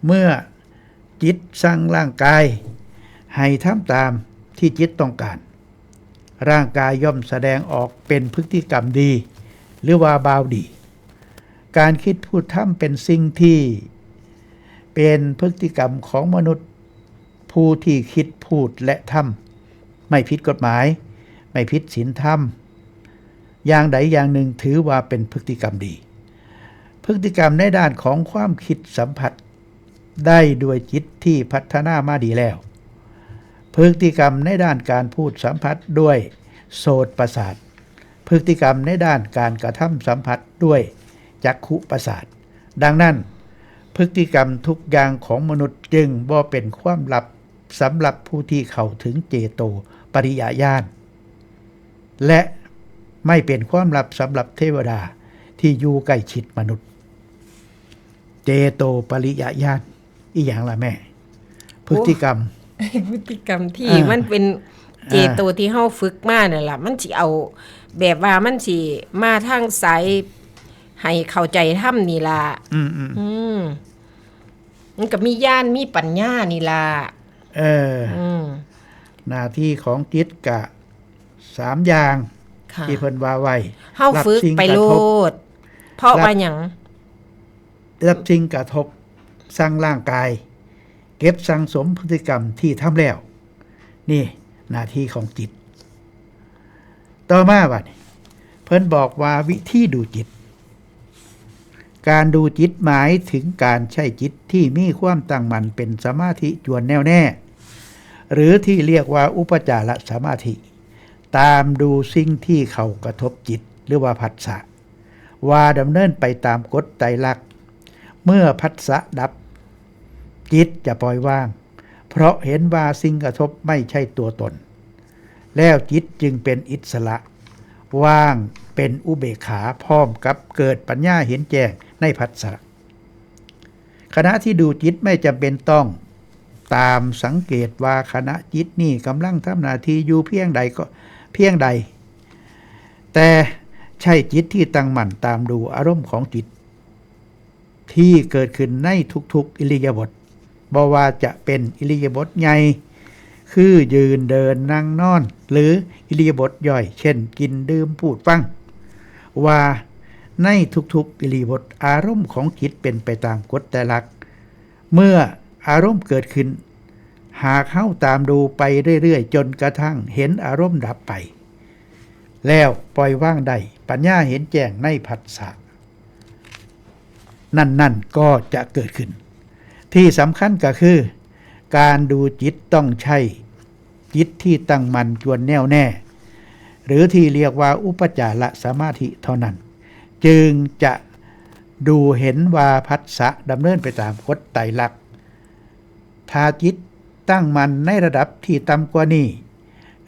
เมื่อจิตสั่งร่างกายให้ทำตามที่จิตต้องการ ร่างกายย่อมแสดงออกเป็นพฤติกรรมดี หรือว่าบ่าวดี การคิดพูดทำเป็นสิ่งที่เป็นพฤติกรรมของมนุษย์ ผู้ที่คิดพูดและทำไม่ผิดกฎหมาย ไม่ผิดศีลธรรม อย่างใดอย่างหนึ่งถือว่าเป็นพฤติกรรมดี พฤติกรรมในด้านของความคิดสัมผัสได้ด้วยจิตที่พัฒนามาดีแล้ว พฤติกรรมในด้านการพูดสัมผัสด้วยโสตประสาท พฤติกรรมในด้านการกระทำสัมผัสด้วยจักขุประสาท ดังนั้น พฤติกรรมทุกอย่างของมนุษย์จึงบ่เป็นความลับสำหรับผู้ที่เข้าถึงเจโตปริยญาณ และไม่เป็นความลับสำหรับเทวดาที่อยู่ใกล้ชิดมนุษย์ เจโตปริยญาณ อีหยังล่ะแม่ พฤติกรรม พฤติกรรมที่ อ่า มันเป็น อ่า เจโตที่เฮาฝึกมานั่นล่ะ มันสิเอาแบบว่ามันสิมาทางสายให้เข้าใจธรรมนี่ล่ะ อืมอืม อืม มันก็มีญาณมีปัญญานี่ล่ะ เออ อืม หน้าที่ของจิตกะสามอย่าง ค่ะ ที่เพิ่นว่าไว้ เฮาฝึกไปโลด รับสิ่งกระทบ เพราะว่าหยัง รับสิ่งกระทบสั่งร่างกาย เก็บสั่งสมพฤติกรรมที่ทำแล้ว นี่หน้าที่ของจิต ต่อมาบัดนี้ เพิ่นบอกว่าวิธีดูจิต การดูจิตหมายถึงการใช้จิตที่มีความตั้งมั่นเป็นสมาธิจวนแน่วแน่ หรือที่เรียกว่าอุปจารสมาธิ ตามดูสิ่งที่เข้ากระทบจิตหรือว่าผัสสะ ว่าดำเนินไปตามกฎไตรลักษณ์ เมื่อผัสสะดับ จิตจะปล่อยวาง เพราะเห็นว่าสิ่งกระทบไม่ใช่ตัวตน แล้วจิตจึงเป็นอิสระ ว่างเป็นอุเบกขา พร้อมกับเกิดปัญญาเห็นแจ้งในผัสสะ ขณะที่ดูจิตไม่จำเป็นต้องตามสังเกตว่าขณะจิตนี้กำลังทำหน้าที่อยู่เพียงใดก็ เพียงใด แต่ใช้จิตที่ตั้งมั่นตามดูอารมณ์ของจิต ที่เกิดขึ้นในทุกๆอิริยาบถ บ่ว่าจะเป็นอิริยาบถใหญ่ คือยืนเดินนั่งนอน หรืออิริยาบถย่อย เช่น กินดื่มพูดฟัง ว่าในทุกๆอิริยาบถ อารมณ์ของจิตเป็นไปตามกฎไตรลักษณ์ เมื่ออารมณ์เกิดขึ้น หากเฮาตามดูไปเรื่อยๆ จนกระทั่งเห็นอารมณ์ดับไป แล้วปล่อยวางได้ ปัญญาเห็นแจ้งในผัสสะ นั่นๆก็จะเกิดขึ้น ที่สำคัญก็คือ การดูจิตต้องใช้จิตที่ตั้งมั่นจวนแน่วแน่ หรือที่เรียกว่าอุปจารสมาธิเท่านั้น จึงจะดูเห็นว่าผัสสะดำเนินไปตามกฎไตรลักษณ์ ถ้าจิตตั้งมั่นในระดับที่ต่ำกว่านี้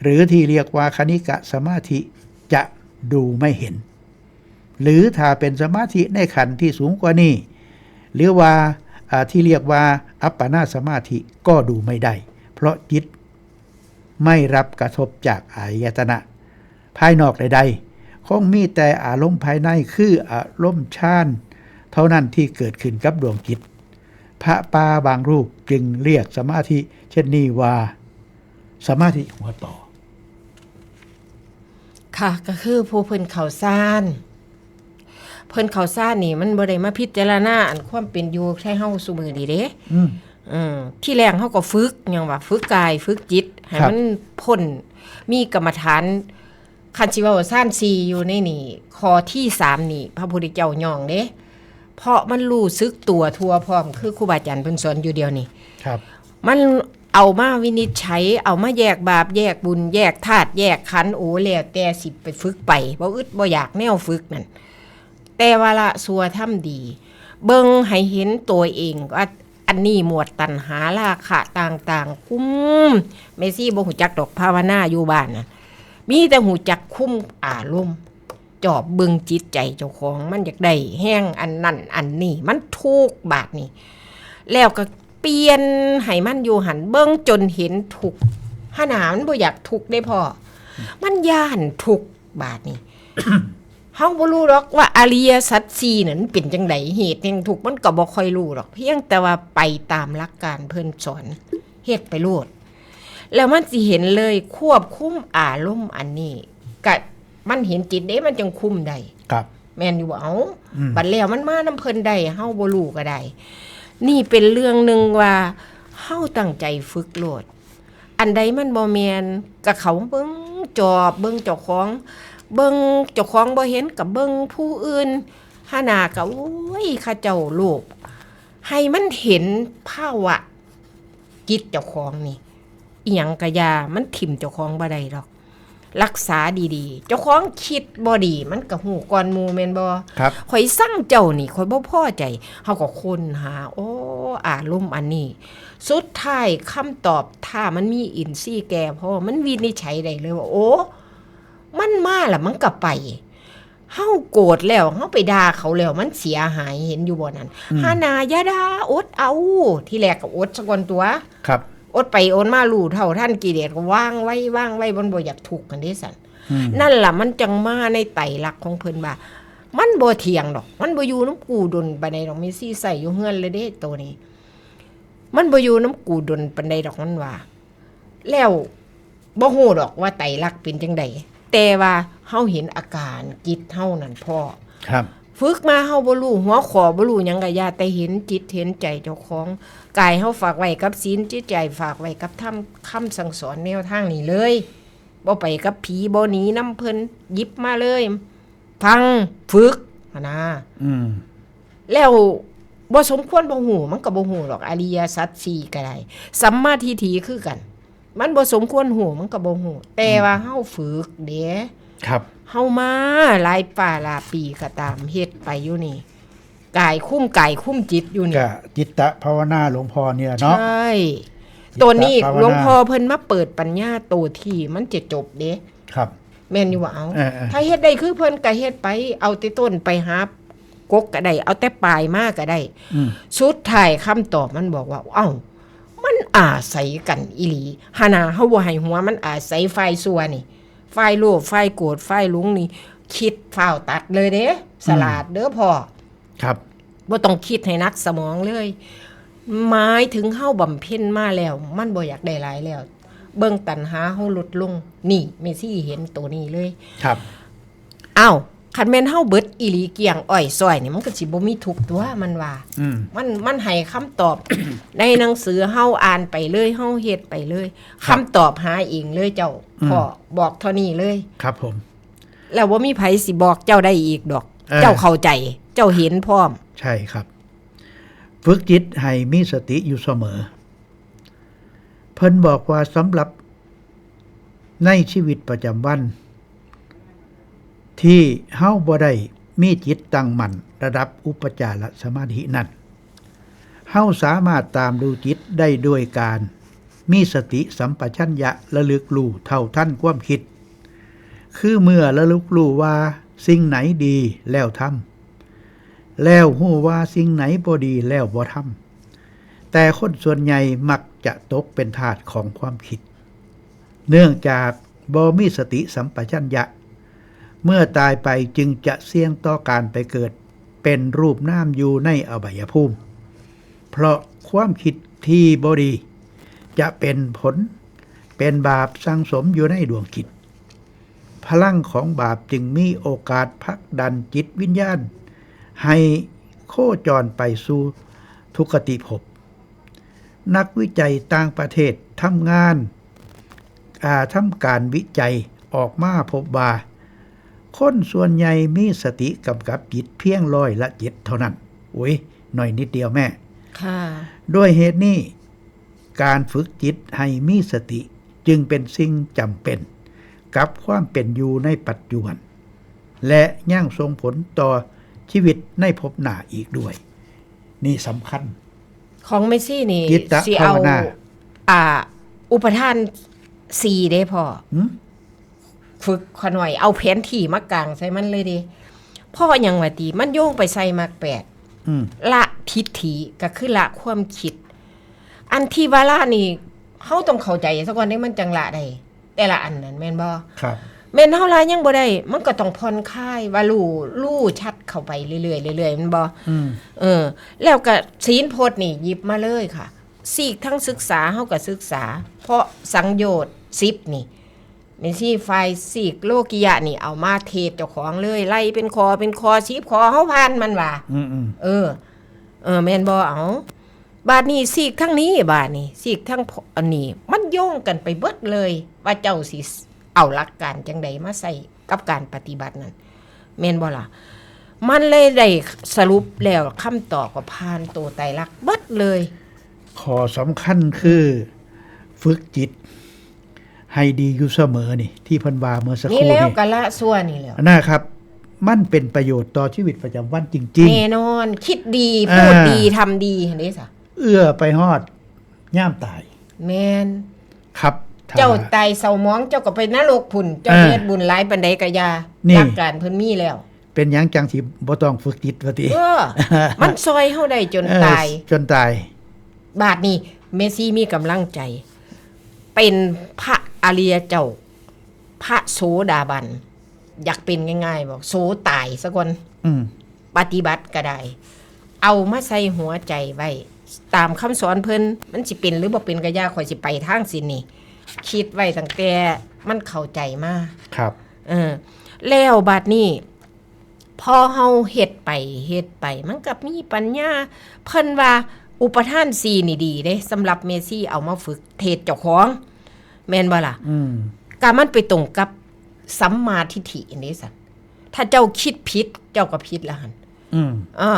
หรือที่เรียกว่าคณิกะสมาธิ จะดูไม่เห็น หรือถ้าเป็นสมาธิในขั้นที่สูงกว่านี้ หรือว่า อ่า ที่เรียกว่าอัปปนาสมาธิก็ดูไม่ได้ เพราะจิตไม่รับกระทบจากอายตนะภายนอกใดๆ คงมีแต่อารมณ์ภายในคืออารมณ์ฌานเท่านั้นที่เกิดขึ้นกับดวงจิต พระปาบางรูปจึงเรียกสมาธิเช่นนี้ว่า สมาธิหัวต่อ ค่ะ ก็คือผู้เพิ่นเข้าฌาน เพิ่นเข้าฌานนี่มันบ่ได้มาพิจารณาอันความเป็นอยู่ไทเฮาซุมื้อนี้เด้ อืม เออที่แรกเฮาก็ฝึกหยังว่าฝึกกายฝึกจิตให้ ครับ มันพ้น มีกรรมฐาน คันสิเว้าฌานสี่อยู่ในนี่ ข้อที่สามนี่ พระพุทธเจ้าย่องเด้ เพราะมันรู้สึกตัวทั่วพร้อม คือครูบาอาจารย์เพิ่นสอนอยู่เดียวนี่ ครับ มันเอามาวินิจฉัย เอามาแยกบาปแยกบุญ แยกธาตุแยกขันธ์ โอ้แล้วแต่สิไปฝึกไป บ่อึดบ่อยากแนวฝึกนั่น แต่ว่าละชั่วทำดี เบิ่งให้เห็นตัวเองว่าอันนี้หมวดตัณหาราคะต่างๆ คุม แม่ชีบ่ฮู้จักดอกภาวนาอยู่บ้านน่ะ มีแต่ฮู้จักคุมอารมณ์ จอบเบิ่งจิตใจเจ้าของ มันอยากได้แฮงอันนั้นอันนี้ มันทุกข์บาดนี้ แล้วก็เปลี่ยนให้มันอยู่หั่น เบิ่งจนเห็นทุกข์ หาหนามันบ่อยากทุกข์เด้พ่อ มันย้านทุกข์บาดนี้ เฮาบ่รู้ดอกว่าอริยสัจสี่นั่นมันเป็นจังใด เหตุแห่งทุกข์มันก็บ่ค่อยรู้ดอก เพียงแต่ว่าไปตามหลักการเพิ่นสอน เฮ็ดไปโลด แล้วมันสิเห็นเลย ควบคุมอารมณ์อันนี้ กะมันเห็นจิตเด้ มันจังคุมได้ ครับ แม่นอยู่บ่ เอ้า อืม บัดแล้วมันมานำเพิ่นได้ เฮาบ่รู้ก็ได้ นี่เป็นเรื่องหนึ่งว่า เฮาตั้งใจฝึกโลด อันใดมันบ่แม่น ก็เข้าเบิ่งจอบ เบิ่งเจ้าของ เบิ่งเจ้าของบ่เห็นก็เบิ่งผู้อื่น หาหนาก็ โอ้ย เขาเจ้าโลภ ให้มันเห็นภาวะจิตเจ้าของนี่ อิหยังกะอยา มันถิ่มเจ้าของบ่ได้ดอก รักษาดีๆ เจ้าของคิดบ่ดี มันก็ฮู้ก่อนหมู่แม่นบ่ ครับ ข่อยซังเจ้านี่ ข่อยบ่พอใจ เฮาก็ค้นหา โอ้ อารมณ์อันนี้ สุดท้ายคำตอบ ถ้ามันมีอินทรีย์แก่พอ มันวินิจฉัยได้เลยว่า โอ้ มันมาแล้วมันก็ไป เฮาโกรธแล้ว เฮาไปด่าเขาแล้ว มันเสียหาย เห็นอยู่บ่นั่น อืม หาหนาอย่าด่า อดเอา ที่แรกก็อดซะก่อนตัว ครับ อดไปอดมารู้เท่าทันกิเลสก็วางไว้ วางไว้ มันบ่อยากทุกข์กันเด้สัน อืม นั่นล่ะมันจังมาในไตรลักษณ์ของเพิ่นว่า มันบ่เที่ยงดอก มันบ่อยู่นำกูดนปานใดดอก แม่ชีใส่อยู่เฮือนเลยเด้โตนี้ มันบ่อยู่นำกูดนปานใดดอก มันว่า แล้วบ่ฮู้ดอกว่าไตรลักษณ์เป็นจังใด แต่ว่าเฮาเห็นอาการจิตเฮานั่นพ่อ ครับ ฝึกมาเฮาบ่รู้หัวข้อ บ่รู้หยังกะอยา แต่เห็นจิตเห็นใจเจ้าของ กายเฮาฝากไว้กับศีล จิตใจฝากไว้กับธรรม คำสั่งสอนแนวทางนี้เลย บ่ไปกับผี บ่หนีนำเพิ่น หยิบมาเลย ฟัง ฝึก หั้นนะ อืม แล้วบ่สมควรบ่ฮู้ มันก็บ่ฮู้ดอก อริยสัจสี่ก็ได้ สัมมาทิฏฐิคือกัน มันบ่สมควรฮู้ มันก็บ่ฮู้ แต่ว่าเฮาฝึกเด้ ครับ เฮามาหลายป่าหลายปีก็ตาม เฮ็ดไปอยู่นี่ กายคุมกายคุมจิตอยู่นี่ กะจิตตะภาวนาหลวงพ่อเนี่ยเนาะ ใช่ จิตตะ ตัวนี้ ภาวนา หลวงพ่อเพิ่นมาเปิดปัญญาตัวที่มันจะจบเด้ ครับ แม่นอยู่บ่ เอา เออเออ ถ้าเฮ็ดได้คือเพิ่นก็เฮ็ดไป เอาแต่ต้นไปหากกก็ได้ เอาแต่ปลายมาก็ได้ อืม สุดท้ายคำตอบมันบอกว่า เอ้า มันอาศัยกันอีหลี หาหนาเฮาบ่ให้หัว มันอาศัยฝ่ายชั่วนี่ ฝ่ายโลภ ฝ่ายโกรธ ฝ่ายหลงนี่ คิดฟ้าวตัดเลยเด้ สลาดเด้อพ่อ ครับ บ่ต้องคิดให้หนักสมองเลย หมายถึงเฮาบำเพ็ญมาแล้ว มันบ่อยากได้หลายแล้ว เบิ่งตัณหาเฮาลดลง นี่แม่ชีเห็นตัวนี้เลย ครับ อ้าว คันแม่นเฮาเบิดอีหลีเกลี้ยงอ้อยซ้อยนี่ มันก็สิบ่มีทุกข์ตัว มันว่า อืม มัน มันให้คำตอบ ในหนังสือ เฮาอ่านไปเลย เฮาเฮ็ดไปเลย ครับ คำตอบหาเองเลยเจ้า อืม พ่อบอกเท่านี้เลย ครับผม แล้วบ่มีไผสิบอกเจ้าได้อีกดอก เออ เจ้าเข้าใจ เจ้าเห็นพร้อม ใช่ครับ ฝึกจิตให้มีสติอยู่เสมอ เพิ่นบอกว่าสำหรับในชีวิตประจำวัน ที่เฮาบ่ได้มีจิตตั้งมั่นระดับอุปจารสมาธินั้น เฮาสามารถตามดูจิตได้ด้วยการมีสติสัมปชัญญะระลึกรู้เท่าทันความคิด คือเมื่อระลึกรู้ว่าสิ่งไหนดีแล้วทำ แล้วฮู้ว่าสิ่งไหนบ่ดีแล้วบ่ทำ แต่คนส่วนใหญ่มักจะตกเป็นทาสของความคิด เนื่องจากบ่มีสติสัมปชัญญะ เมื่อตายไปจึงจะเสี่ยงต่อการไปเกิดเป็นรูปนามอยู่ในอบายภูมิ เพราะความคิดที่บ่ดี จะเป็นผลเป็นบาปสั่งสมอยู่ในดวงจิต พลังของบาปจึงมีโอกาสผลักดันจิตวิญญาณ ให้โคจรไปสู่ทุคติภพ นักวิจัยต่างประเทศทำงาน อ่าทำการวิจัยออกมาพบว่า คนส่วนใหญ่มีสติกำกับจิตเพียงร้อยละเจ็ดเท่านั้น โอ้ย หน่อยนิดเดียวแม่ ค่ะ ด้วยเหตุนี้ การฝึกจิตให้มีสติจึงเป็นสิ่งจำเป็น กับความเป็นอยู่ในปัจจุบัน และยังส่งผลต่อชีวิตในภพหน้าอีกด้วย นี่สำคัญ ของเมซี่นี่ จิตตะ สิเอา ภาวนา อ่า อุปทานสี่เด้พ่อ หืม ฝึกขะหน่อยเอาแผนที่มากางใส่มันเลยเด้พ่อยังว่าติมันโยงไปใส่มรรคแปด อืม ละทิฏฐิก็คือละความคิด อันที่ว่าละนี่เฮาต้องเข้าใจซะก่อนเด้มันจังละได้ แต่ละอันนั้นแม่นบ่ ครับ แม่นเฮาละยังบ่ได้ มันก็ต้องผ่อนคลายว่ารู้รู้ชัดเข้าไปเรื่อยๆเรื่อยๆแม่นบ่ อืม เออ แล้วก็ศีลพจน์นี่หยิบมาเลยค่ะ ซีกทั้งศึกษาเฮาก็ศึกษา เพราะสังโยชน์สิบนี่ แม่ซี่ฝ่ายซีกโลกิยะนี่เอามาเทศเจ้าของเลย ไล่เป็นข้อเป็นข้อ สิบข้อเฮาผ่านมันว่า อืมอืม เออ เออ แม่นบ่เอา บาดนี้ซีกทั้งนี้ บาดนี้ซีกทั้งพ อันนี้ มันโยงกันไปเบิดเลย ว่าเจ้าสิเอาหลักการจังใดมาใส่กับการปฏิบัตินั่น แม่นบ่ล่ะ มันเลยได้สรุปแล้วคำตอบก็ผ่านตัวไตรลักษณ์เบิดเลย ข้อสำคัญคือ ฝึกจิต ให้ดีอยู่เสมอนี่ ที่เพิ่นว่าเมื่อสักค นี่ รู่ แล้ว นี่ กะละชั่วนี่แล้ว นะครับ มันเป็นประโยชน์ต่อชีวิตประจำวันจริง แน่นอน คิดดี อ่า พูดดี ทำดีเด้ซะ ๆ เอื้อไปฮอดย่ามตาย แม่น ครับถ้ เจ้าตายเศร้าหมอง เจ้าก็ไปนรกพุ้น เจ้า อ่า เฮ็ดบุญหลายปานใดก็อย่า นี่ หลักการเพิ่นมีแล้ว เป็นหยังจังสิบ่ต้องฝึกจิตว่าติ เออ มันซอยเฮาได้จน เออ ตาย จนตาย บาดนี้เมซี่มีกำลังใจ เป็นพระอริยเจ้า พระโสดาบัน อยากเป็นง่ายๆบอกโสตายซะก่อน อืม ปฏิบัติก็ได้ เอามาใส่หัวใจไว้ ตามคำสอนเพิ่น มันสิเป็นหรือบ่เป็นก็อย่า ข่อยสิไปทางสินนี่ คิดไว้ตั้งแต่มันเข้าใจมา ครับ เออ แล้วบาดนี้ พอเฮาเฮ็ดไปเฮ็ดไป มันก็มีปัญญา เพิ่นว่าอุปทานสี่นี่ดีเด้สำหรับเมซี่เอามาฝึกเทศเจ้าของ แม่นบ่ล่ะ อืม ก็มันไปตรงกับสัมมาทิฏฐินี่ซั่น ถ้าเจ้าคิดผิด เจ้าก็ผิดละหั่น อืม อ่า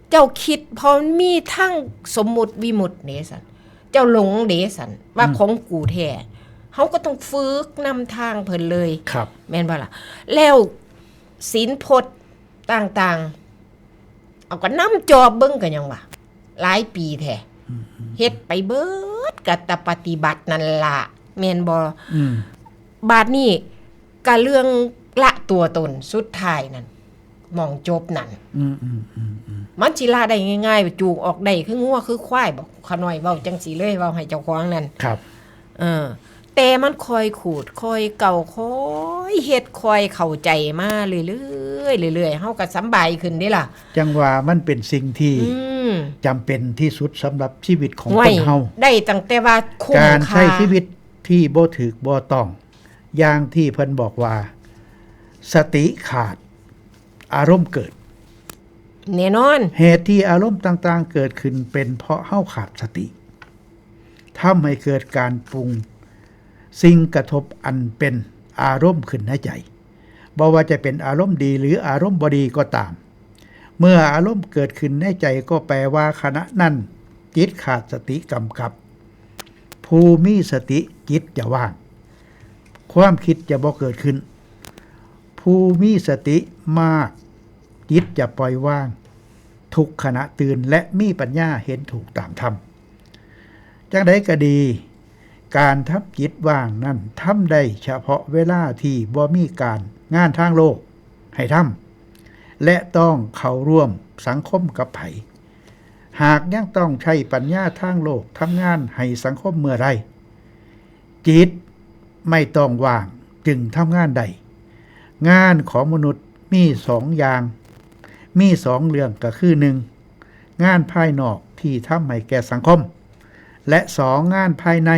เจ้าคิด เพราะมันมีทั้งสมมุติวิมุติเด้ซั่น เจ้าหลงเด้ซั่น ว่า อืม ของกูแท้ เฮาก็ต้องฝึกนำทางเพิ่นเลย ครับ แม่นบ่ล่ะ แล้วศีลพจน์ต่างๆ เอาก็นำจอบเบิ่งก็ยังว่า หลายปีแท้ เฮ็ดไปเบิดกะตะปฏิบัตินั่นล่ะ แม่นบ่ อืม บาดนี้กะเรื่องละตัวตนสุดท้ายนั่น หม่องจบนั่น อืมอืมอืมอืม มันสิละได้ง่ายๆ จูงออกได้คืองัวคือควายบอก ขะน้อยเว้าจังซี่เลย เว้าให้เจ้าของนั่น ครับ เออ แต่มันค่อยขูด ค่อยเก่า ค่อยเฮ็ด ค่อยเข้าใจมาเรื่อยๆ เรื่อยๆ เฮาก็สำบายขึ้นเด้ล่ะ จังว่ามันเป็นสิ่งที่ อืม จำเป็นที่สุดสำหรับชีวิตของ ไว้ คนเฮา ได้ตั้งแต่ว่าคุ้ม การ ค่า ใช้ชีวิตที่บ่ถูกบ่ต้อง อย่างที่เพิ่นบอกว่า สติขาด อารมณ์เกิด แน่นอน เหตุที่อารมณ์ต่างๆ เกิดขึ้นเป็นเพราะเฮาขาดสติ ทำให้เกิดการปรุง สิ่งกระทบอันเป็นอารมณ์ขึ้นในใจ บ่ว่าจะเป็นอารมณ์ดีหรืออารมณ์บ่ดีก็ตาม เมื่ออารมณ์เกิดขึ้นในใจก็แปลว่าขณะนั้นจิตขาดสติกำกับ ผู้มีสติจิตจะว่าง ความคิดจะบ่เกิดขึ้น ผู้มีสติมาก จิตจะปล่อยวาง ทุกขณะตื่นและมีปัญญาเห็นถูกตามธรรม จังใดก็ดี การทำจิตว่างนั้นทำได้เฉพาะเวลาที่บ่มีการงานทางโลกให้ทำ และต้องเข้าร่วมสังคมกับไผ หากยังต้องใช้ปัญญาทางโลกทำงานให้สังคมเมื่อใด จิตไม่ต้องว่างจึงทำงานได้ งานของมนุษย์มีสองอย่าง มีสองเรื่องก็คือ หนึ่ง งานภายนอก ที่ทำให้แก่สังคม และสองงานภายใน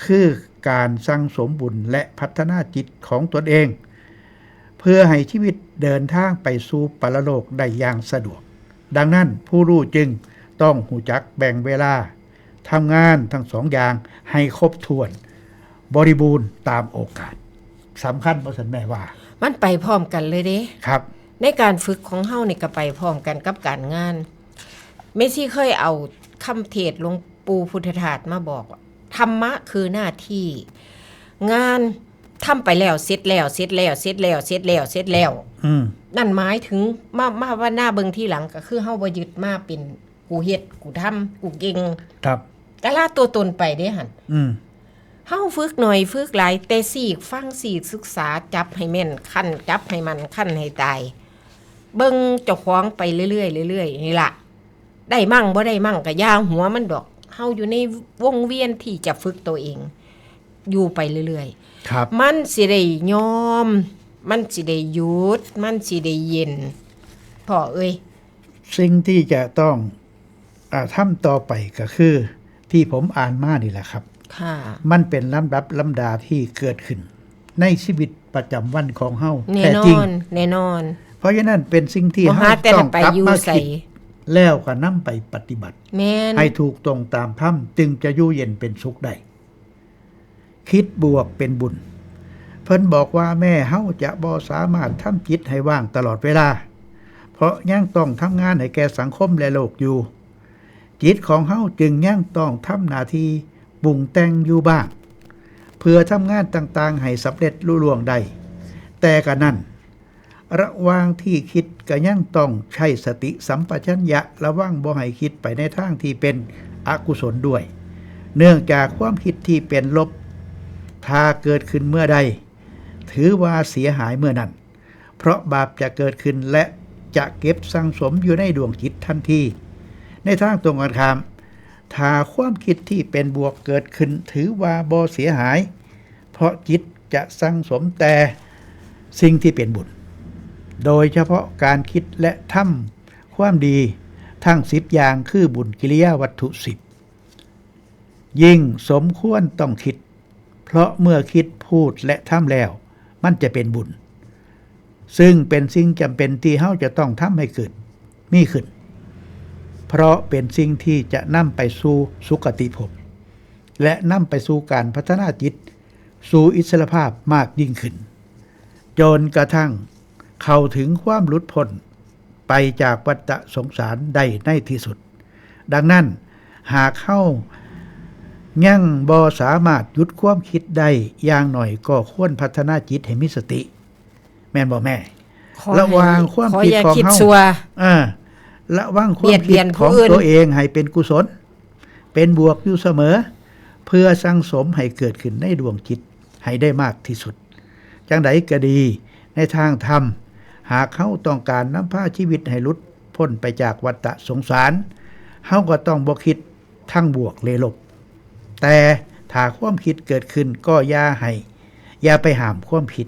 คือการสั่งสมบุญและพัฒนาจิตของตนเอง เพื่อให้ชีวิตเดินทางไปสู่ปรโลกได้อย่างสะดวก ดังนั้นผู้รู้จึงต้องรู้จักแบ่งเวลาทำงานทั้งสองอย่างให้ครบถ้วน บริบูรณ์ตามโอกาส สำคัญบ่ซั่นแม่ว่า มันไปพร้อมกันเลยเด้ ครับ ในการฝึกของเฮานี่ก็ไปพร้อมกันกับการงาน แม่ชีเคยเอาคำเทศน์หลวงปู่พุทธทาสมาบอกว่า ธรรมะคือหน้าที่ งานทำไปแล้ว เสร็จแล้ว เสร็จแล้ว เสร็จแล้ว เสร็จแล้ว เสร็จแล้ว อืม นั่นหมายถึงมามาว่าหน้าเบิ่งทีหลังก็คือเฮาบ่ยึดมาเป็นกูเฮ็ด กูทำ กูเก่ง ครับ แต่ละตัวตนไปเด้หั่น อืม เฮาฝึกหน่อยฝึกหลาย แต่ซีกฟัง ซีกศึกษา จับให้แม่น คั่นจับให้มั่น คั่นให้ตาย เบิ่งเจ้าของไปเรื่อยๆเรื่อยๆนี่ล่ะ ได้มั่งบ่ได้มั่งก็อย่าหัวมันดอก เฮาอยู่ในวงเวียนที่จะฝึกตัวเอง อยู่ไปเรื่อย ครับ ๆ มันสิได้ยอม มันสิได้หยุด มันสิได้เย็น พ่อเอ้ย สิ่งที่จะต้องอ่าทำต่อไปก็คือ ที่ผมอ่านมานี่แหละครับ ค่ะ มันเป็นลำดับลำดาที่เกิดขึ้น ในชีวิตประจำวันของเฮา แน่ แท้ น จริง อน แน่นอน เพราะฉะนั้นเป็นสิ่งที่ บ่ เฮา หาแต่ ต้อง ไป กลับ อยู่ มา ใส่ คิดแล้วก็นำไปปฏิบัติ แม่น ให้ถูกต้องตามธรรม จึงจะอยู่เย็นเป็นสุขได้ คิดบวกเป็นบุญ เพิ่นบอกว่าแม้เฮาจะบ่สามารถทำจิตให้ว่างตลอดเวลา เพราะยังต้องทำงานให้แก่สังคมและโลกอยู่ จิตของเฮาจึงยังต้องทำหน้าที่ปรุงแต่งอยู่บ้าง เพื่อทำงานต่างๆ ให้สำเร็จลุล่วงได้ แต่กะนั้น ระหว่างที่คิดก็ยังต้องใช้สติสัมปชัญญะระวังบ่ให้คิดไปในทางที่เป็นอกุศลด้วย เนื่องจากความคิดที่เป็นลบ ถ้าเกิดขึ้นเมื่อใด ถือว่าเสียหายเมื่อนั้น เพราะบาปจะเกิดขึ้นและจะเก็บสั่งสมอยู่ในดวงจิตทันที ในทางตรงกันข้าม ถ้าความคิดที่เป็นบวกเกิดขึ้น ถือว่าบ่เสียหาย เพราะจิตจะสั่งสมแต่สิ่งที่เป็นบุญ โดยเฉพาะการคิดและทำความดีทั้งสิบอย่างคือบุญกิริยาวัตถุสิบ ยิ่งสมควรต้องคิด เพราะเมื่อคิดพูดและทำแล้ว มันจะเป็นบุญ ซึ่งเป็นสิ่งจำเป็นที่เฮาจะต้องทำให้เกิดมีขึ้น เพราะเป็นสิ่งที่จะนำไปสู่สุคติภพ และนำไปสู่การพัฒนาจิต สู่อิสรภาพมากยิ่งขึ้น จนกระทั่งเข้าถึงความหลุดพ้นไปจากวัฏสงสารได้ในที่สุด ดังนั้น หากเฮายังบ่สามารถหยุดความคิดได้ อย่างน้อยก็ควรพัฒนาจิตให้มีสติ แม่นบ่แม่ ขอให้ ระวังความ ขอ คิด อย่า ของ คิด เฮา ชั่ว เออ ระวังความ เบียดเบี คิด ยน ของ ผู้อื่น ตัวเองให้เป็นกุศล เป็นบวกอยู่เสมอ เพื่อสั่งสมให้เกิดขึ้นในดวงจิตให้ได้มากที่สุด จังใดก็ดี ในทางธรรม หากเฮาต้องการนำพาชีวิตให้หลุดพ้นไปจากวัฏสงสาร เฮาก็ต้องบ่คิดทั้งบวกและลบ แต่ถ้าความคิดเกิดขึ้นก็อย่าให้ อย่าไปห้ามความคิด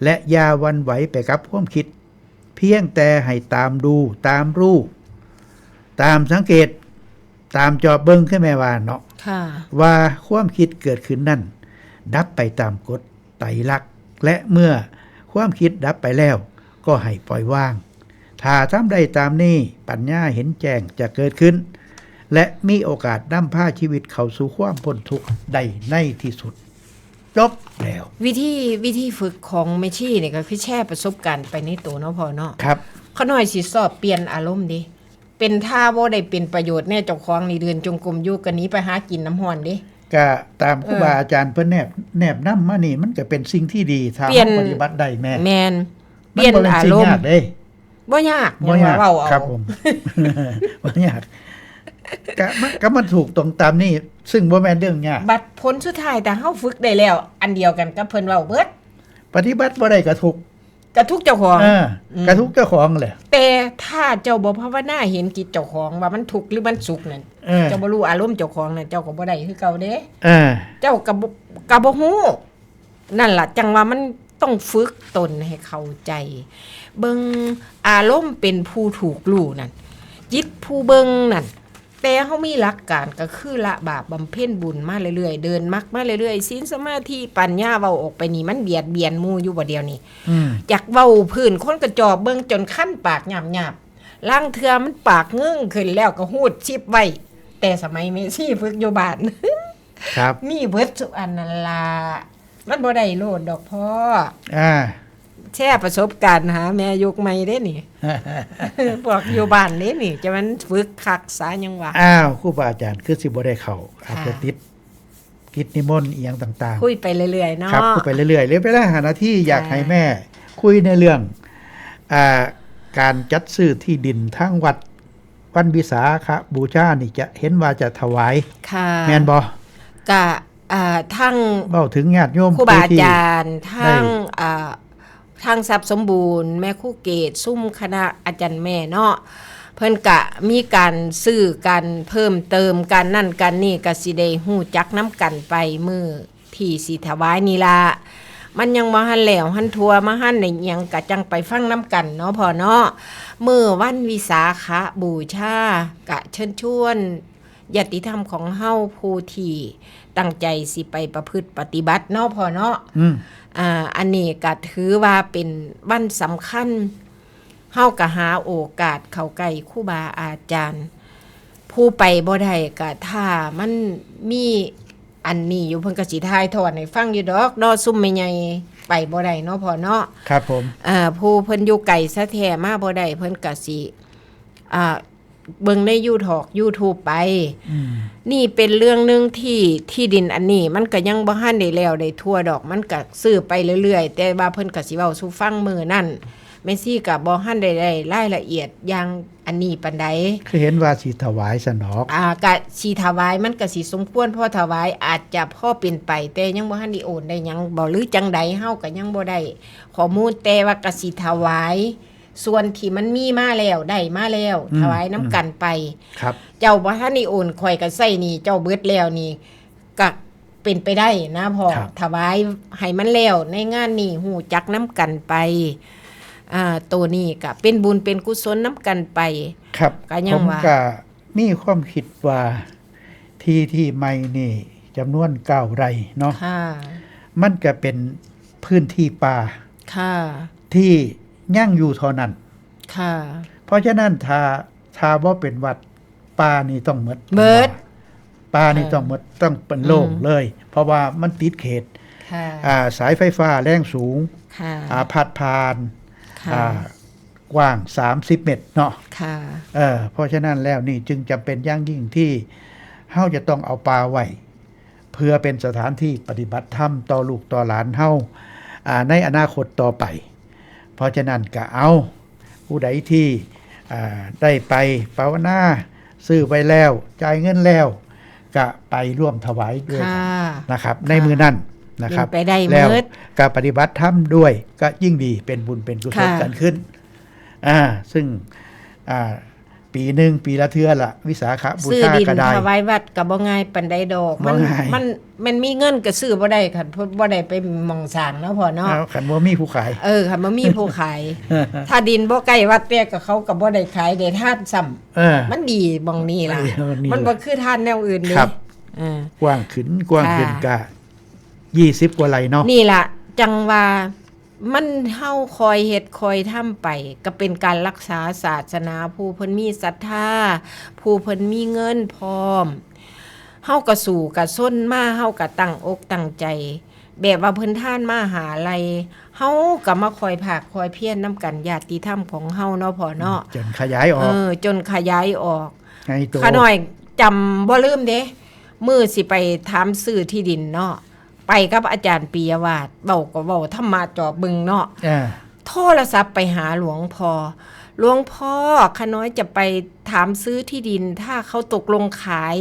และอย่าหวั่นไหวไปกับความคิด เพียงแต่ให้ตามดู ตามรู้ ตามสังเกต ตามจอบเบิ่ง คือแม่ว่าเนาะ ค่ะ ว่าความคิดเกิดขึ้นนั้น ดับไปตามกฎไตรลักษณ์ และเมื่อความคิดดับไปแล้ว ก็ให้ปล่อยวาง ถ้าทำได้ตามนี้ ปัญญาเห็นแจ้งจะเกิดขึ้น และมีโอกาสนำพาชีวิตเข้าสู่ความพ้นทุกข์ได้ในที่สุด จบแล้ว วิธีวิธีฝึกของแม่ชีนี่ก็คือแชร์ประสบการณ์ไปในตัวเนาะพ่อเนาะ ครับ ขาน้อยสิสอบเปลี่ยนอารมณ์เด้ เป็นท่าบ่ได้เป็นประโยชน์แน่เจ้าของนี่เดินจงกรมอยู่ก็หนีไปหากินน้ำฮ้อนเด้ ก็ตามครู เออ บาอาจารย์เพิ่นแนบ แนบนำมานี่ มันก็เป็นสิ่งที่ดี ถ้า เปลี่ยน เฮาปฏิบัติได้แม่ แมน มั เปลี่ยน บ่แม่ อาน สิ่ง รม ยา ณ์ กเด้ บ่ยาก บ่ยาก เว้าเอา ครับผม บ่ยาก ก็มัน ก็มันถูกต้องตามนี้ ซึ่งบ่แม่นเรื่องยาก บัดผลสุดท้ายแต่เฮาฝึกได้แล้ว อันเดียวกันกับเพิ่นเว้าเบิด ปฏิบัติบ่ได้ก็ทุกข์ กระทุกข์เจ้าของ เออ อืม กระทุกข์เจ้าของแหละ แต่ถ้าเจ้าบ่ภาวนาเห็นจิตเจ้าของว่ามันทุกข์หรือมันสุขนั่น เออ เจ้าบ่รู้อารมณ์เจ้าของนั่นเจ้าก็บ่ได้คือเก่าเด้ เออ เจ้าก็บ่ก็บ่ฮู้ นั่นล่ะจังว่ามันต้องฝึกตนให้เข้าใจ เบิ่งอารมณ์เป็นผู้ถูกรู้นั่น จิตผู้เบิ่งนั่น แต่เฮามีหลักการก็คือละบาปบำเพ็ญบุญมาเรื่อยๆ เดินมรรคมาเรื่อยๆ ศีลสมาธิปัญญาเว้าออกไปนี่มันเบียดเบียนหมู่อยู่บ่เดียวนี่ อืม อยากเว้าพื้นคนก็จอบเบิ่งจนคันปากหยาบๆ ลางเทื่อมันปากเงิ้งขึ้นแล้วก็ฮูดซิบไว้ แต่สมัยแม่ชีฝึกอยู่บ้าน ครับ มีเบิดสุอันนั่นล่ะ มันบ่ได้โลดดอกพ่อ อ่า แชร์ประสบการณ์หาแม่ยุคใหม่เด้นี่ พวกอยู่บ้านเด้นี่ จะมันฝึกคักสายังว่า อ้าวครูบาอาจารย์คือสิบ่ได้เข้า อาจจะ ค่ะ ติดกิจนิมนต์อีหยังต่างๆ คุยไปเรื่อยๆเนาะ ครับคุยไปเรื่อยๆเรื่องเวลาหานาที ค่ะ อยากให้แม่ คุยในเรื่องอ่าการจัดซื้อที่ดินทั้งวัดวันวิสาขบูชานี่จะเห็นว่าจะถวาย ค่ะ แม่นบ่ กะอ่าทั้ง เว้าถึงญาติโยม ครูบา ผู้ อา ที่ จารย์ทั้ง ได้ อ่าทั้งทรัพย์สมบูรณ์ แม่ครูเกตซุ่มคณะอาจารย์แม่เนาะ เพิ่นกะมีการซื้อกันเพิ่มเติมกันนั่นกันนี่กะสิได้ฮู้จักน้ำกันไปมื้อที่สิถวายนี่ละ มันยังบ่หันแล้วหันทัวมาหันในหยังกะจังไปฟังน้ำกันเนาะพ่อเนาะ มื้อวันวิสาขบูชากะเชิญชวนญาติธรรมของเฮาผู้ที่ตั้งใจสิไปประพฤติปฏิบัติเนาะพ่อเนาะ อืม อ่าอันนี้ก็ถือว่าเป็นวันสำคัญ เฮาก็หาโอกาสเข้าใกล้ครูบาอาจารย์ ผู้ไปบ่ได้ก็ถ้ามันมีอันนี้อยู่เพิ่นก็สิถ่ายทอดให้ฟังอยู่ดอกเนาะ ซุ่มแม่ใหญ่ไปบ่ได้เนาะพ่อเนาะ ครับผม เอ่อผู้เพิ่นอยู่ไกลซะแท้มาบ่ได้เพิ่นก็สิอ่าเบิ่งในยูทอก YouTube ไป อืม นี่เป็นเรื่องหนึ่งที่ที่ดินอันนี้มันก็ยังบ่ทันได้แล้วได้ทั่วดอก มันก็ซื้อไปเรื่อยๆ แต่ว่าเพิ่นก็สิเว้าสู่ฟังมื้อนั้น แม่ชีก็บ่ทันได้ได้รายละเอียดอย่างอันนี้ปานใด คือเห็นว่าสิถวายสนอก อ่าก็สิถวายมันก็สิสมควรพอถวายอาจจะพอเป็นไป แต่ยังบ่ทันได้โอนได้หยังบ่หรือจังใดเฮาก็ยังบ่ได้ข้อมูล แต่ว่าก็สิถวายส่วนที่มันมีมาแล้วได้มาแล้ว อืม ถวายน้ำกันไป ครับ เจ้าบ่ทันได้โอน ข่อยก็ใช้หนี้เจ้าเบิดแล้วนี่ก็เป็นไปได้นะพ่อ ครับ ถวายให้มันแล้วในงานนี้ฮู้จักน้ำกันไป อ่าตัวนี้ก็เป็นบุญเป็นกุศลน้ำกันไป ครับ ก็ยัง ผม ว่า ก็มีความคิดว่าที่ที่ใหม่นี่จำนวนเก้าไร่เนาะ ค่ะ มันก็เป็นพื้นที่ป่า ค่ะ ที่ยังอยู่เท่านั้น ค่ะ เพราะฉะนั้นถ้าถ้าบ่เป็นวัดป่านี่ต้องหมด เบิด ป่านี่ เออ ต้องหมดต้องเป็นโล่ง อืม เลย เพราะว่ามันติดเขต ค่ะ อ่าสายไฟฟ้าแรงสูง ค่ะ อ่าพัดผ่าน ค่ะ อ่ากว้าง สามสิบ เมตรเนาะ ค่ะ เออเพราะฉะนั้นแล้วนี่จึงจำเป็นอย่างยิ่งที่เฮาจะต้องเอาป่าไว้ เพื่อเป็นสถานที่ปฏิบัติธรรมต่อลูกต่อหลานเฮาอ่าในอนาคตต่อไป เพราะฉะนั้นก็เอาผู้ใดที่อ่าได้ไปภาวนาซื้อไปแล้วจ่ายเงินแล้วก็ไปร่วมถวายด้วยกัน ค่ะ นะครับ ค่ะ ในมื้อนั้นนะครับ เป็นไปได้ แล้ว เมิด ก็ปฏิบัติธรรมด้วยก็ยิ่งดีเป็นบุญเป็นกุศล ค่ะ กันขึ้น อ่า ซึ่ง อ่า ปีหนึ่งปีละเทื่อละวิสาขบู ซื้อ ชา ดิน ก็ได้ ถวายวัดก็บ่ง่ายปานใดดอก บ่ มัน ง่าย มันมันมีเงินก็ซื้อบ่ได้คันบ่ได้ไปหม่องสร้างเนาะพ่อเนาะ เอาคันบ่มีผู้ขาย เออคันบ่มีผู้ขาย ถ้าดินบ่ใกล้วัดแต่ก็เขาก็บ่ได้ขายได้ทานซ้ำ เออ มันดีหม่องนี้ล่ะ เออนี่ มันบ่คือทานแนวอื่นเด้ ครับ เออ กว้างขึ้นกว้างขึ้น ค่ะ กะยี่สิบกว่าไร่เนาะ นี่ล่ะ จังว่ามันเฮาคอยเฮ็ดคอยทำไป ก็เป็นการรักษาศาสนา ผู้เพิ่นมีศรัทธา ผู้เพิ่นมีเงินพร้อม เฮาก็สู้กะซนมา เฮาก็ตั้งอกตั้งใจ แบบว่าเพิ่นทานมาหาลัย เฮาก็มาคอยภาคคอยเพียรนำกันญาติธรรมของเฮาเนาะพ่อเนาะ จนขยายอ เอ อก อ จนขยายออก ไงโต ข้าน้อยจำบ่ลืมเด้ มื้อสิไปถามซื้อที่ดินเนาะ ไปกับอาจารย์ปิยวาส เว้าก็เว้าธรรมะจอบบึงเนาะ อ่า โทรศัพท์ไปหาหลวงพ่อ หลวงพ่อ ข้าน้อยจะไปถามซื้อที่ดิน ถ้าเขาตกลงขาย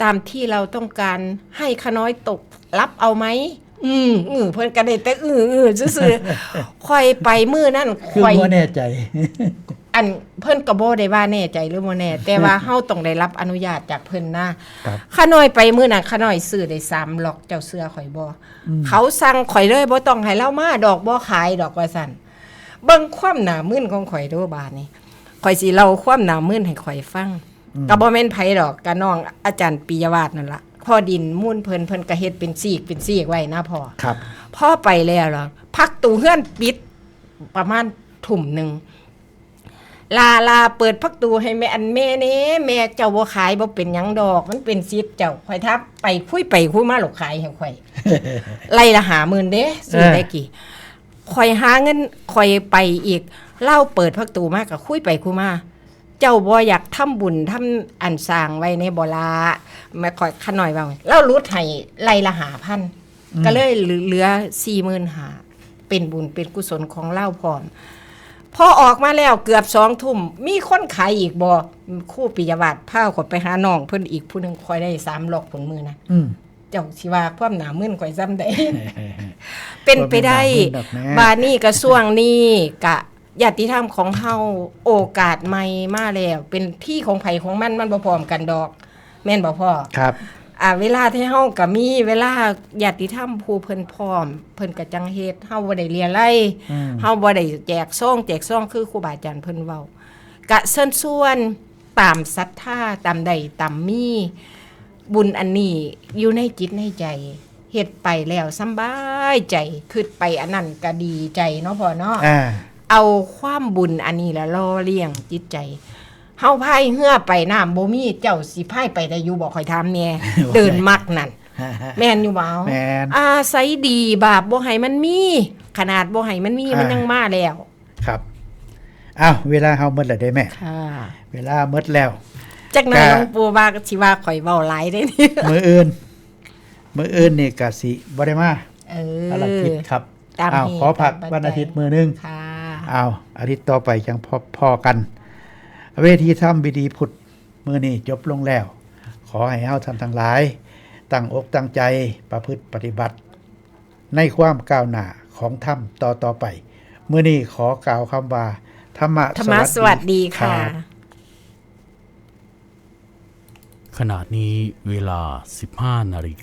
ตามที่เราต้องการ ให้ข้าน้อยตกรับเอาไหม อืม อืม เพิ่นก็ได้แต่อื้อๆซื่อๆ ข่อยไปมื้อนั้น คือ ข่อย บ่แน่ใจ อันเพิ่นก็บ่ได้ว่าแน่ใจหรือบ่แน่ แต่ว่าเฮาต้องได้รับอนุญาตจากเพิ่นนะ ครับ ข้าน้อยไปมื้อนั้นข้าน้อยซื้อได้สามล็อก เจ้าเชื่อข่อยบ่ อืม เขาสั่งข่อยเลยบ่ต้องให้ลาวมาดอก บ่ขายดอกว่าซั่น เบิ่งความหน้ามึนของข่อยเด้อบาดนี้ ข่อยสิเล่าความหน้ามึนให้ข่อยฟัง อืม ก็บ่แม่นไผดอก ก็น้องอาจารย์ปิยวาสนั่นล่ะ พ่อดินมูลเพิ่น เพิ่นก็เฮ็ดเป็นซีกเป็นซีกไว้นะพ่อ ครับ พอไปแล้วล่ะ พักตูเฮือนปิดประมาณทุ่มหนึ่ง ลา ลาเปิดพักตูให้แม่ อันแม่เน่ แม่เจ้าบ่ขายบ่เป็นหยังดอก มันเป็นสิทธิ์เจ้า ข่อยถามไปคุยไปคุยมาหลอกขายให้ข่อย ไล่ละห้าหมื่นเด้ ซื้อได้กี่ ข่อยหาเงิน ข่อยไปอีก เล่าเปิดพักตูมาก็คุยไปคุยมา เจ้าบ่อยากทำบุญทำอันสร้างไว้ในบ่ล่ะ แม่ข่อยขะน้อยว่า เล่าหลุดให้ไล่ละห้าพัน ก็เลยเหลือสี่หมื่นห้า เป็นบุญเป็นกุศลของเล่าพร้อม พอออกมาแล้วเกือบสองทุ่ม มีคนขายอีกบ่ ครูปิยวาสพาข่อยไปหาน้องเพิ่นอีกผู้หนึ่ง ข่อยได้สามล็อกผลมือนะ อืม เจ้าสิว่าความหนามึนข่อยซ้ำใด เป็นไปได้ บ่แม่นหนามึนดอกนะ บาดนี้กระทรวงนี้กะญาติธรรมของเฮา โอกาสใหม่มาแล้ว เป็นที่ของไผของมัน มันบ่พร้อมกันดอก แม่นบ่พ่อ ครับ อ่า เวลาที่เฮาก็มีเวลาญาติธรรมผู้เพิ่นพร้อม เพิ่นก็จังเฮ็ด เฮาบ่ได้เลียไล่ อืม เฮาบ่ได้แจกซองแจกซองคือครูบาอาจารย์เพิ่นเว้า กะเชิญชวนตามศรัทธา ตามใดตามมี บุญอันนี้อยู่ในจิตในใจ เฮ็ดไปแล้วสำบายใจ คิดไปอันนั้นก็ดีใจเนาะพ่อเนาะ อ่า เอาความบุญอันนี้ละหล่อเลี้ยงจิตใจ เฮาพายเฮือไปน้ำบ่มี เจ้าสิพายไปได้อยู่บ่ ข่อยถามแหน่ เดินมักนั่น แม่นอยู่บ่ แม่น อาศัยดี บาปบ่ให้มันมี ขนาดบ่ให้มันมี อ่า มันยังมาแล้ว ครับ อ้าว เวลาเฮาหมดแล้วเด้แม่ ค่ะ เวลาหมดแล้ว จักหน่อย ก็ หลวงปู่ว่าสิว่าข่อยเว้าหลายเด้นี่ มื้ออื่น มื้ออื่นนี่กะสิบ่ได้มา เออ ภารกิจครับ ตาม อ้าว เหตุ ขอพัก ตามปัจจัย วันอาทิตย์มื้อหนึง ค่ะ อ้าว อาทิตย์ต่อไปจังพอพอกัน เวทีธรรมวิดีพุทธมื้อนี้จบลงแล้ว ขอให้เฮาท่านทั้งหลาย ตั้งอกตั้งใจประพฤติปฏิบัติ ในความก้าวหน้าของธรรมต่อต่อไป มื้อนี้ขอกล่าวคำว่า ธรรมะ ธรรมะสวัสดีค่ะ รับ ขณะนี้เวลา สิบห้า นาฬิกา